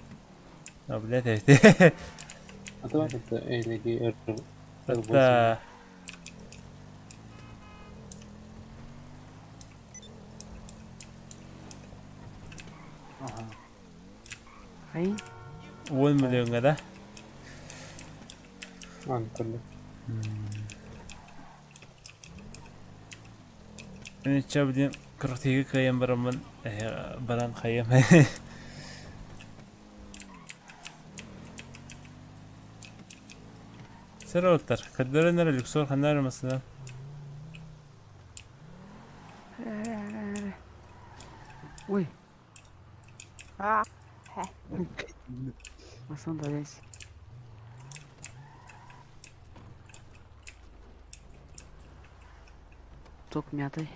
А, блядь, это. А то это или Это. Ага. Хай. 10 миллионга да? Ан, көрдүм. Мен чабдин кыртыгы кайым барамын, баран хайым. Сер оттар, каддеренер люксор ханар масына. Ой. Масон дались. Ток мятый.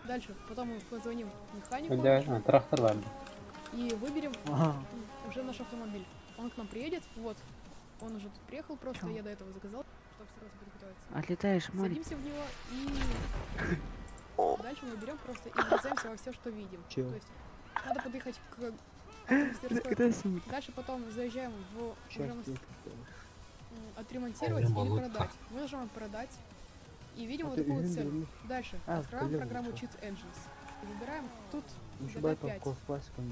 Дальше, потом мы позвоним механику Да, а, трактор бар. и выберем Ага. уже наш автомобиль. Он к нам приедет, вот. Он уже тут приехал, просто Чё? я до этого заказал, чтобы сразу подготовиться. Отлетаешь, Марик. Садимся в него и дальше мы берем просто и врезаемся во все, что видим. Чё? То есть надо подъехать к автомастерской. Дальше потом заезжаем в уже отремонтировать или продать. Мы нажимаем продать и видим А вот ты такую вот Юндер цену. или- Дальше А, открываем блин, программу чё. Cheat Engines. Выбираем тут Еще GTA байков 5. классика.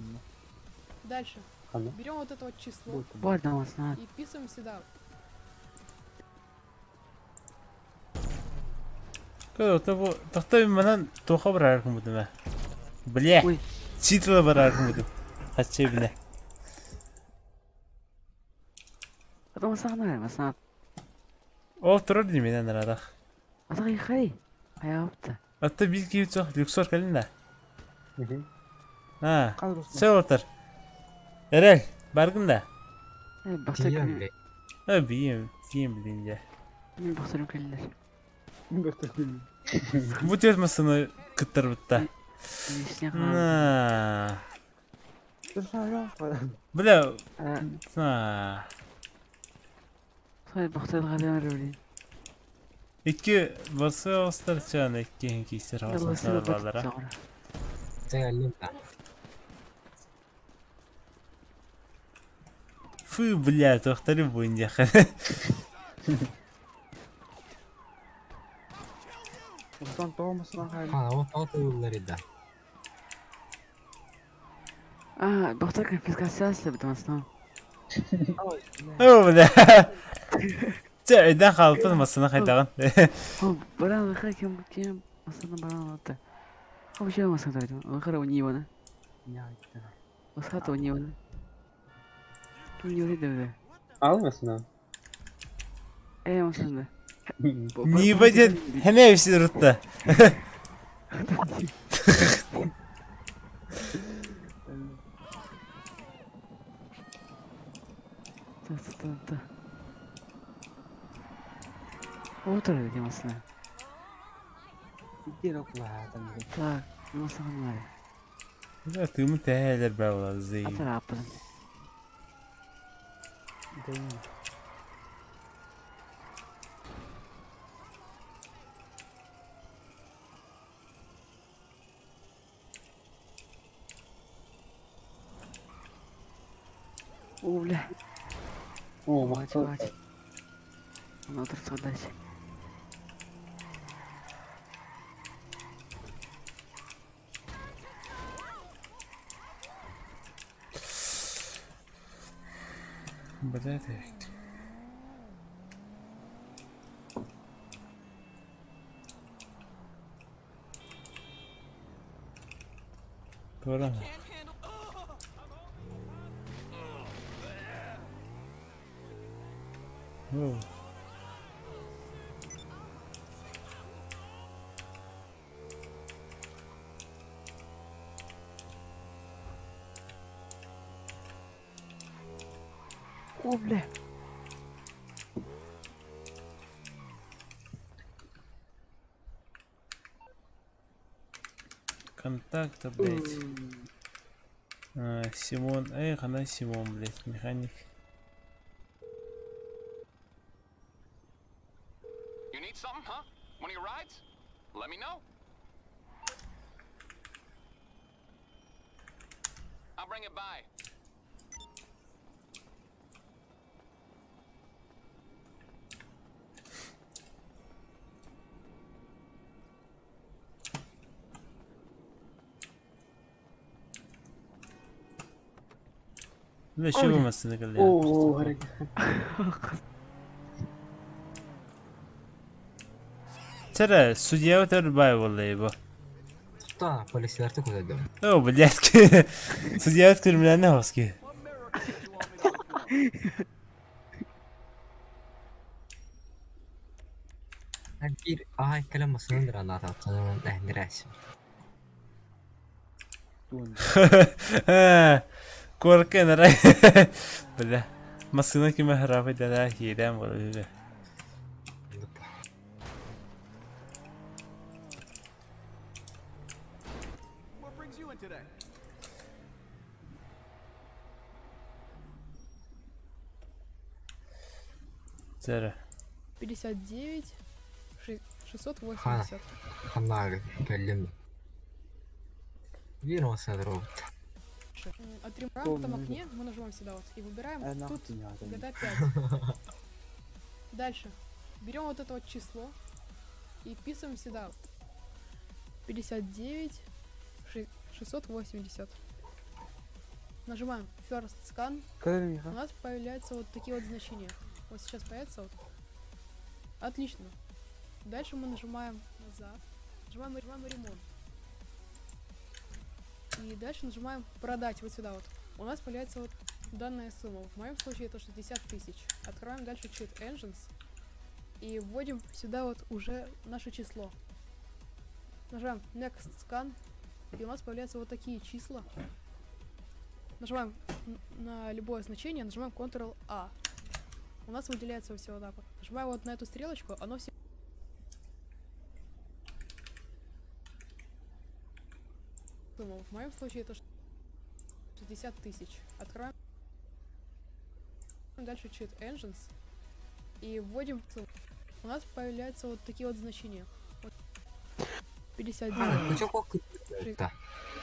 Дальше Аны. берем вот это вот число Бар да масына. и вписываем сюда. Көр, бу тохтой манан туха барар кумутума. Бля. Читла барар кумутум. Хаччы биле. Потом сахнай, масна. Ол турар дименен нарадах. Атагы хай. Аяпты. Атта бил кийүтсөх люксор кэлин да. А, сэ отар. Эрел, баргын да. Бахтар. Э, бием, бием билин же. Мен бахтарым келдер. Бу төрт масыны кыттар бутта. На. Бля. На. Сай бахтар галямыр билин. Икки басы остар чан икки кисер алсаңар балара. Фу, бля, тохтары буйын яхы. Ondan doğmasına hayır. Ha, o tatlılar idi. А, бахтар конфискация слеп масна. О, бля. Чэ, эден халпын масына хайдаган. О, баран хай кем кем масна баран атты. О, şey masна тайды. Ахара у него на. Осата у него на. Ким не өйдө. Ал масына. Э, масна. Ниба ден хеме эвси рутта. Та та та. Отыр деди масна. Так, масна бар. Да, ты мы тәлер баула зей. Атар апын. О, бля. О, Хватит, хватит. Он отырса дальше. Бля, так. Тура. О. О, бля. Контакта, блядь. А, Симон. Эх, она Симон, блядь, механик. You need something, huh? One of your rides? Let me know. I'll bring it by. Бля, что вы масына калли? О, hareket. Тара, судья өтөр бай боллай бу. Та, полицейлерди көтөдүм. О, блядь. Судья өткөр менен хоски. Bir ay кэлэн масынан ранат аттанан әһнирәс. Коркен рай. Бля. Масына киме храпы дала хирем болду. What brings you in today? Тара. 59 680. Ханнаг кэллим. Bir masынан робот. Отримаем в том окне, мы нажимаем сюда вот и выбираем тут GTA 5. Дальше. Берем вот это вот число и вписываем сюда. 59 680. Нажимаем First Scan. У нас появляются вот такие вот значения. Вот сейчас появится вот. Отлично. Дальше мы нажимаем назад, нажимаем, нажимаем ремонт. И дальше нажимаем продать вот сюда вот. У нас появляется вот данная сумма. В моем случае это 60 тысяч. Открываем дальше Cheat Engines и вводим сюда вот уже наше число. Нажимаем Next Scan, и у нас появляются вот такие числа. Нажимаем на любое значение, нажимаем Ctrl-A. У нас выделяется все вот так вот. Нажимаем вот на эту стрелочку, оно все... В моем случае это 60 тысяч. Открываем дальше Cheat Engines и вводим. У нас появляются вот такие вот значения. Вот 59.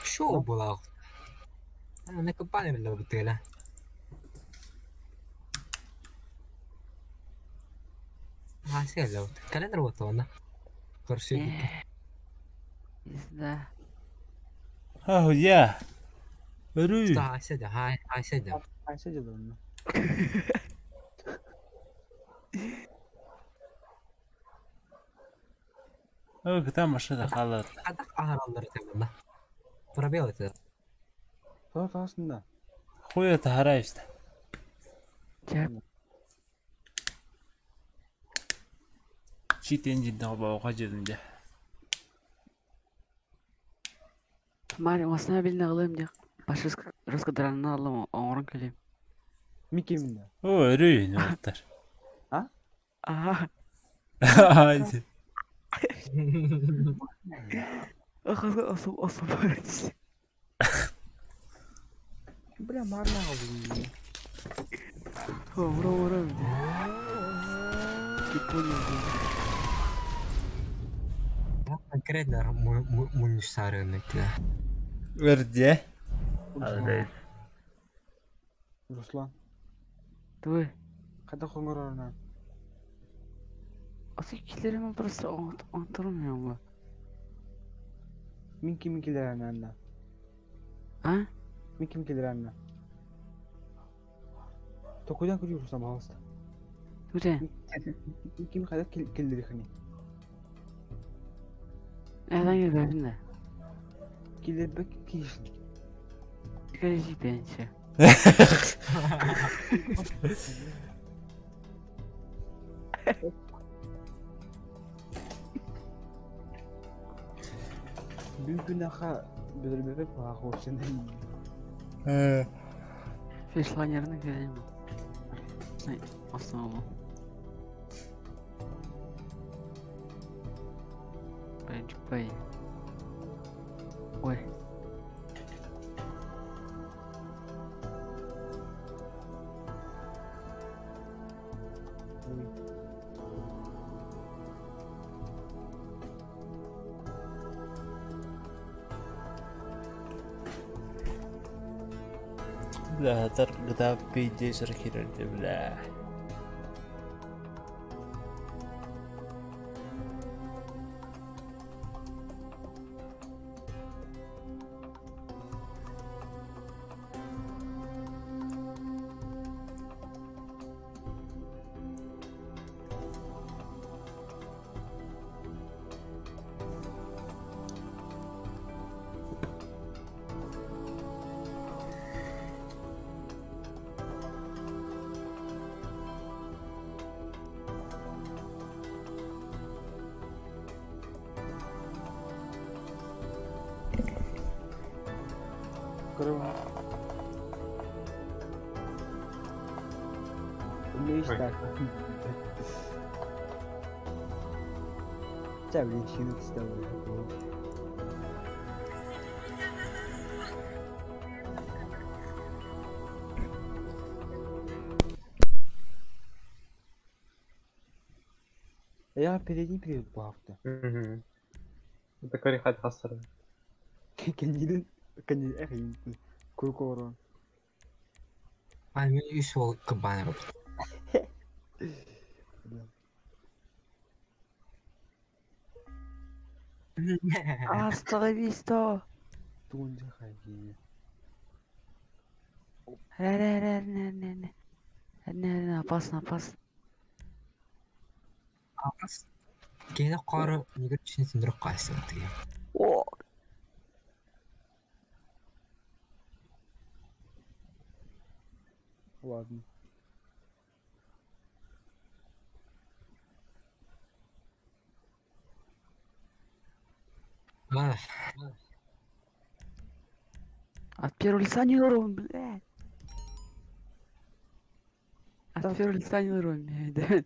Шоу была. На компанию работала. А, сел. Календр вот он. Корсик. Да. А, я. Рю. Да, сидя, хай, хай, сидя. Хай, сидя, да. О, там машина халат. Пробел это. Что Хуй это хараешь-то. Cheat engine да, Мари, масына билне алым дик. Башка русскадараны алым, оңорун келем. Микки мине. О, рүй, не оттар. А? Ага. Ай. Особ, особ. Бля, марна. О, ура, ура. Ты понял. Конкретно мунишсарыны. Верде. Руслан. Твой. Когда хонгорона? Осы килерimi просто оңтырмыйм. Мин ким килерәне анда? А? Мин ким килерәне? Токудан күрү Руслан, пожалуйста. Күрә. Мин ким кадәр килдерехни? Әҙән килбәбин дә. Килербек киш. Скажи бенче. Бүгүн аха бөлмөбөк бага сен. Фешланерны көрәм. Основу. Бенчпей. Ой. Бля, тогда пиздец ракеты, бля. Я передний привод бафты. Угу. Такой хат хасар. Кенниден кенни эх куркорон. А мен үш ол кабанер. Hasta la vista. Тунжа хаги. Не, не, не, опасно, опасно. Опасно. Киһини хоору нигер түсүн сүндүрүк хаайсыбыт. О! Ладно. А, От первого лица не урон, блядь. От первого лица не урон, блядь, да.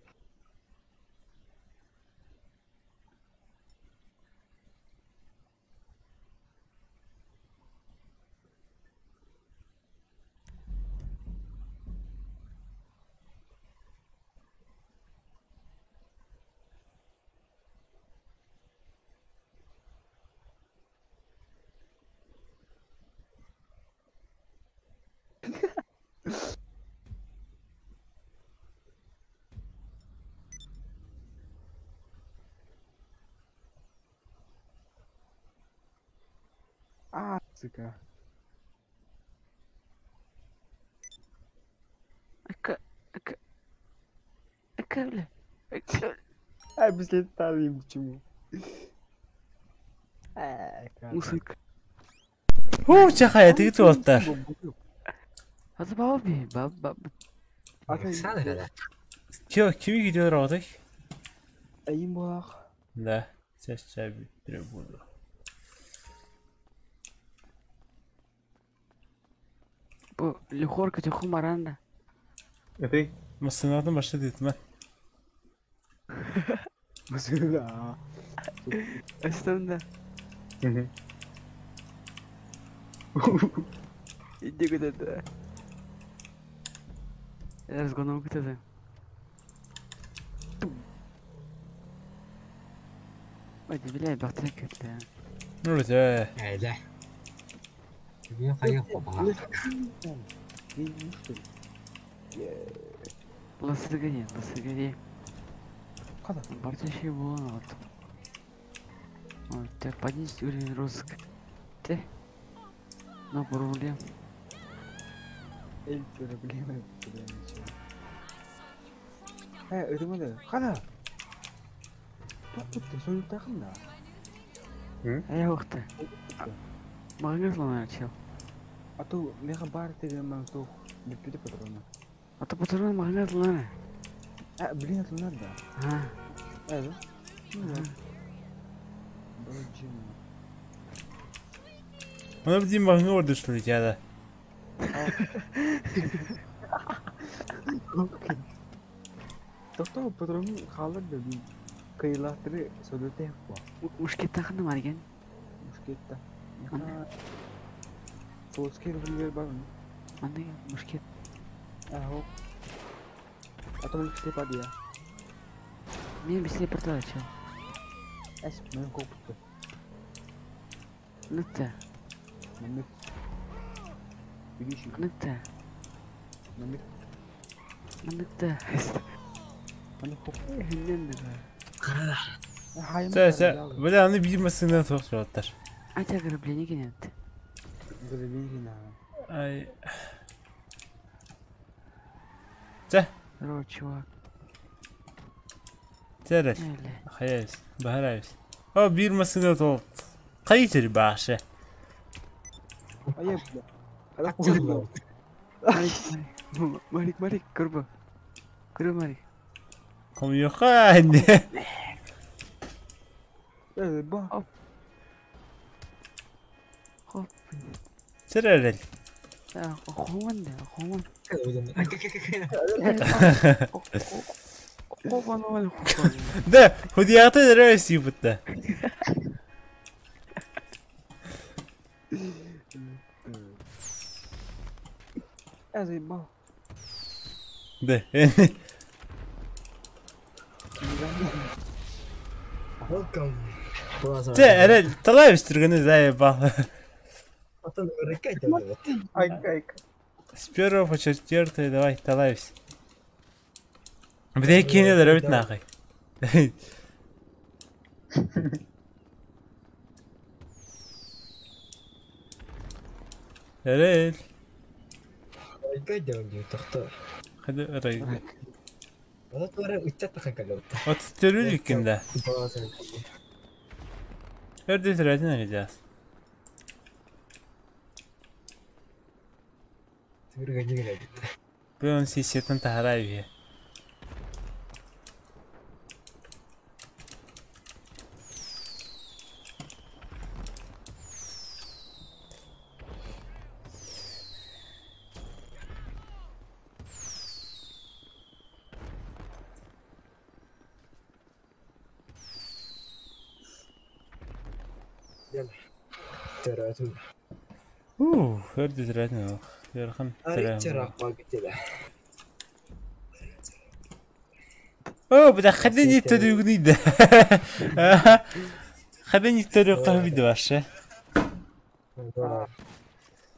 А, сука. Ака, ака. Ака, бля. Ака. А, без летали почему? Мусорка. Хуу чахай тэгж болтар. Hadi баба би, баба, баба. Александр да. Ким kimi gidiyor orada? Ayım bak. Да. Сейчас чай буду. Бу лихорка тиху маранда. Это Масынатын башы дейтім. Mesela. Астында. Иди куда-то. Разгоном куда-то. Ой, бля, бахтырак кетті. Ну, да. Эйдэ. Бүгүн хайа хобаа. Ласыргани, ласыргани. Када? Бартыши болан вот. Ой, так поднять уровень розыск. Ты? Но проблем. El problema, problema. Э, ödümü Када? Тоқтытты, сөйлеп тақын да. Эй, уқты. Маған сломан чел. А то меха бар деген мен то бүппүтү патрона. А то патрон маған сломан. А, блин, это надо. А, Э, да? Ну, да. Броджина. Оны бір дейін бағыңа орды что ли тяда. Тоқтау патрон қалыр да бин. Кыйлатыры сөйлөтө ба. мушкет тақыны марген. Мушкетта. Меха. Соцкер револьвер бар ме? Андай мушкет. А, А то мен кислеп ады я. Мен бісіле портала чел. Әс, мен қопытты. Нытта, Намек. Видишь, нытта, намек. нытта. Аны хоп. Хиннен да. Хайым. Сә, сә, бля, аны bir масындан соқ жауаптар. Ата ограбление кенет. Грабение. Ай. Сә, Здорово, чувак. сәрел. Әле. Хайабыз, бахарабыз. О, bir масындан тоқ. Қайтыр башы. Ай, бля. Ара Хатчылла. Марик, Марик, Марик, көрбі. Көрбі, Марик. Комьюха, не. Э, ба. Хоп. Сәрел. Хоман да, хоман. Хоман, хоман, хоман. Да, худияты нравится ебутта. Э, заебал. Да. Welcome. Brother. Сә, әрел, талай үстіргені заебал. Потом рыкать вот. Ай, ай. С первого по четвертый давай, талайбыз. Бля, кине дөрөбүт нахуй. Эрел. Рыкать деп тохто. Хады рай. Оны туора ыччат тахан кэллэбит. От төрүүр иккинде. Өрдө төрөтүн эридиас. Түргэнни кэлэбит. Бүгүн сиссиятын таһара үһү. Төрөтүн. Уу, өрдө төрөтүн ол. Ярхан Аричча төрөтүн. рахма гитиле. Оо, бу да хаден төрүүгүнүйдэ. Хаден төрүү кахбиди баршы.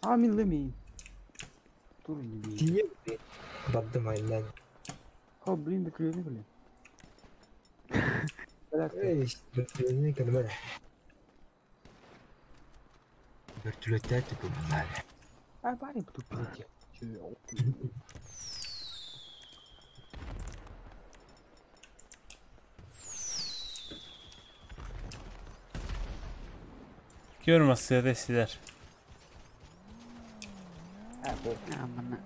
А, мин леми. Тур не Тие бардым айнан. О, блин, бөтүлүөнү блин. Эй, бөртүлүөнү кэлмэ. Бөртүлүөттээ түкүмнар. А, барин буду пиздец. Görmez siler. Амана.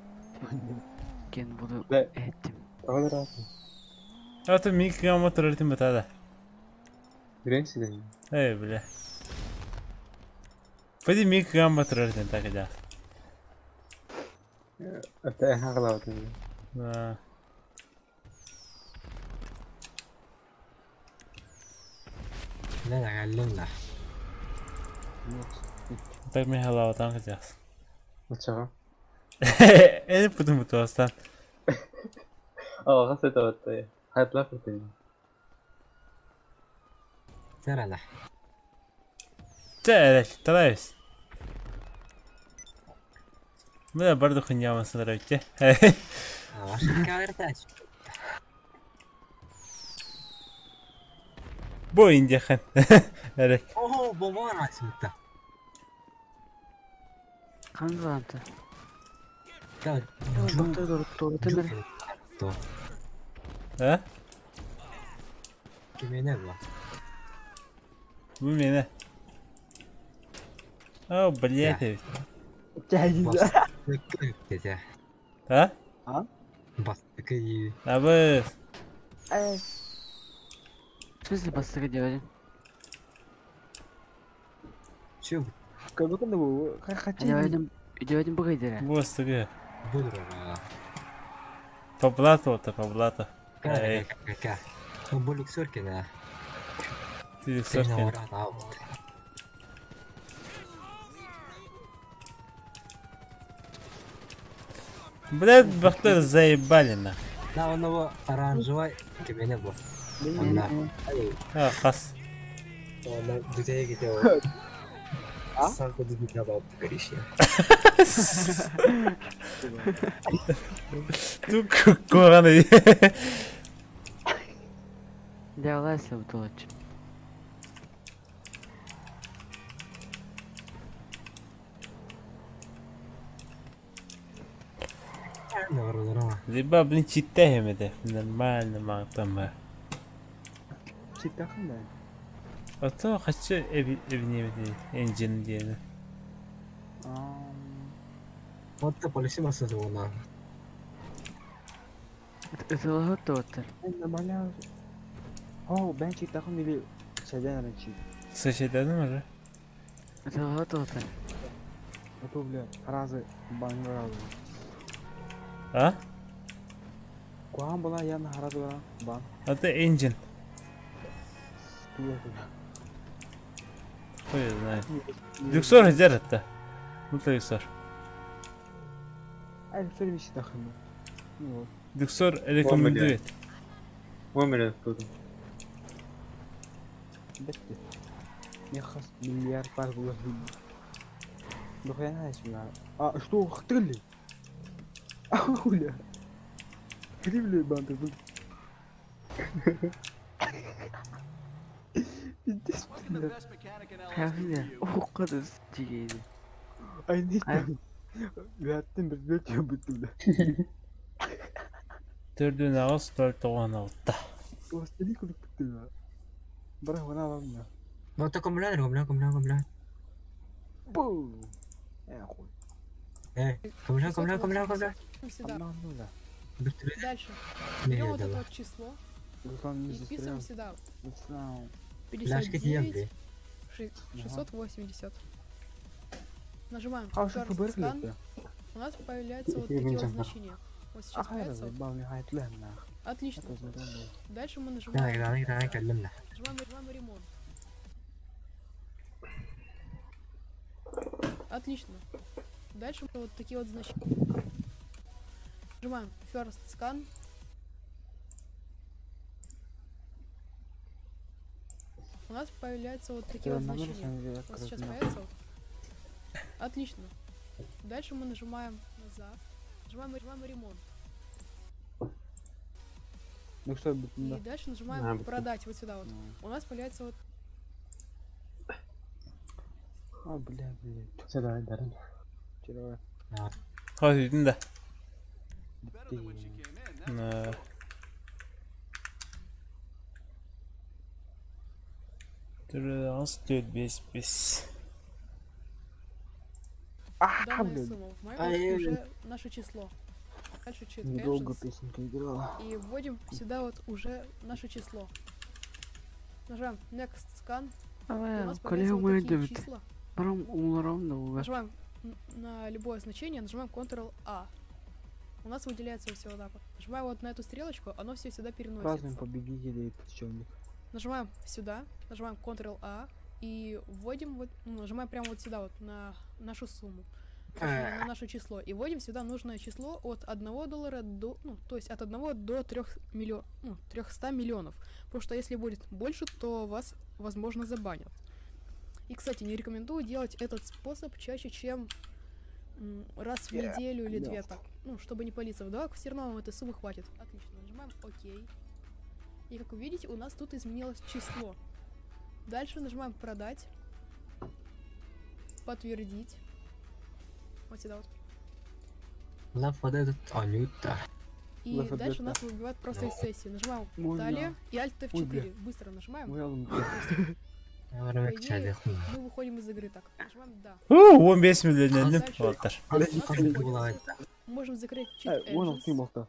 Кен буду Бе. этим. Тоҕо да Аты мин кыамма төрөтүн бутада. Үрэн сиден. Эй, бля. Пойди мин кыамма төрөтүн так да. Ата хагалаабытын. Да. Нэ галлын Так мен халаватан кытяс. Очоҕо. Эни путун бутуастан. Оо, хас это вот. Хайтлап ытын. Тарала. Чэ, талайс. Мына барды хуйнямасындар өтте. Камера Бу индихан. Эре. Ого, бомбар ачмытта. Кангаланты. Да. Доктор доктор То. А? Кимене бу. Бу мени. О, блядь. Деді. А? Бастыкы. Абы. В смысле бастыгы делали? Чү. Как бу хочу. Идем быгайдера. Бу астыгы. Буду. По блату, это по блату. Эй, Ка. Бу люксор кене. ты люксор. Блядь, бахтар заебали на. Да, он его оранжевый кимене бу. Онна. А, хас. Онна дүтеге кете. Санко дүтеге алып көріші. Тут куганы. Дялайся бутылочек. Либо, блин, читаем это. Нормально, мам, там. Читахын да. А то хочу эбнемedi, engine диэни. Отта полиси басады она. Это логототер. Нормально. О, ben читахын или шайдан раньше. Сочетадым уже? Это логототер. А то, бля, разы бан разы. А? Куан была я на разы бан. А то engine. Хуй знает. Люксор где-то. Ну то Люксор. А Люксор вещи тахын. Люксор рекомендует. Өмір тут. Бетти. Я хас миллиард пар было. Дохуя А что, хтыли? А хуля. Кривли банды тут. Пиздец, блядь. Ох, кадыз дигейди. Ай, не там. Вяттым бір бет бітті, бля. 48 096. Пластилин курдук Бара вона вам. Ну, то аккумулятор, аккумулятор, аккумулятор, аккумулятор. Бу. Э, хуй. Аккумулятор, аккумулятор, аккумулятор, аккумулятор. Сюда. Обманула. Быстрее. Дальше. Не, Берем вот это давай. вот число Руслан не и вписываем застрял. сюда. Руслан. Ляжки 59 земли. 680. Нажимаем А что First ФБР Scan. лепта? У нас появляются вот такие вот значения. Вот сейчас Ах, появится. вот. заебал, мне хайт нах. Отлично. Это задумал. Дальше мы Давай, нажимаем. давай, давай, каллемна. Нажимаем, нажимаем ремонт. Отлично. Дальше вот такие вот значения. Нажимаем First Scan. У нас появляются вот такие вот значения. Вот сейчас появится. вот. Отлично. Дальше мы нажимаем назад. Нажимаем, нажимаем ремонт. Ну что, И да. дальше нажимаем А, продать вот сюда вот. У нас появляется вот А, бля, блядь. Все, давай, Дарren. Вчера. Хойдун да. Ты. На. Төрт төрт бес бес. А, данная блядь. сумма. В моем Ай-яй-яй. уже наше число. Дальше cheat Недолго engines. песенка играла. И вводим сюда вот уже наше число. Нажимаем Next Scan. И у Аве, нас коллега появляются вот моя такие дебит. числа. Барам умларам да уга. Нажимаем на любое значение, нажимаем Ctrl-A. У нас выделяется все вот так вот. Нажимаем вот на эту стрелочку, оно все сюда Празднуем переносится. победителей подчиненных. Нажимаем сюда, нажимаем Ctrl-A и вводим вот, ну, нажимаем прямо вот сюда вот на нашу сумму, точнее, на наше число. И вводим сюда нужное число от 1 доллара до, ну, то есть от 1 до 3 миллион, ну, 300 миллионов. Потому что если будет больше, то вас, возможно, забанят. И, кстати, не рекомендую делать этот способ чаще, чем раз в неделю или две так. Ну, чтобы не палиться. Вдобавок, все равно вам этой суммы хватит. Отлично. Нажимаем ОК. И как вы видите, у нас тут изменилось число. Дальше нажимаем продать. Подтвердить. Вот сюда вот. Love вот этот Анюта. И Left дальше 4 нас выбивает просто из сессии. Нажимаем Можно. далее и Alt Ой, бля. F4. Быстро нажимаем. Ой, алым. По идее, мы выходим из игры так. Нажимаем да. У, 15 миллион Дальше. Оттар. У нас выходит. Можем закрыть Э, Cheat Вон он, Engines. ты молта.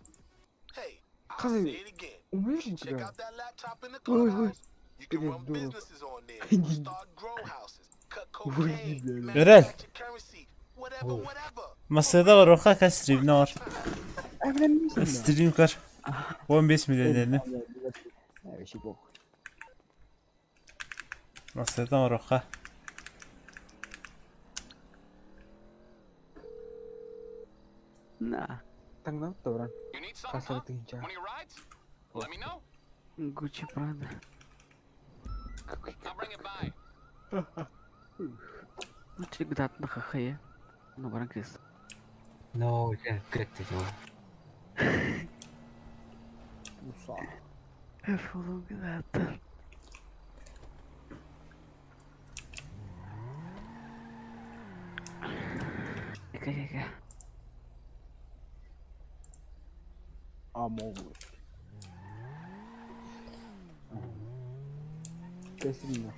Hey, I'll Хазы, say it again. умеешь Check ничего? out that laptop in the Ой, ой. clubhouse. You can Блядь, run дурак. businesses on there. Иди. Start grow houses, cut Ой, cocaine, блядь. Эрэл. manufacture currency, whatever, whatever. Масада ороха ка стримнор. Э, бля, мисс. Стрим кар. 15 миллион. Э, вообще похуй. Масада ороха. На. Таңнап та, брат. You need something, Кассар huh? тыгынча. One of your rides? Let me know. Гуччи Прада. I'll bring it by. Ну, чигдат на хахае. Ну, баран крест. No, yeah, correct it. Уса. Фулугдат. Эка-эка. А, могут. Кесильно.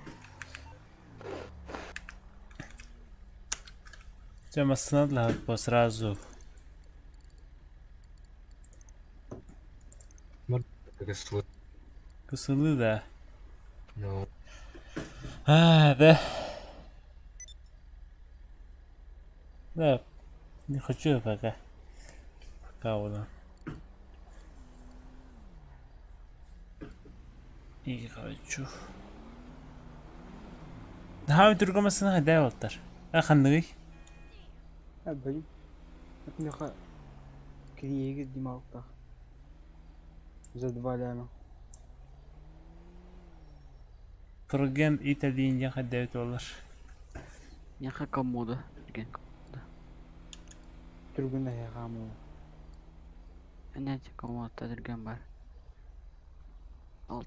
Все, масына по сразу. Кысылы да. No. А, да. Да, не хочу я пока. Пока вот. Не хочу. Хаа түргэн масына хайдаа болтар. А ханныгый. Э, блин. Это Криеги дималта. За два ляма. Түргэн Италия хайдаа болар. Няха комода. Ген. Түргүн аяғамы. Әнәт комода тәдірген бар. Ал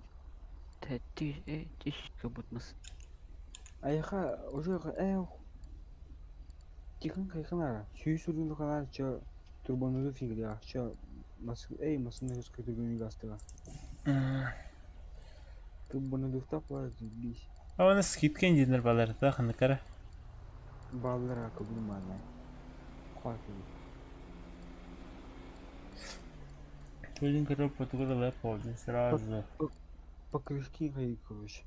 тәтти э тиш кабутмас. Аяға уже э Тихан кайханара. Сүй сүрдүн канар чо турбонузу фигля. Чо Эй, masını 140 gazete. Ты bunu дуфта заебись. А оны скидка диэннэр бааллар ханныкара. Баллара кабылмана. Хватит. Блин, короче, потугала полдень сразу. Покрышки гай, короче.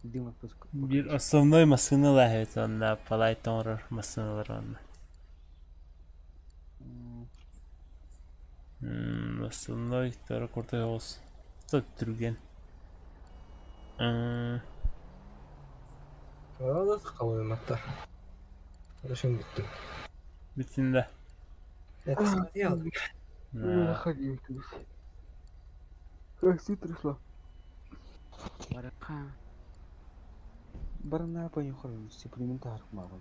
Дым отпуск. Бир основной машина лаһыт онна палай тоҥорор массыналар онна. Основной второй крутой голос. Тот түрген. Aa, kalın Хорошо bitti. Бүтүн да. Это я aldım. На. Заходи, Как ты пришла? Барака. Барна поехали, суплементар мало.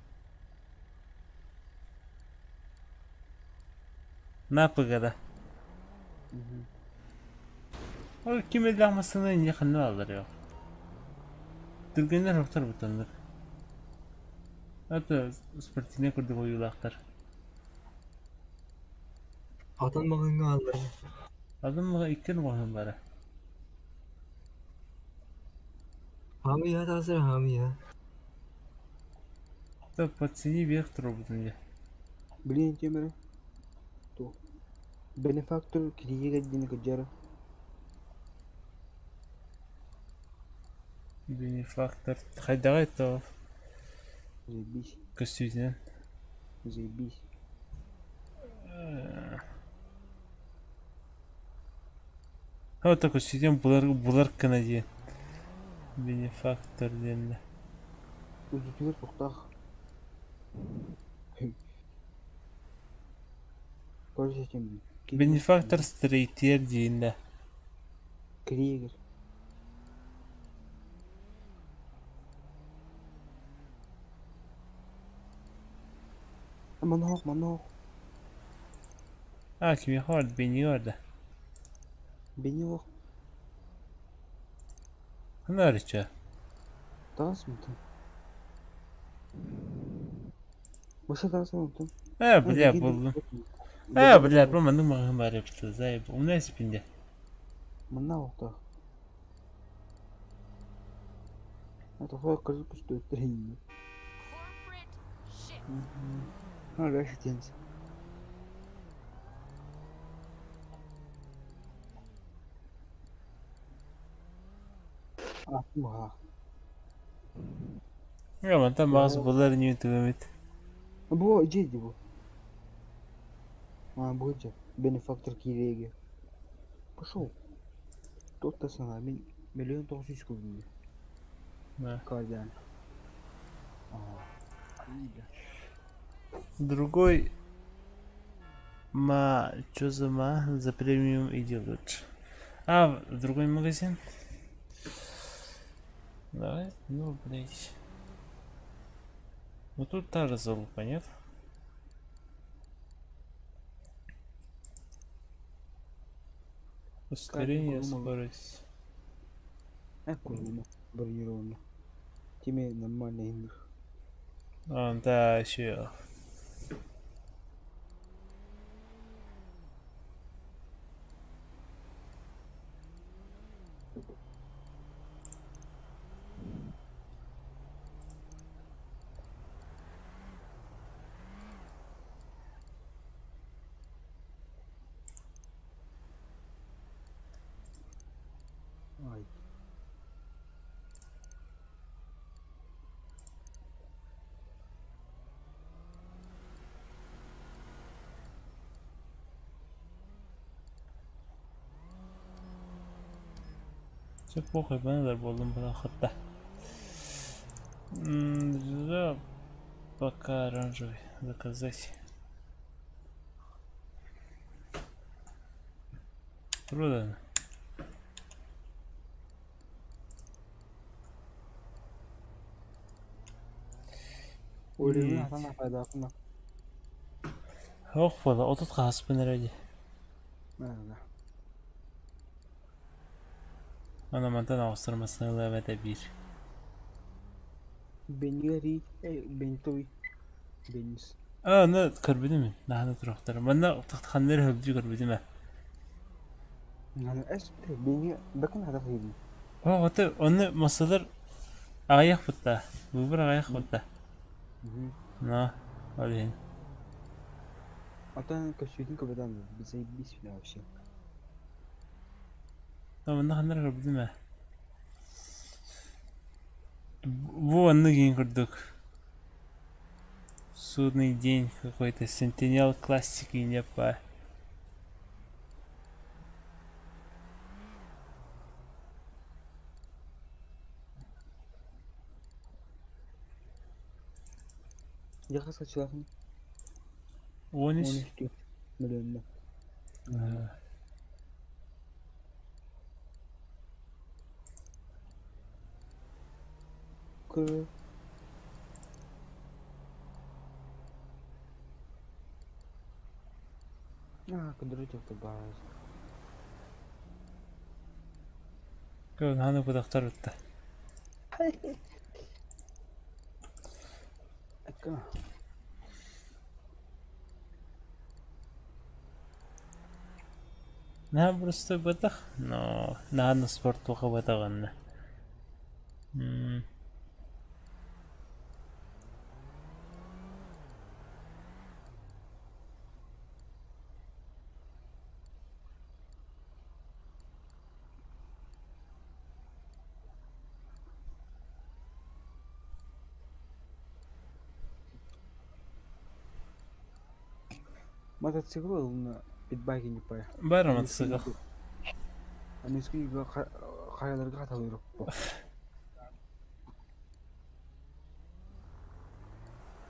На пыгада. Ол ким эллэх массыына инньэ ханна бааллар yok. Түргэннэр охтор бутаннык. Это спортивный курдук ойуулаахтар. Atan mağınga aldım. Адам иккен оҕоһун бара. Hami ya hazır hami ya. То по цене вверх турбутун дьэ. Блин, темеры. То. Бенефактор кириеге дин кыджара. Бенефактор хайдаҕай то Заебись. көстүүтүнэн. Заебись. Вот көстүүтүн булар булар кына диэн. Бенефактор диэннэ. Үзүтүгөр тоқтақ. Короче, тем. Бенефактор стрейтер диэннэ. Кириегер. Манох, манох. А, кимиэхэ барда, Беннигэ барда. Бени ох. Ханна арыча. Таас мытын. Баша таас мытын. Э, бля, буллум. Э, бля, бу маннык маҕаһыын баар эбит заеб. Умна испинде. Манна охтах. Это хуй кажу что это тренинг. А, дальше тянется. А, уха. Э, мантан баҕас булар ньүү түгэмит. Бу иди бу. А, будет бенефактор киреге. Пошел. Тот-то сана, мин миллион тоғыз жүз куб. Кардан. Другой ма, чё за ма, за премиум иди лучше. А, в другой магазин? Давай, ну, блядь. Ну тут та же залупа, нет? Ускорение, скорость. А, бронированно. Тебе нормально индух. А, да, еще. Ай. Все плохо, баннер болдум бына хатта. Да, пока оранжевый заказать. Продано. Өлімін атана пайдақына. Ох, бола, отут хаспын эрэди. Да. Ана мантан оҕустармасына ылаабата биир. Беньери, бентой, бенис. А, аны көрбүтүм мин. Наһаны туруохтара. Манна тахтаханнары хөбдүү көрбүтүм ээ. О, ото оны масалар аҕыйах бутта. Бубур аҕыйах бутта. Но, ол иһин. Отон көссүүтүн көбөтөн заебись бля вообще. Манна ханнар көрбүтүм ээ. Бу оннук иин курдук. Судный день какой-то, Сентинел классик не по. Я хас хачылахын? 13. 13 миллионна. Кы. А, кыдыры автобаз. Көн ханы кудахтар бутта. Акка. Наһаа просто бытах, но наһаа спорт туха бытаҕынна. Мотоцикл ылына питбайки не пая. Бары мотоцикл. Анискы хаяларга хаталыр.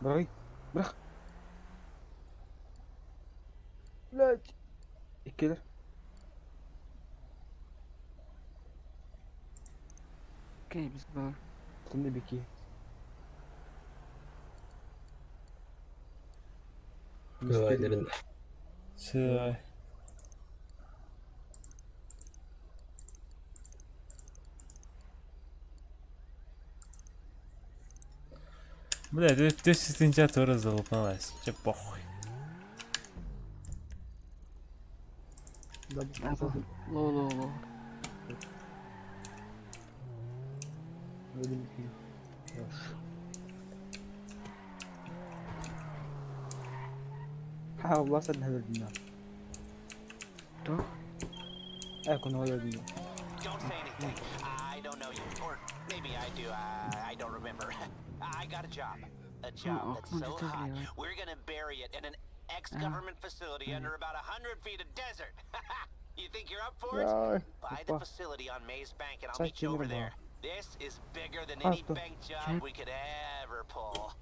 Бырак, бырак. Блять. Иккилер. Окей, biz бар. Тынды бики. Гавайдерин. Все. Бля, 200 тоже залупалась. Че похуй. Лоу, лоу, лоу. Ha والله صدق هذا الدنيا. Toch? ايه كنا ولا الدنيا. Don't say anything. I don't know you. Or maybe I do. I don't remember. I got a job. A job oh, that's come on, so just tell hot. me, right? We're gonna bury it in an ex-government facility under about 100 feet of desert. You think you're up for it? ياي. Buy the Опа. facility on Maze Bank and I'll Сай meet you over кинер there. This is bigger than any Авто. bank job Check. we could ever pull.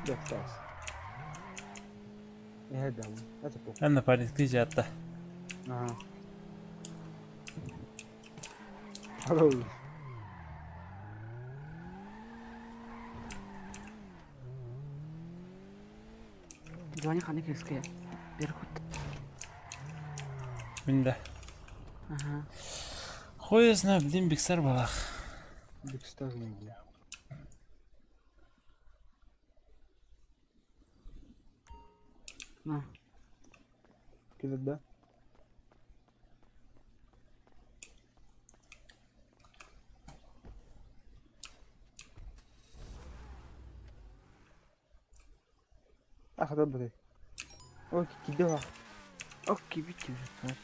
Достас. إيه هذا هو هذا فوق. Анна парень жатта. Ага. Алло. Giovanni ханнык кирске. Беркут. Минде. Ага. Хуй знает, блин, биксар балах. Бикстар не На. كده ده اخذ ابري اوكي كده Окей, бити уже тварь.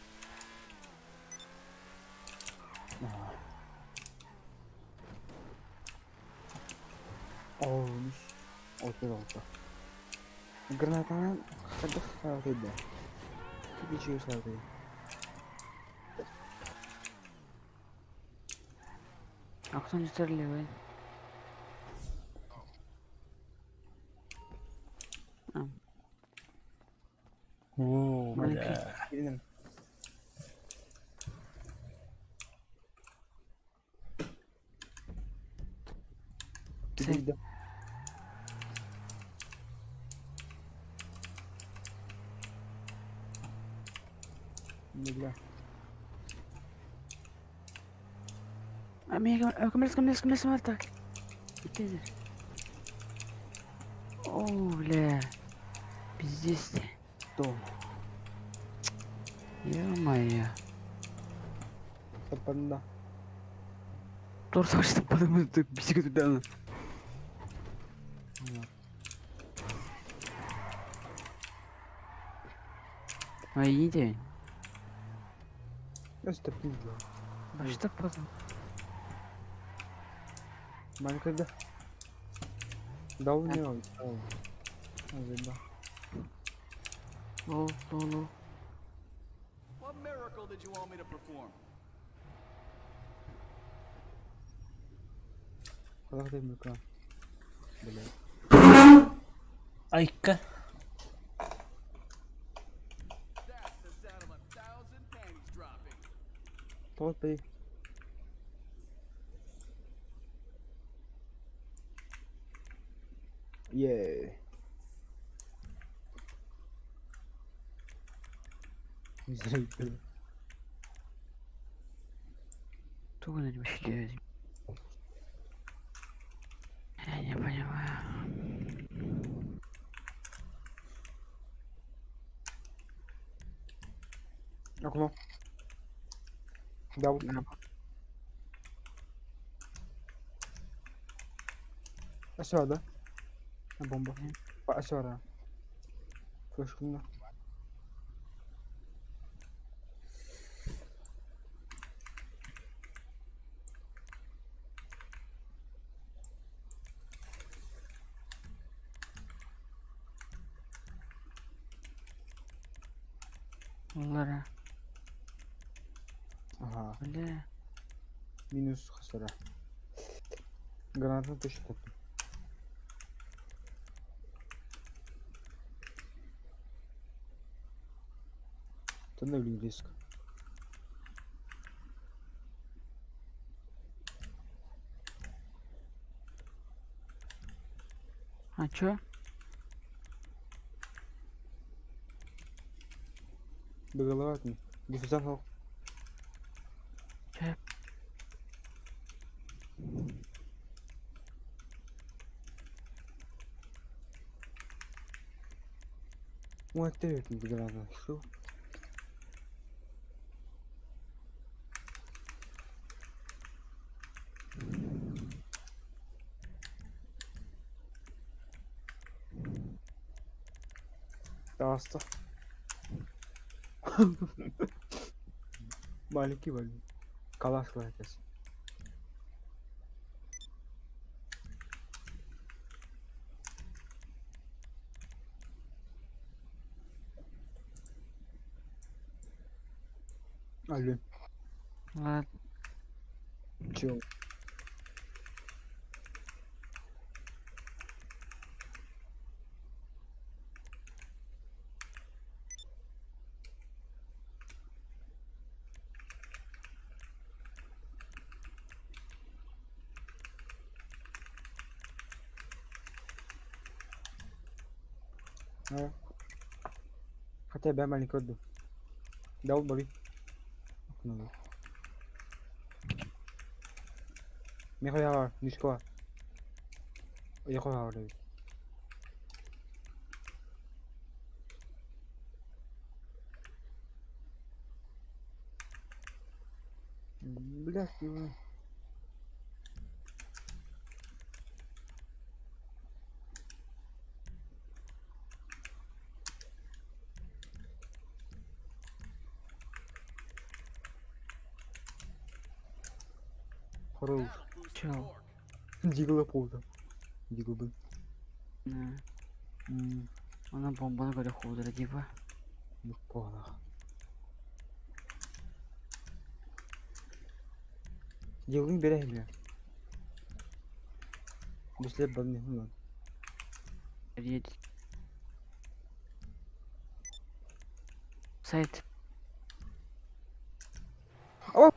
اوه مش او كده غلطة جراناتان خدخ كده كده شو صار Ахсан житерлі ой. Воу, Маленький. бля. كده Билдэ. Бля. Кымлес, кымлес, так. О, бля. Пиздец. Что? Ё-моё. Сапанда. Торт что подумал, ты бисик туда. А иди. Я пизда. А что потом? Маленькая да. У него. Заебал. Лол, лол, лол. What miracle did you want me to perform? Куда ты мюка? Блядь. Айка. That's the sound of 1,000 panties dropping. Тот при. Yeah. Зритель. Тугно не вообще Я не понимаю. Окно. Да, вот. А сюда, да? А бомба. А сюда. Флешку на. Лара. Ага. Бля. Минус хасара. Граната точно топтым. Тоннель риск. А чё? Голова Диффузан Чё? Ой, ты граната. Что? Таста. Маленький маленький. Калаш лайтес. Алло. Ладно. Чё? Хотя бы маленький отдых. Дал бори. Михаил, Нишкова. Я хуй Блядь, его. Хорош. Чё? Дигла полда. Дигл был. Да. Она бомба на говорю худра, типа. Ну, понял. Диглын бере Бислеп баны ну. Едет. Сайт. А,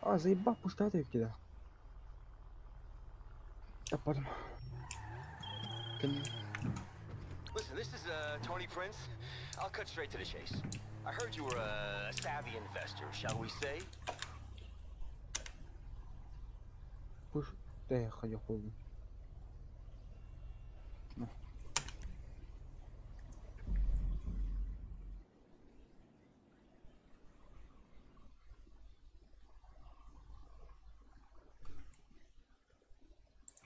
а заебал пушка тебя. Таппатым. Listen, this is Tony Prince. I'll cut straight to the chase. I heard you were a savvy investor, shall we say? Пуш. Да, я холодно.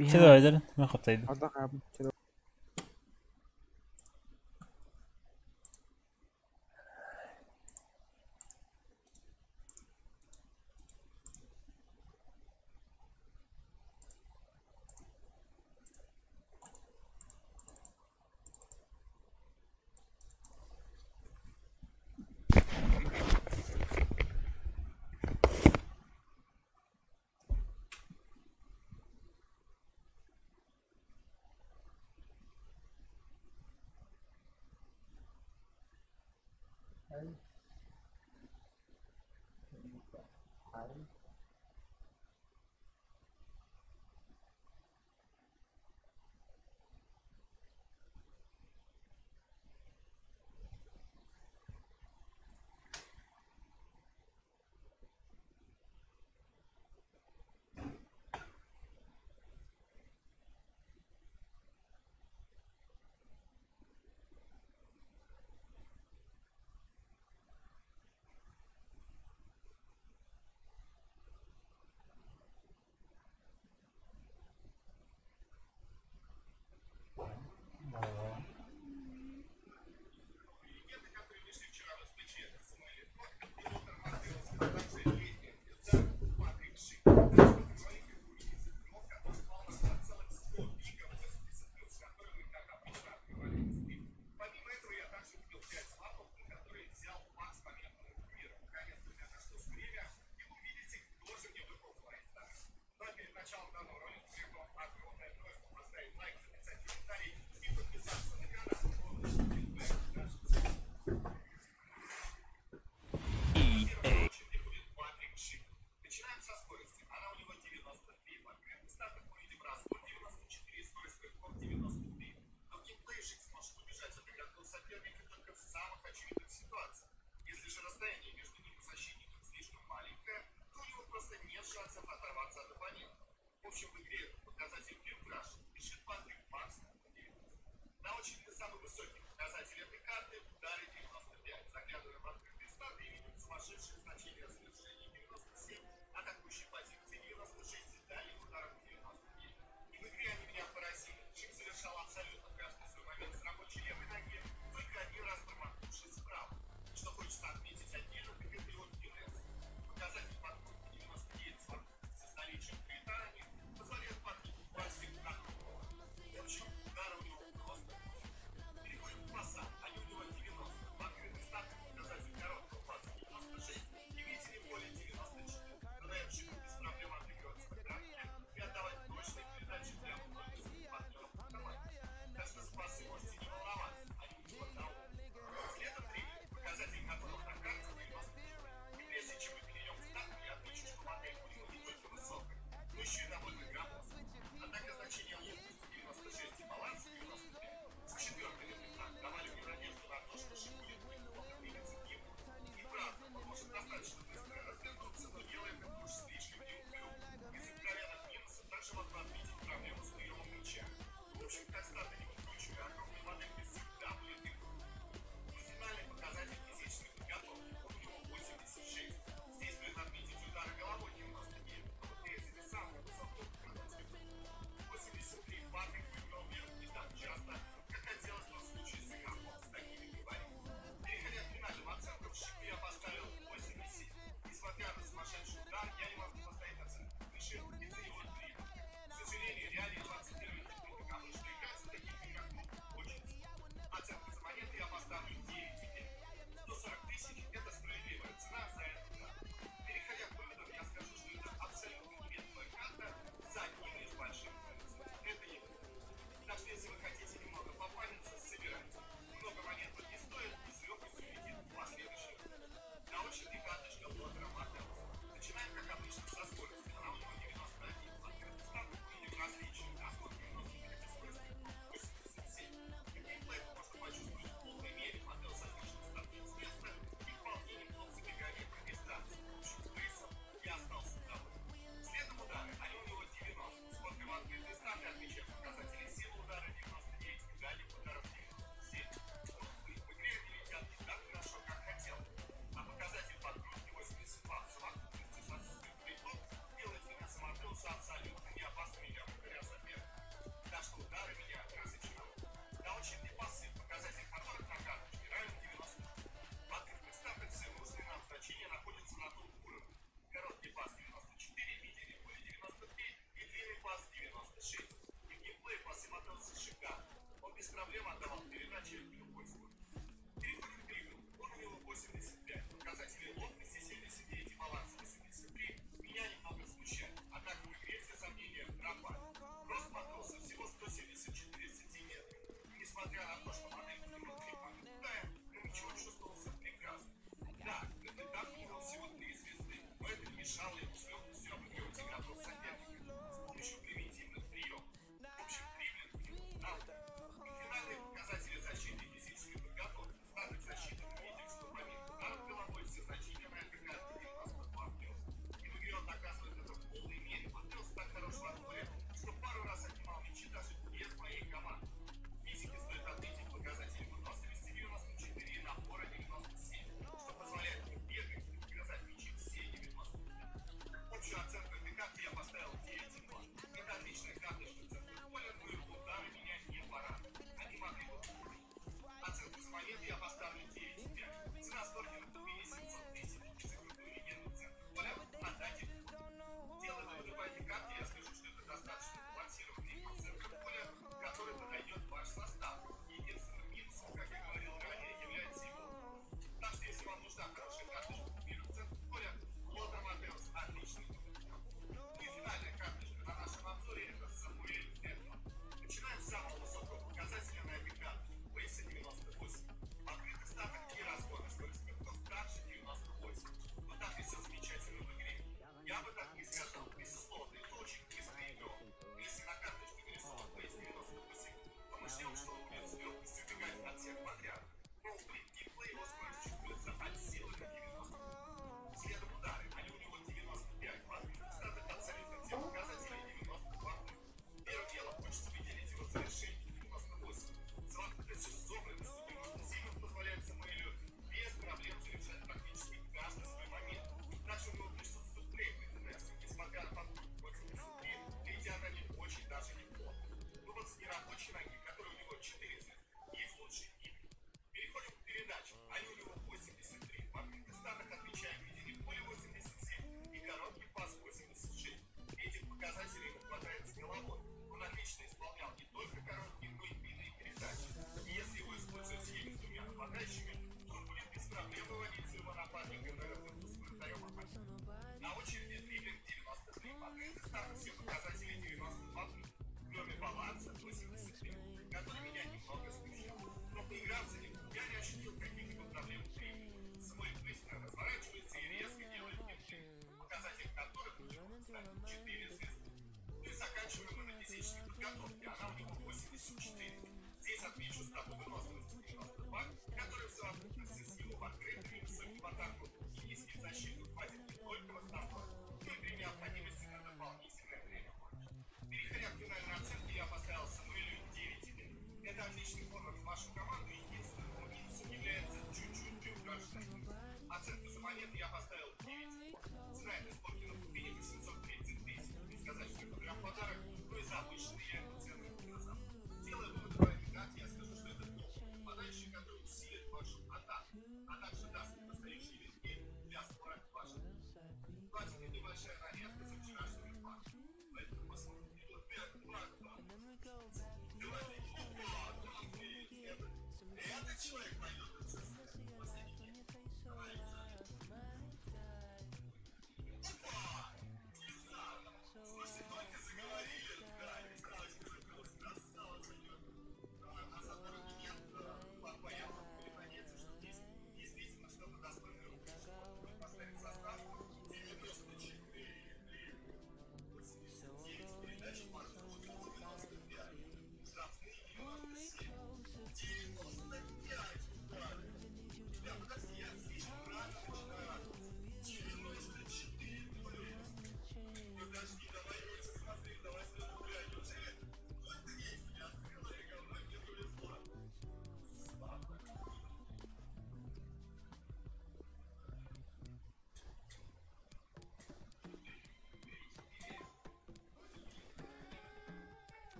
Чэ давайдар, мен хаптайдым. Арда кабын.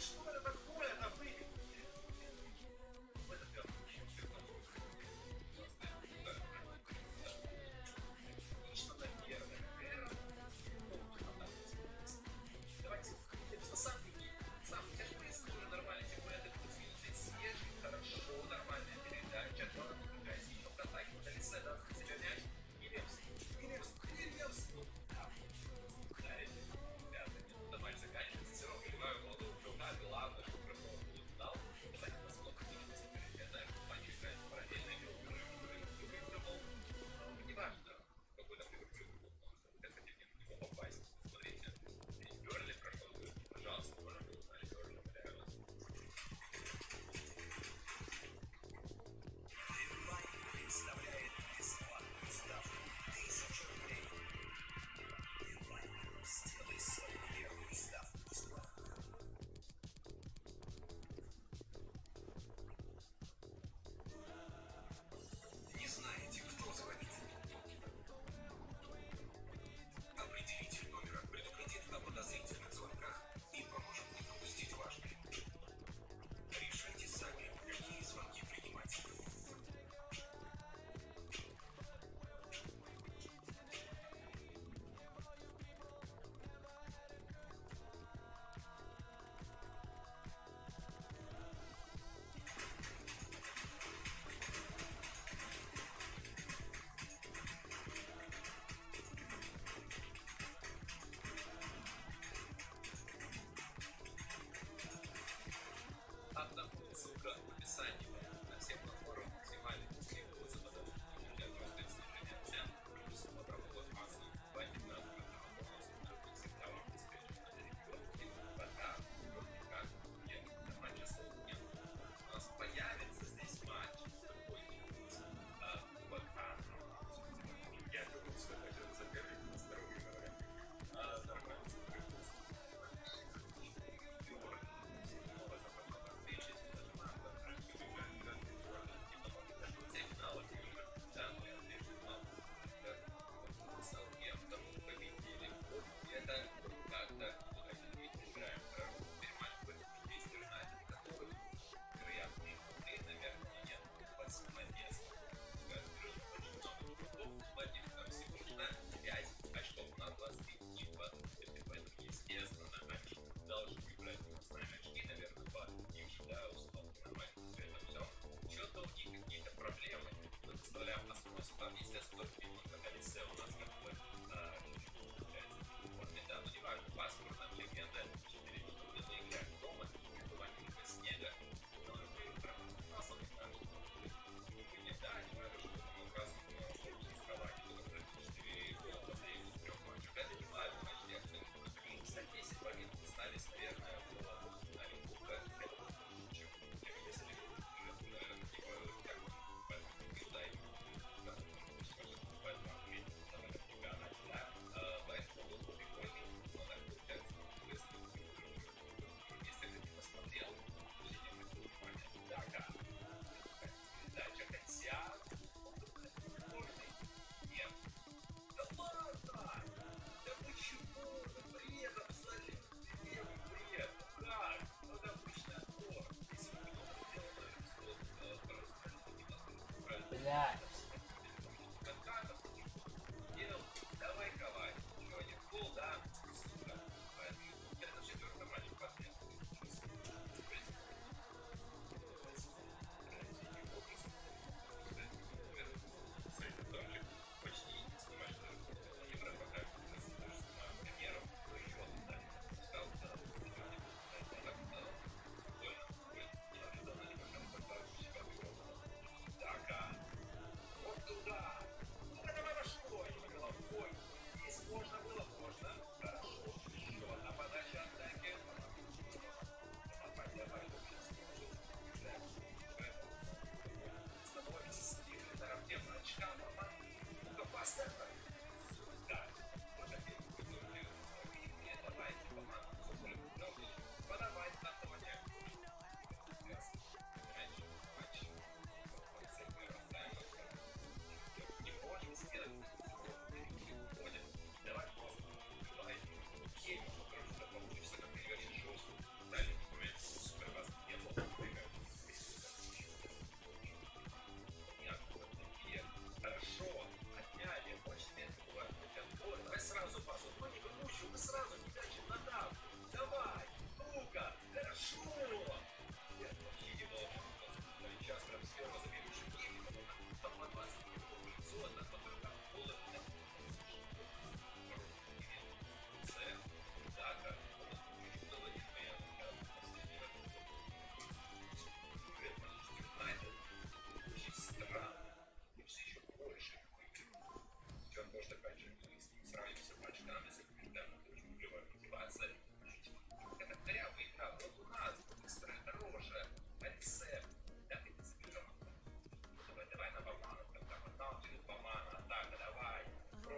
Что это такое? Это выигрыш!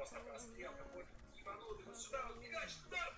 Просто прострел какой-то ебанутый. Вот сюда вот мяч, удар!